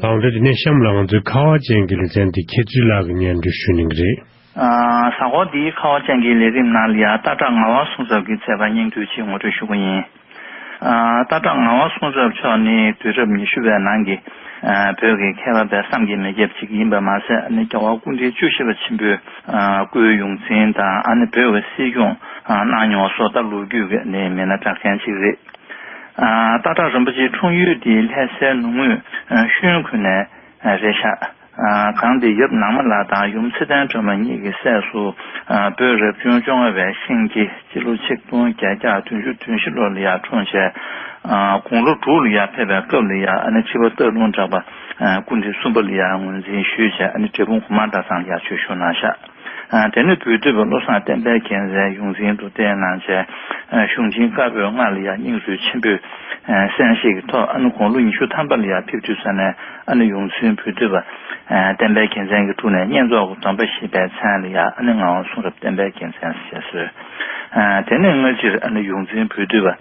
ལགས་འོང་། དེ་ནས་གཤམ་ལ་ང་ཚོའི་ཁ་བ་ཅན་གྱི་ལེ་ཚན་འདི་ཁྱེད་ཚོའི་ལག་གི་སྙན་སྒྲོན་ཞུ་གནང་གི་རེད། ཨ་གཟའ་འཁོར་འདིའི་ཁ་བ་ཅན་གྱི་ལས་རིམ་ནང་ལ་ཡང་སྟག་བྲག་ངག་དབང་གསུང་ཚབ་ཀྱི་མཛད་པ་སྙིང་བསྡུས་ཅིག་ངོ་སྤྲོད་ཞུ་གི་ཡིན། ཨ་སྟག་བྲག་ངག་དབང་གསུང་ཚབ་མཆོག་ནི་དུས་རབས་ཉི་ཤུ་པའི་ནང་གི་ཨ་བོད་ཀྱི་མཁས་པ་པའི་བསམ་གྱིས་མི་ཁྱབ་ཅིག་ཡིན་པ་མ་ཟད། ཨ་ནི་རྒྱལ་བ་སྐུ་ཕྲེང་བཅུ་བཞི་པ་ཆེན་པོའི་ཨ་སྐུའི་ཡོངས་འཛིན་དང་། ཨ་ནི་བོད་ཀྱི་སྲིད་སྐྱོང་ཨ་གནང་མྱོང་བཟོ་ལྟ་ལོ་རྒྱུས་ཀྱི་ཨ་ནི་མི་སྣ་གྲགས་ཅན་ཅིག་རེད། ཨ་སྟག་བྲག་རིན་པོ་ཆེའི་འཁྲུངས་ཡུལ་དེ་ལྷ་སའི་ནུབ་ངོས་ཨ་ཤུན་ཁུལ་ནས་རེད་ཤག་ཨ་གང་དེ་ཡབ་ནང་མ་ལགས་དང་ཡུམ་ཚེ་བརྟན་སྒྲོལ་མ་གཉིས་ཀྱི་སྲས་སུ་ཨ་བོད་རབ་བྱུང་བཅོ་ལྔ་པའི་ཤིང་སྤྱི་སྤྱི་ལོ་ཆིག་སྟོང་བརྒྱད་བརྒྱ་བདུན་ཅུ་དོན་བཞི་ལོ་ལ་ཡར་འཁྲུངས་བྱས། ཨ་དགུང་ལོ་དྲུག་ལ་ཡར་ཕེབས་པའི་སྐབས་ལ་ཡང་ཨ་ནི་ཕྱི་པ་སྟག་ལུང་གྲགས་པ་ཨ་སྐུ་ཕྲེང་གསུམ་པ་ལ་ཡར་ངོས་འཛིན་ཞུས་བྱས། ཨ་ནི་འབྲས་སྤུངས་གོང་མ་གྲྭ་ཚང་ལ་ཡར་ཆོས་ཞུ་གནང་ཤག་ཨ་དེ་ནས་བོད་སྡོད་པ་བློ་བཟང་བསྟན་པའི་རྒྱལ་མཚན་ཡོངས་འཛིན་དུ་བསྟེན་གནང་བྱས། ཨ་གཞུང་ཆེན་བཀའ་པོད་ལྔ་ལ་ཡང་སྙིང་རུས་ཆེན་པོས་ཨ་གསན་བཞེས་ཀྱི་ཐོག་ཨ་ནི་དགུང་ལོ་ཉི་ཤུ་ཐམ་པ་ལ་ཡང་ཕེབས་དུས་ཙ་ནས་ཨ་ནི་ཡོངས་འཛིན་བོད་སྡོད་པ་ཨ་བསྟན་པའི་རྒྱལ་མཚན་གྱི་དྲུང་ནས་བསྙེན་རྫོགས་ཀྱི་སྡོམ་པ་བཞེས་པའི་མཚན་ལ་ཡང་ཨ་ནི་ངག་དབང་གསུང་རབ་བསྟན་པའི་རྒྱལ་མཚན་ཞེས་གསོལ། ཨ་དེ་ནས་སྔ་ཕྱིར་ཨ་ནི་ཡོངས་འཛིན་བོད་སྡོད་པ་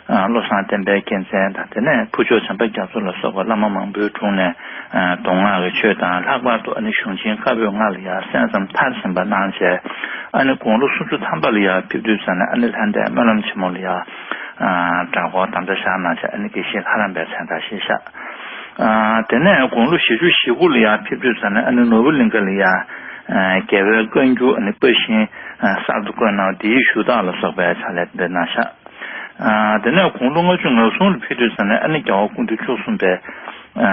ཨ་བློ་བཟང་བསྟན་པའི་རྒྱལ་མཚན་དང་། དེ་ནས་ཕུར་ལྕོག་བྱམས་པ་རྒྱ་མཚོ་ལ་སོགས་པ་བླ་མ་མང་པོའི་དྲུང་ནས་ཨ་མདོ་སྔགས་ཀྱི་ཆོས་དང་། ལྷག་པར་དུ་ཨ་ནི་གཞུང་ཆེན་བཀའ་པོད་ལྔ་ལ་ཡང་གསན་བསམ་མཐར་ཕྱིན་པ་གནང་བྱས། ཨ་ནི་དགུང་ལོ་སུམ་ཅུ་ཐམ་པ་ལ་ཡང་ཕེབས་དུས་ཙ་ནས་ཨ་ནི་ལྷ་ལྡན་སྨོན་ལམ་ཆེན་མོ་ལ་ཡང་ཨ་གྲྭ་སྐོར་དམ་བཅའ་བཞག་གནང་བྱས། ཨ་ནི་དགེ་བཤེས་ལྷ་རམས་པའི་མཚན་རྟགས་བཞེས་ཤག་ཨ་དེ་ནས་དགུང་ལོ་བཞི་བཅུ་ཞེ་དགུ་ལ་ཡང་ཕེབས་དུས་ཙ་ནས་ཨ་ནི་ནོར་བུ་གླིང་ཁ་ལ་ཡང་ཨ་རྒྱལ་བའི་བཀའ་འགྱུར་ཨ་ནི་པར་ཤིང་ཨ་གསར་དུ་བརྐོས་གནང་བ་དེའི་ཞུ་དག་ལ་སོགས་པའི་ཕྱག་ལས་དེ་འདྲ་གནང་ཤག་ཨ་དེ་ནས་དགུང་ལོ་ལྔ་བཅུ་ང་གསུམ་ལ་ཕེབས་དུས་ཙ་ནས་ཨ་ནི་རྒྱལ་བ་སྐུ་ཕྲེང་བཅུ་གསུམ་པའི་ཨ་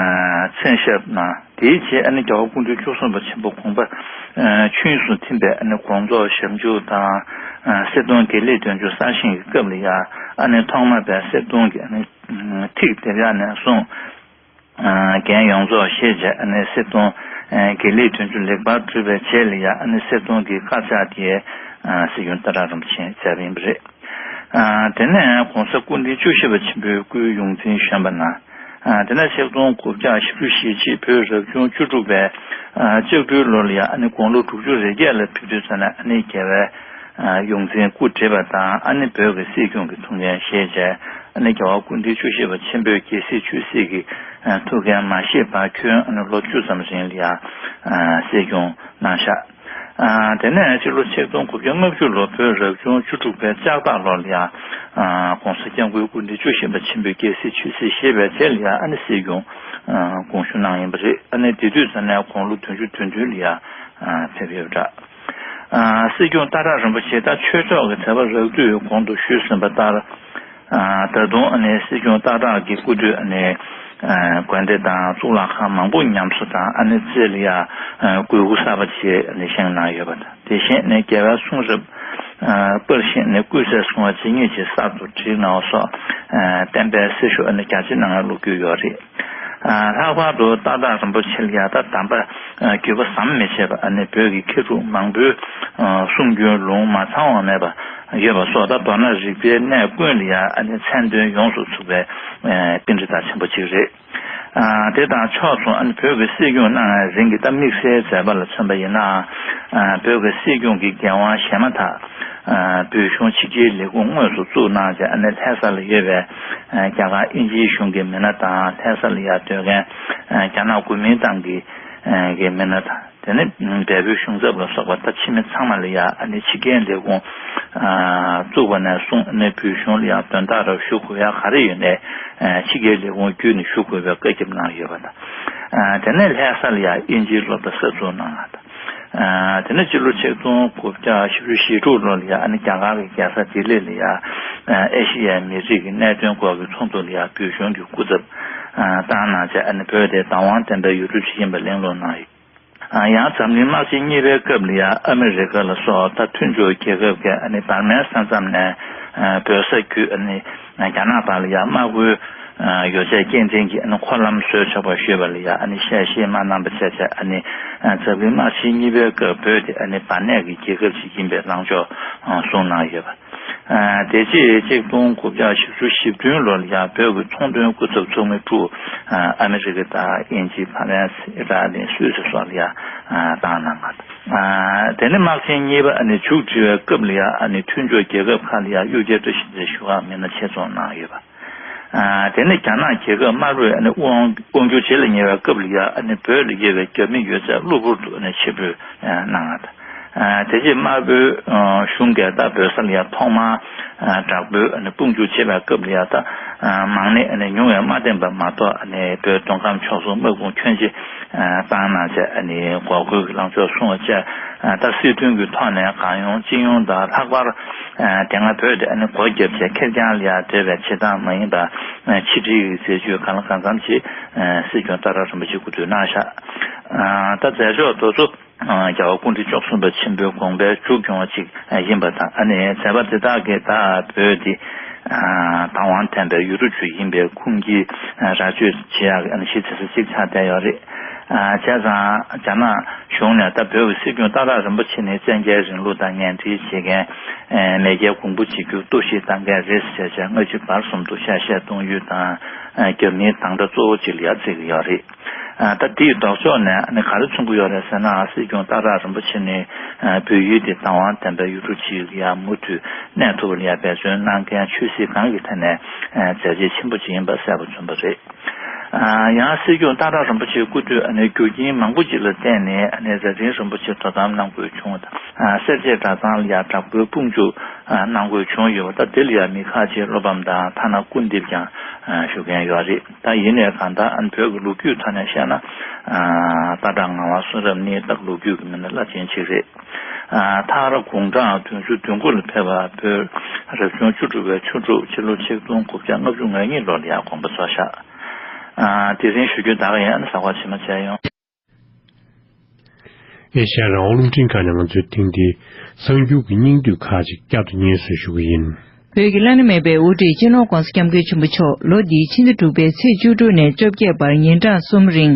མཚན་ཞབས་གནང་། དེའི་རྗེས་ཨ་ནི་རྒྱལ་བ་སྐུ་ཕྲེང་བཅུ་གསུམ་པ་ཆེན་པོ་དགོངས་པ་ཨ་ཆོས་དབྱིངས་སུ་ཐིམ་པའི་ཨ་ནི་དགོངས་རྫོགས་ཞབས་འཇུག་དང་། ཨ་གསེར་གདུང་དགེ་ལེགས་དོན་གྲུབ་གསར་བཞེངས་ཀྱི་སྐབས་ལ་ཡང་ཨ་ནི་ཐོག་མ་པའི་གསེར་གདུང་གི་ཨ་ནི་ཐིག་དེབ་གཡར་ནས་བཟུང་། ཨ་རྒྱན་ཡོངས་རྫོགས་ཤེས་བྱས། ཨ་ནི་གསེར་གདུང་ཨ་དགེ་ལེགས་དོན་གྲུབ་ལེགས་པར་གྲུབ་པའི་རྗེས་ལ་ཡང་ཨ་ནི་གསེར་གདུང་གི་དཀར་ཆག་དེ་ཨ་སྲིད་སྐྱོང་སྟག་བྲག་རིན་པོ་ཆེས་མཛད་པ་ཡིན་པ་རེད། ཨ་དེ་ནས་གོང་ས་སྐུ་ཕྲེང་བཅུ་བཞི་པ་ཆེན་པོའི་སྐུའི་ཡོངས་འཛིན་གཞོན་པ་ན་ དེ་ནས་ཆིག་སྟོང་དགུ་བརྒྱ་བཞི་བཅུ་ཞེ་གཅིག་བོད་རབ་བྱུང་བཅུ་དྲུག་པའི་ལྕགས་སྦྲུལ་ལོ་ལ་ཡང་ཨ་ནི་དགུང་ལོ་དྲུག་ཅུ་རེ་བརྒྱད་ལ་ཕེབས་དུས་ཙམ་ནས་ཨ་ནི་རྒྱལ་བའི་ཡོངས་འཛིན་སྐུ་བགྲེས་པ་དང་ཨ་ནི་བོད་ཀྱི་སྲིད་སྐྱོང་གི་ཐུགས་འགན་བཞེས་བྱས། ཨ་ནི་རྒྱལ་བ་སྐུ་ཕྲེང་བཅུ་བཞི་པ་ཆེན་པོས་རྒྱལ་སྲིད་ཆོས་སྲིད་ཀྱི་ཐུགས་འགན་མ་བཞེས་བར་ཁྱོན་ཨ་ནི་ལོ་བཅུ་ཙམ་རིང་ལ་ཡང་སྲིད་སྐྱོང་གནང་བཞག་དེ་ནས་སྤྱི་ལོ་ཆིག་སྟོང་དགུ་བརྒྱ་ལྔ་བཅུ་ལོ་བོད་རབ་བྱུང་བཅུ་དྲུག་པའི་ལྕགས་སྟག་ལོ་ལ་ཡང་༸གོང་ས་༸སྐྱབས་མགོན་སྐུ་ཕྲེང་བཅུ་བཞི་པ་ཆེན་པོས་རྒྱལ་སྲིད་ཆོས་སྲིད་བཞེས་པའི་རྗེས་ལ་ཡང་ཨ་ནི་སྲིད་སྐྱོང་དགོངས་ཞུ་གནང་ཡིན་པ་རེད། ཨ་ནི་དེ་དུས་ཙམ་ནས་དགུང་ལོ་བདུན་ཅུ་དོན་བདུན་ལ་ཡང་ཕེབས་ཡོད་པ་འདྲ། སྲིད་སྐྱོང་སྟག་བྲག་རིན་པོ་ཆེ་ད་ཆོས་ཕྱོགས་ཀྱི་དད་པ་རགས་བསྡུས་གོང་དུ་ཞུས་ཟིན་པ་ལྟར། ད་དུང་ཨ་ནི་སྲིད་སྐྱོང་སྟག་བྲག་གི་སྐུ་དུས་ཨ་ནི་དགོན་སྡེ་དང་གཙུག་ལག་ཁང་མང་པོ་ཉམས་གསོ་དང་ཨ་ནི་རྩེ་ལ་ཡ་གོས་སྐུ་གསར་པ་ཞིག་ཨ་ནི་བཞེངས་གནང་ཡོད་པ་དང་། དེ་བཞིན་ཨ་ནི་རྒྱལ་བའི་གསུང་རབ་པར་ཤིང་ནས་སྐུ་ཚེ་བསྲུང་བ་ཇི་སྙེད་ཅིག་གསར་དུ་བསྒྲིགས་གནང་བ་སོགས་བསྟན་པའི་སྲི་ཞུ་ཨ་ནི་རྒྱ་ཆེ་གནང་བའི་ལོ་རྒྱུས་ཡོད་རེད། ལྷག་པར་དུ་སྟག་བྲག་རིན་པོ་ཆེ་ལ་ཡ་ད་གདམས་པ་བརྒྱུད་པ་ཟམ་མི་ཆད་པ་ཨ་ནི་བོད་ཀྱི་མཁས་གྲུབ་མང་པོའི་གསུང་རྒྱུན་ལུང་མ་ཚང་བ་མེད་པ་ཡོད་པ་སོགས་ད་མདོར་ན་རིག་པའི་གནས་ཀུན་ལ་ཡ་ཨ་ནི་མཚན་དོན་ཡོངས་སུ་ཚུགས་པའི་པཎྜི་ཏ་ཆེན་པོ་གཅིག་རེད། དེ་དང་ཕྱོགས་མཚུངས་ཨ་ནི་བོད་ཀྱི་སྲིད་སྐྱོང་གནང་བའི་རིང་གི་ད་དམིགས་བསལ་མཛད་པ་ལ་མཚོན་པ་ཡིན་ན། བོད་ཀྱི་སྲིད་སྐྱོང་གི་འགན་དབང་བཞེས་མ་ཐག་བོད་གཞུང་ཕྱི་རྒྱལ་ལས་ཁུངས་དངོས་སུ་བཙུགས་གནང་བྱས་ཨ་ནི་ལྷ་ས་ལ་ཡོད་པའི་རྒྱ་གར་དབྱིན་ཇིའི་གཞུང་གི་མི་སྣ་དང་ལྷ་ས་ལ་ཡ་སྡོད་མཁན་རྒྱ་ནག་གོ་མིན་ཏང་གི་གི་མི་སྣ་དང་། དེ་ནས་བལ་པོའི་གཞུང་ཚབ་ལ་སོགས་པ་ད་ཕྱི་མི་ཚང་མ་ལ་ཡ་ཨ་ནི་ཕྱི་རྒྱལ་ལས་ཁུངས་བཙུགས་པ་ནས་བཟུང་ཨ་ནི་བོད་གཞུང་ལ་ཡ་དོན་དག་རུ་ཞུ་དགོས་ཡ་ག་རེ་ཡོད་ནའི་ཕྱི་རྒྱལ་ལས་ཁུངས་བརྒྱུད་ནས་ཞུ་དགོས་པའི་བཀའ་ཁྱབ་གནང་ཡོད་པ་དང་། དེ་ནས་ལྷ་ས་ལ་ཡ་དབྱིན་ཇིའི་སློབ་གྲྭ་གསར་འཛུགས་གནང་བ་དང་། དེ་ནས་སྤྱི་ལོ་ཆིག་སྟོང་དགུ་བརྒྱ་བཞི་བཅུ་ཞེ་དྲུག་ལོ་ལ་ཡ་ཨ་ནི་རྒྱ་གར་གྱི་རྒྱལ་ས་ལྡི་ལི་ལ་ཡ་ཨེ་ཤི་ཡའི་མི་རིགས་ཀྱི་གནད་དོན་སྐོར་གྱི་ཚོགས་འདུ་ལ་ཡ་བོད་གཞུང་གི་སྐུ་ཚབ་བཏང་གནང་བྱས་ཨ་ནི་བོད་དེ་བདག་དབང་ལྡན་པའི་ཡུལ་གྲུ་ཞིག་ཡིན་པ་གླེང་སློང་གནང་ཡོད། ཡང་འཛམ་གླིང་དམག་ཆེན་གཉིས་པའི་སྐབས་ལ་ཡང་ཨ་མི་རི་ཀ་ལ་སོགས་ད་མཐུན་ཕྱོགས་རྒྱལ་ཁབ་ཀྱིས་ཨ་ནི་བར་མའི་ས་མཚམས་ནས་བོད་ས་བརྒྱུད་ཨ་ནི་རྒྱ་ནག་བར་ལ་ཡང་དམག་འཁྲུག་ཡོ་བྱད་སྐྱེལ་འདྲེན་གྱི་ཨ་ནི་འཁོར་ལམ་བཟོས་ཆོག་པ་ཞུས་པ་ལ་ཡང་ཨ་ནི་བཤད་བཤད་མ་གནང་པ་བྱས་བྱས་ཨ་ནི་འཛམ་གླིང་དམག་ཆེན་གཉིས་པའི་སྐབས་བོད་དེ་ཨ་ནི་བར་གནས་ཀྱི་རྒྱལ་ཁབ་ཅིག་ཡིན་པའི་ལངས་ཕྱོགས་བཟུང་གནང་ཡོད་པ། དེ་རྗེས་ཆིག་སྟོང་དགུ་བརྒྱ་བཞི་བཅུ་ཞེ་བདུན་ལོ་ལ་ཡང་བོད་ཀྱི་ཚོང་དོན་སྐུ་ཚབ་ཚོགས་མི་དྲུག་ཨ་མི་རི་ཀ་དང་དབྱིན་ཇི། ཧྥ་རན་སི། ཨི་ཊ་ལི། སུད་སི་སོགས་ལ་ཡང་བཏང་གནང་བ་དང་། དེ་ནས་དམག་ཆེན་གཉིས་པ་ཨ་ནི་མཇུག་སྒྲིལ་བའི་སྐབས་ལ་ཡང་ཨ་ནི་མཐུན་ཕྱོགས་རྒྱལ་ཁབ་ཁག་ལ་ཡང་གཡུ་རྒྱལ་བཀྲ་ཤིས་ཚེ་ཞུ་ཁག་མི་སྣ་ཆེད་འཛོམས་གནང་ཡོད་པ། དེ་ནས་རྒྱ་ནག་རྒྱལ་ཁབ་དམར་པོས་ཨ་ནི་དབང་དབང་བསྒྱུར་བྱེད་ལ་ཉེ་བའི་སྐབས་ལ་ཡང་ཨ་ནི་བོད་ལ་ཡོད་པའི་རྒྱ་མི་ཡོད་ཚད་གློ་བུར་དུ་ཨ་ནི་ཕྱིར་འབུད་གནང་བ་དང་། དེ་རྗེས་དམར་པོའི་གཞུང་གིས་ད་བོད་ས་ལ་ཡང་ཐོག་མར་དྲག་པོའི་དཔུང་འཇུག་བྱེད་པའི་སྐབས་ལ་ཡང་ད་མང་ནས་ཉུང་བས་མ་བསྟེན་པ་མ་གཏོགས་བོད་མདོ་ཁམས་ཕྱོགས་སུ་དམག་དཔུང་ཁྱོན་ཆེ་བཏང་གནང་བྱས་འགོག་རྒོལ་གྱི་ལངས་ཕྱོགས་བཟུང་བ་བཅས་ད་སྲིད་དོན་གྱི་ཐོག་ནས་གང་ཡོང་ཅི་ཡོང་དང་། ལྷག་པར་དེ་སྔ་བོད་དེ་སྒོ་བརྒྱབ་བྱས་ཁེར་རྐྱང་ལ་ཡང་བསྡད་པའི་བྱེད་སྟངས་མ་ཡིན་པར་ཕྱི་འབྲེལ་གྱི་མཛད་ཇུས་གང་ལ་གང་འཚམ་ཅིག་སྲིད་སྐྱོང་སྟག་བྲག་རིན་པོ་ཆེ་སྐུ་དུས་གནང་བཞག་ད་མཛད་ཕྱོགས་དེ་ཚོ། རྒྱལ་བ་སྐུ་ཕྲེང་བཅུ་གསུམ་པ་ཆེན་པོའི་དགོངས་པའི་མཇུག་སྐྱོང་བ་ཅིག་ཡིན་པ་དང་། ཨ་ནི་མཛད་པ་འདི་དག་གིས་ད་བོད་འདི་བདག་དབང་ལྡན་པའི་ཡུལ་གྲུ་ཅིག་ཡིན་པའི་ཁུངས་སྐྱེལ་ར་སྤྲོད་བྱེད་ཡག་གི་ཨ་ནི་གཞི་རྩ་ས་ཅིག་ཆགས་བསྡད་ཡོད་རེད། བྱས་ཙང་རྒྱ་ནག་གཞུང་ནས་ད་བོད་ཀྱི་སྲིད་སྐྱོང་སྟག་བྲག་རིན་པོ་ཆེ་ནི་བཙན་རྒྱལ་རིང་ལུགས་དང་ངན་འབྲེལ་བྱེད་མཁན་མེས་རྒྱལ་གོང་བུ་གཅིག་གྱུར་གཏོར་བཤིག་བཏང་མཁན་རེད་ཟེར་བྱས་སྔ་ཕྱི་བར་གསུམ་དུ་ཤ་ཤེད་གཏོང་ཡུལ་དང་རྒྱ་མིའི་དམ་དྲག་གཙོ་བོ་ཅིག་ལ་ཡ་བརྩི་གི་ཡོད་རེད། ད་དེའི་ལྡོག་ཕྱོགས་ནས་ཨ་ནི་ག་རེ་མཚོན་གྱི་ཡོད་རེད་ཟེར་ན། སྲིད་སྐྱོང་སྟག་བྲག་རིན་པོ་ཆེ་ནི་བོད་ཡུལ་འདི་བདག་དབང་ལྡན་པའི་ཡུལ་གྲུ་ཅིག་ལ་ཡང་མུ་མཐུད་གནས་ཐུབ་པ་ལ་ཡང་འབད་བརྩོན་གནང་མཁན་ཆོས་སྲིད་གང་གི་ཐད་ནས་མཛད་རྗེས་ཆེན་པོ་ཅིག་ཡིན་པ་གསལ་པོ་མཚོན་པ་རེད། ཡང་སྲིད་སྐྱོང་སྟག་བྲག་རིན་པོ་ཆེའི་སྐུ་དུས་ཨ་ནི་རྒྱུ་རྐྱེན་མང་པོ་ཅིག་ལ་བརྟེན་ནས་ཨ་ནི་རྭ་སྒྲེང་རིན་པོ་ཆེ་དོ་དམ་གནང་དགོས་བྱུང་བ་དང་། སེར་བྱེས་གྲྭ་ཚང་ལ་ཡང་དྲག་པོའི་དཔུང་འཇུག་གནང་དགོས་བྱུང་ཡོད་པ། ད་དེ་ལ་ཡང་མི་ཁ་ཆེའི་བློ་ཕམ་དང་ཐ་ན་སྐུར་འདེབས་ཀྱང་ཞུ་མཁན་ཡོད་རེད། ད་ཡིན་ནའི་གང་ལྟར་ཨ་ནི་བོད་ཀྱི་ལོ་རྒྱུས་ཐོག་ནས་བཤད་ན། སྟག་བྲག་ངག་དབང་གསུང་རབ་གཉིས་དག་ལོ་རྒྱུས་ཀྱི་མི་སྣ་རླབས་ཆེན་ཅིག་རེད། མཐར་དགུང་གྲངས་བདུན་ཅུ་དོན་དགུ་ལ་ཕེབས་པ་བོད་རབ་བྱུང་བཅུ་དྲུག་པའི་ཆུ་འབྲུག་སྤྱི་ལོ་ཆིག་སྟོང་དགུ་བརྒྱ་ལྔ་བཅུ་ང་གཉིས་ལོ་ལ་ཡང་དགོངས་པ་རྫོགས་བཞག་དེ་རིང་ཞུ་རྒྱུ་ད་ག་ཡིན། ཨ་ནི་གཟའ་འཁོར་རྗེས་མ་མཇལ་ཡོང་། ཨེ་ཤ་ཡ་རང་དབང་རླུང་འཕྲིན་ཁང་ནས་ང་ཚོའི་ཐེངས་འདིའི་གསར་འགྱུར་གྱི་སྙིང་བསྡུས་ཁག་ཅིག་བསྐྱར་དུ་སྙན་སེང་ཞུ་གི་ཡིན། བོད་ཀྱི་བླ་ན་མེད་པའི་དབུ་ཁྲིད་སྤྱི་ནོར་༸གོང་ས་༸སྐྱབས་མགོན་ཆེན་པོ་མཆོག་ལོ་འདིའི་ཕྱི་ཟླ་དྲུག་པའི་ཚེས་བཅུ་དྲུག་ནས་བཅོ་བརྒྱད་བར་ཉིན་གྲངས་གསུམ་རིང་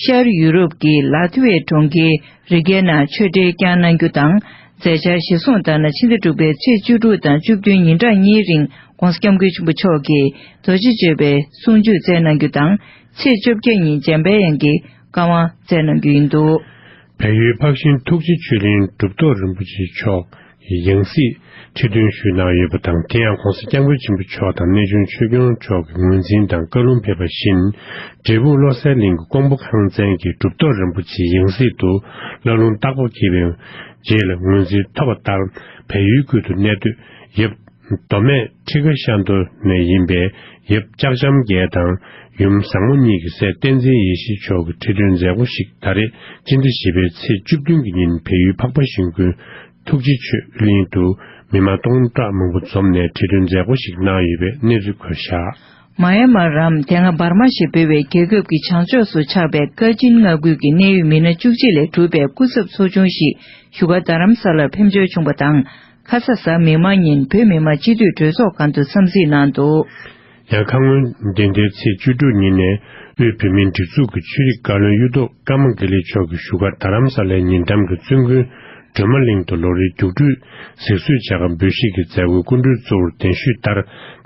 ཤར་ཡུ་རོབ་ཀྱི་ལ་ཐི་ཝའི་གྲོང་ཁྱེར་རི་གའི་ནང་ཆོས་འབྲེལ་བསྐྱངས་གནང་རྒྱུ་དང་། མཛད་འཆར་གཞིར་བཟུང་ལྟར་ན། ཕྱི་ཟླ་དྲུག་པའི་ཚེས་བཅུ་དྲུག་དང་བཅུ་བདུན་ཉིན་གྲངས་གཉིས་རིང་ ༸གོང་ས་༸སྐྱབས་མགོན་ཆེན་པོ་མཆོག་གིས་རྡོ་རྗེ་གཅོད་པའི་གསུང་ཆོས་སྩལ་གནང་རྒྱུ་དང་། ཚེས་བཅོ་བརྒྱད་ཉིན་འཇམ་དཔལ་དབྱངས་ཀྱི་བཀའ་དབང་སྩལ་གནང་རྒྱུ་ཡིན་འདུག་བལ་ཡུལ་འཕགས་ཤིང་ཐུགས་རྗེ་ཆོས་གླིང་གྲུབ་ཐོབ་རིན་པོ་ཆེ་མཆོག་གི་ཡང་སྲིད་ཁྲི་འདོན་ཞུས་གནང་ཡོད་པ་དང་། དེ་ཡང་༸གོང་ས་༸སྐྱབས་མགོན་ཆེན་པོ་མཆོག་དང་གནས་ཆུང་ཆོས་སྐྱོང་མཆོག་གི་ངོས་འཛིན་དང་བཀའ་ལུང་ཕེབས་པ་བཞིན། འབྲས་སྤུངས་བློ་གསལ་གླིང་གི་ཀོང་པོ་ཁང་ཚན་གྱི་གྲུབ་ཐོབ་རིན་པོ་ཆེའི་ཡང་སྲིད་དུ་བླ་ལུང་བརྟག་པ་འཁེལ་བའི་རྗེས་ལ་ངོས་འཛིན་ཐོབ་པ་ལྟར། བལ་ཡུལ་ཁུལ་དུ་གནས་སྡོད་ཡབ་མདོ་སྨད་ཁྲི་ཀ་ཤང་རྡོ་ནས་ཡིན་པའི་ཡབ་ལྕགས་འཇམ་རྒྱལ་དང་ཡུམ་བཟང་མོ་གཉིས་ཀྱི་སྲས་བསྟན་འཛིན་ཡེ་ཤེས་མཆོག་གི་ཁྲི་འདོན་མཛད་སྒོ་ཞིག་ད་རེས་སྤྱི་ཟླ་བཞི་པའི་ཚེས་བཅུ་བདུན་གྱི་ཉིན་བལ་ཡུལ་འཕགས་པ་ཤིང་ཀུན་ཐུགས་རྗེ་ཆོས་གླིང་དུ་མི་མང་སྟོང་ཕྲག་མང་པོ་འཛོམས་ནས་ཁྲི་འདོན་མཛད་སྒོ་ཞིག་གནང་ཡོད་པའི་གནས་ཚུལ་འཁོད་བཞག་མ་ཡན་མར་རམ། དེ་སྔ་འབར་མ་ཞེས་འབོད་པའི་རྒྱལ་ཁབ་ཀྱི་བྱང་ཕྱོགས་སུ་ཆགས་པའི་ཀ་ཅིན་མངའ་ཁུལ་གྱི་གནད་ཡོད་མི་སྣ་བཅུ་གཅིག་ལས་གྲུབ་པའི་སྐུ་ཚབ་ཚོགས་ཆུང་ཞིག་བཞུགས་སྒར་རྡ་རམ་ས་ལར་ཕེབས་འབྱོར་བྱུང་བ་དང་། ཁ་ས་གཟའ་མིག་དམར་ཉིན་བོད་མི་མང་སྤྱི་འཐུས་གྲོས་ཚོགས་ཁང་དུ་འཚམས་གཟིགས་གནང་འདུག་ཡང་ཁ་སྔོན་འདི་ཟླའི་ཚེས་བཅུ་དྲུག་ཉིན་ནས་དབུས་བོད་མིའི་སྒྲིག་འཛུགས་ཀྱི་ཆོས་རིག་བཀའ་བློན་གཡུ་ཐོག་ཀརྨ་དགེ་ལེགས་མཆོག་གིས་བཞུགས་སྒར་རྡ་རམ་ས་ལའི་ཉེ་འགྲམ་གྱི་བཙུན་དགོན་སྒྲོལ་མ་གླིང་དུ་ལོ་རེའི་རྒྱུགས་སྤྲོད་གཟིགས་བཟོས་བྱ་དགའ་འབུལ་བཞེས་ཀྱི་མཛད་སྒོའི་སྐུ་མགྲོན་གཙོ་བོར་གདན་ཞུས་ལྟར་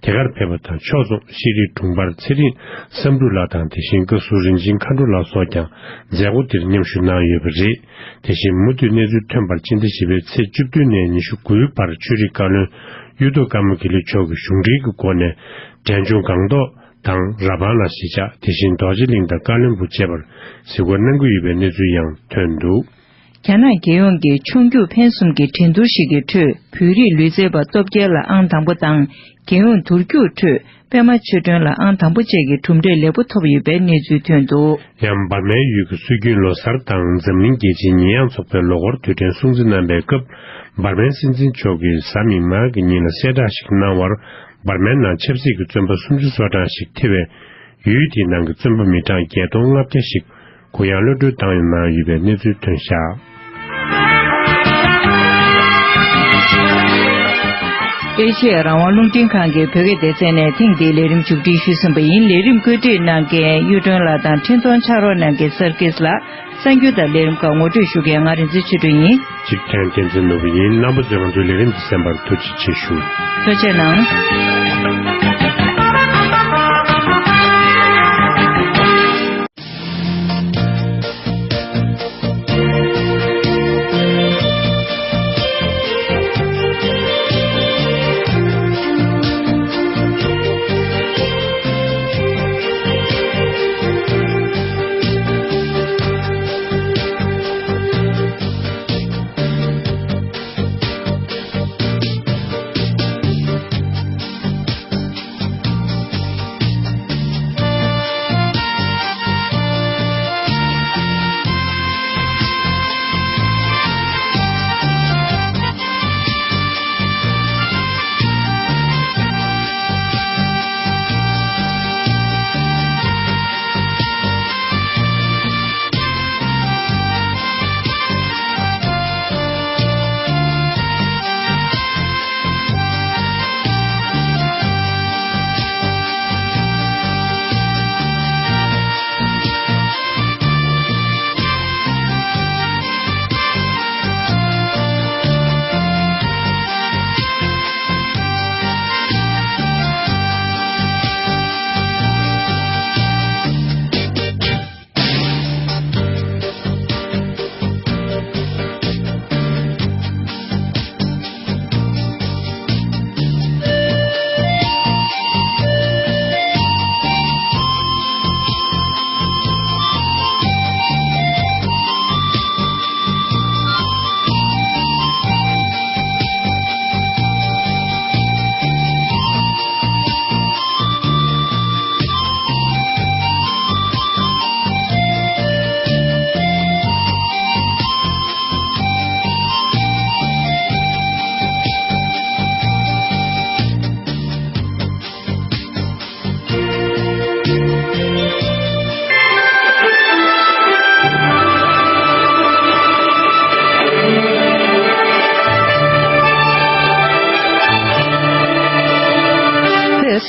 དེ་གར་ཕེབས་པ་དང་། ཕྱོགས་མཚུངས་ཤེས་རིག་དྲུང་འཕར་ཚེ་རིང་བསམ་གྲུབ་ལགས་དང་། དེ་བཞིན་བཀའ་ཟུར་རིན་ཆེན་མཁའ་འགྲོ་ལགས་སོགས་ཀྱང་མཛད་སྒོ་དེར་མཉམ་ཞུགས་གནང་ཡོད་པ་རེད། དེ་བཞིན་མུ་མཐུད་གནས་ཚུལ་ཐོན་པར། སྤྱི་ཟླ་བཞི་པའི་ཚེས་བཅུ་བདུན་ནས་ཉི་ཤུ་དགུའི་བར་ཆོས་རིག་བཀའ་བློན་གཡུ་ཐོག་ཀརྨ་དགེ་ལེགས་མཆོག་གིས་གཞུང་འབྲེལ་གྱི་སྒོ་ནས་འབྲས་ལྗོངས་སྒང་ཏོག་དང་ར་སྤང་ལ་གཞིས་ཆགས། དེ་བཞིན་རྡོ་རྗེ་གླིང་དང་བཀའ་བློན་པོ་བཅས་པར་གཟིགས་སྐོར་གནང་གི་ཡོད་པའི་གནས་ཚུལ་ཡང་ཐོན་འདུག་རྒྱ་ནག་རྒྱལ་ཡོངས་ཀྱི་ཆུང་རྒྱུག་འཕེན་གསུམ་གྱི་འགྲན་བསྡུར་ཞིག་གི་ཁྲོད་བོད་རིགས་ལུས་རྩལ་པ་སྟོབས་རྒྱལ་ལ་ཨང་དང་པོ་དང་། རྒྱལ་ཡོངས་འདུར་རྒྱུག་ཁྲོད་པད་མ་ཆོས་སྒྲོན་ལ་ཨང་དང་པོ་བཅས་ཀྱི་གྲུབ་འབྲས་ལེགས་པོ་ཐོབ་ཡོད་པའི་གནས་ཚུལ་ཐོན་འདུག་ཡང་འབར་མའི་ཡུལ་གྱི་སྲོལ་རྒྱུན་ལོ་གསར་དང་འཛམ་གླིང་རྒྱལ་སྤྱིའི་ཉེས་ཡངས་ཚོགས་པའི་ལོ་འཁོར་དུས་དྲན་སྲུང་བརྩི་གནང་པའི་སྐབས། འབར་མའི་སྲིད་འཛིན་མཆོག་གིས་གཟའ་མིག་དམར་གྱི་ཉིན་ལ་གསལ་བསྒྲགས་ཤིག་གནང་བར། འབར་མའི་ནང་ཆབ་སྲིད་ཀྱི་བཙོན་པ་སུམ་ཅུ་སོ་གྲངས་ཤིག་ཐེ་བའི་ཡུལ་དེའི་ནང་གི་བཙོན་པ་མི་གྲངས་བརྒྱད་སྟོང་ལྔ་བརྒྱ་ཞིག་གུ་ཡངས་གློད་གྲོལ་བཏང་ཡོད་གནང་ཡོད་པའི་གནས་ཚུལ་ཐོན་བཞག་ཨེ་ཤེ་ཡ་རང་དབང་རླུང་འཕྲིན་ཁང་གི་བོད་སྐད་སྡེ་ཚན་ནས་ཐེངས་འདིའི་ལས་རིམ་མཇུག་སྒྲིལ་ཞུས་ཟིན་པ་ཡིན། ལས་རིམ་བཀོད་སྒྲིག་གནང་མཁན་གཡུ་སྒྲོན་ལགས་དང་། འཕྲིན་གཏོང་ཕྱག་རོགས་གནང་མཁན་སར་ཀིས་ལགས། གསར་འགྱུར་དང་ལས་རིམ་ཁག་ངོ་སྤྲོད་ཞུ་མཁན་ང་རིག་འཛིན་ཆོས་སྒྲོན་ཡིན། གཅིག་ཐོན་བསྟན་འཛིན་ནོར་བུ་ཡིན། རྣམ་པ་ཚོས་ང་ཚོའི་ལས་རིམ་འདི་གསན་པར་ཐུགས་རྗེ་ཆེ་ཞུ། ཐུགས་རྗེ་གནང་།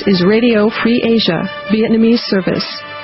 This is Radio Free Asia, Vietnamese service.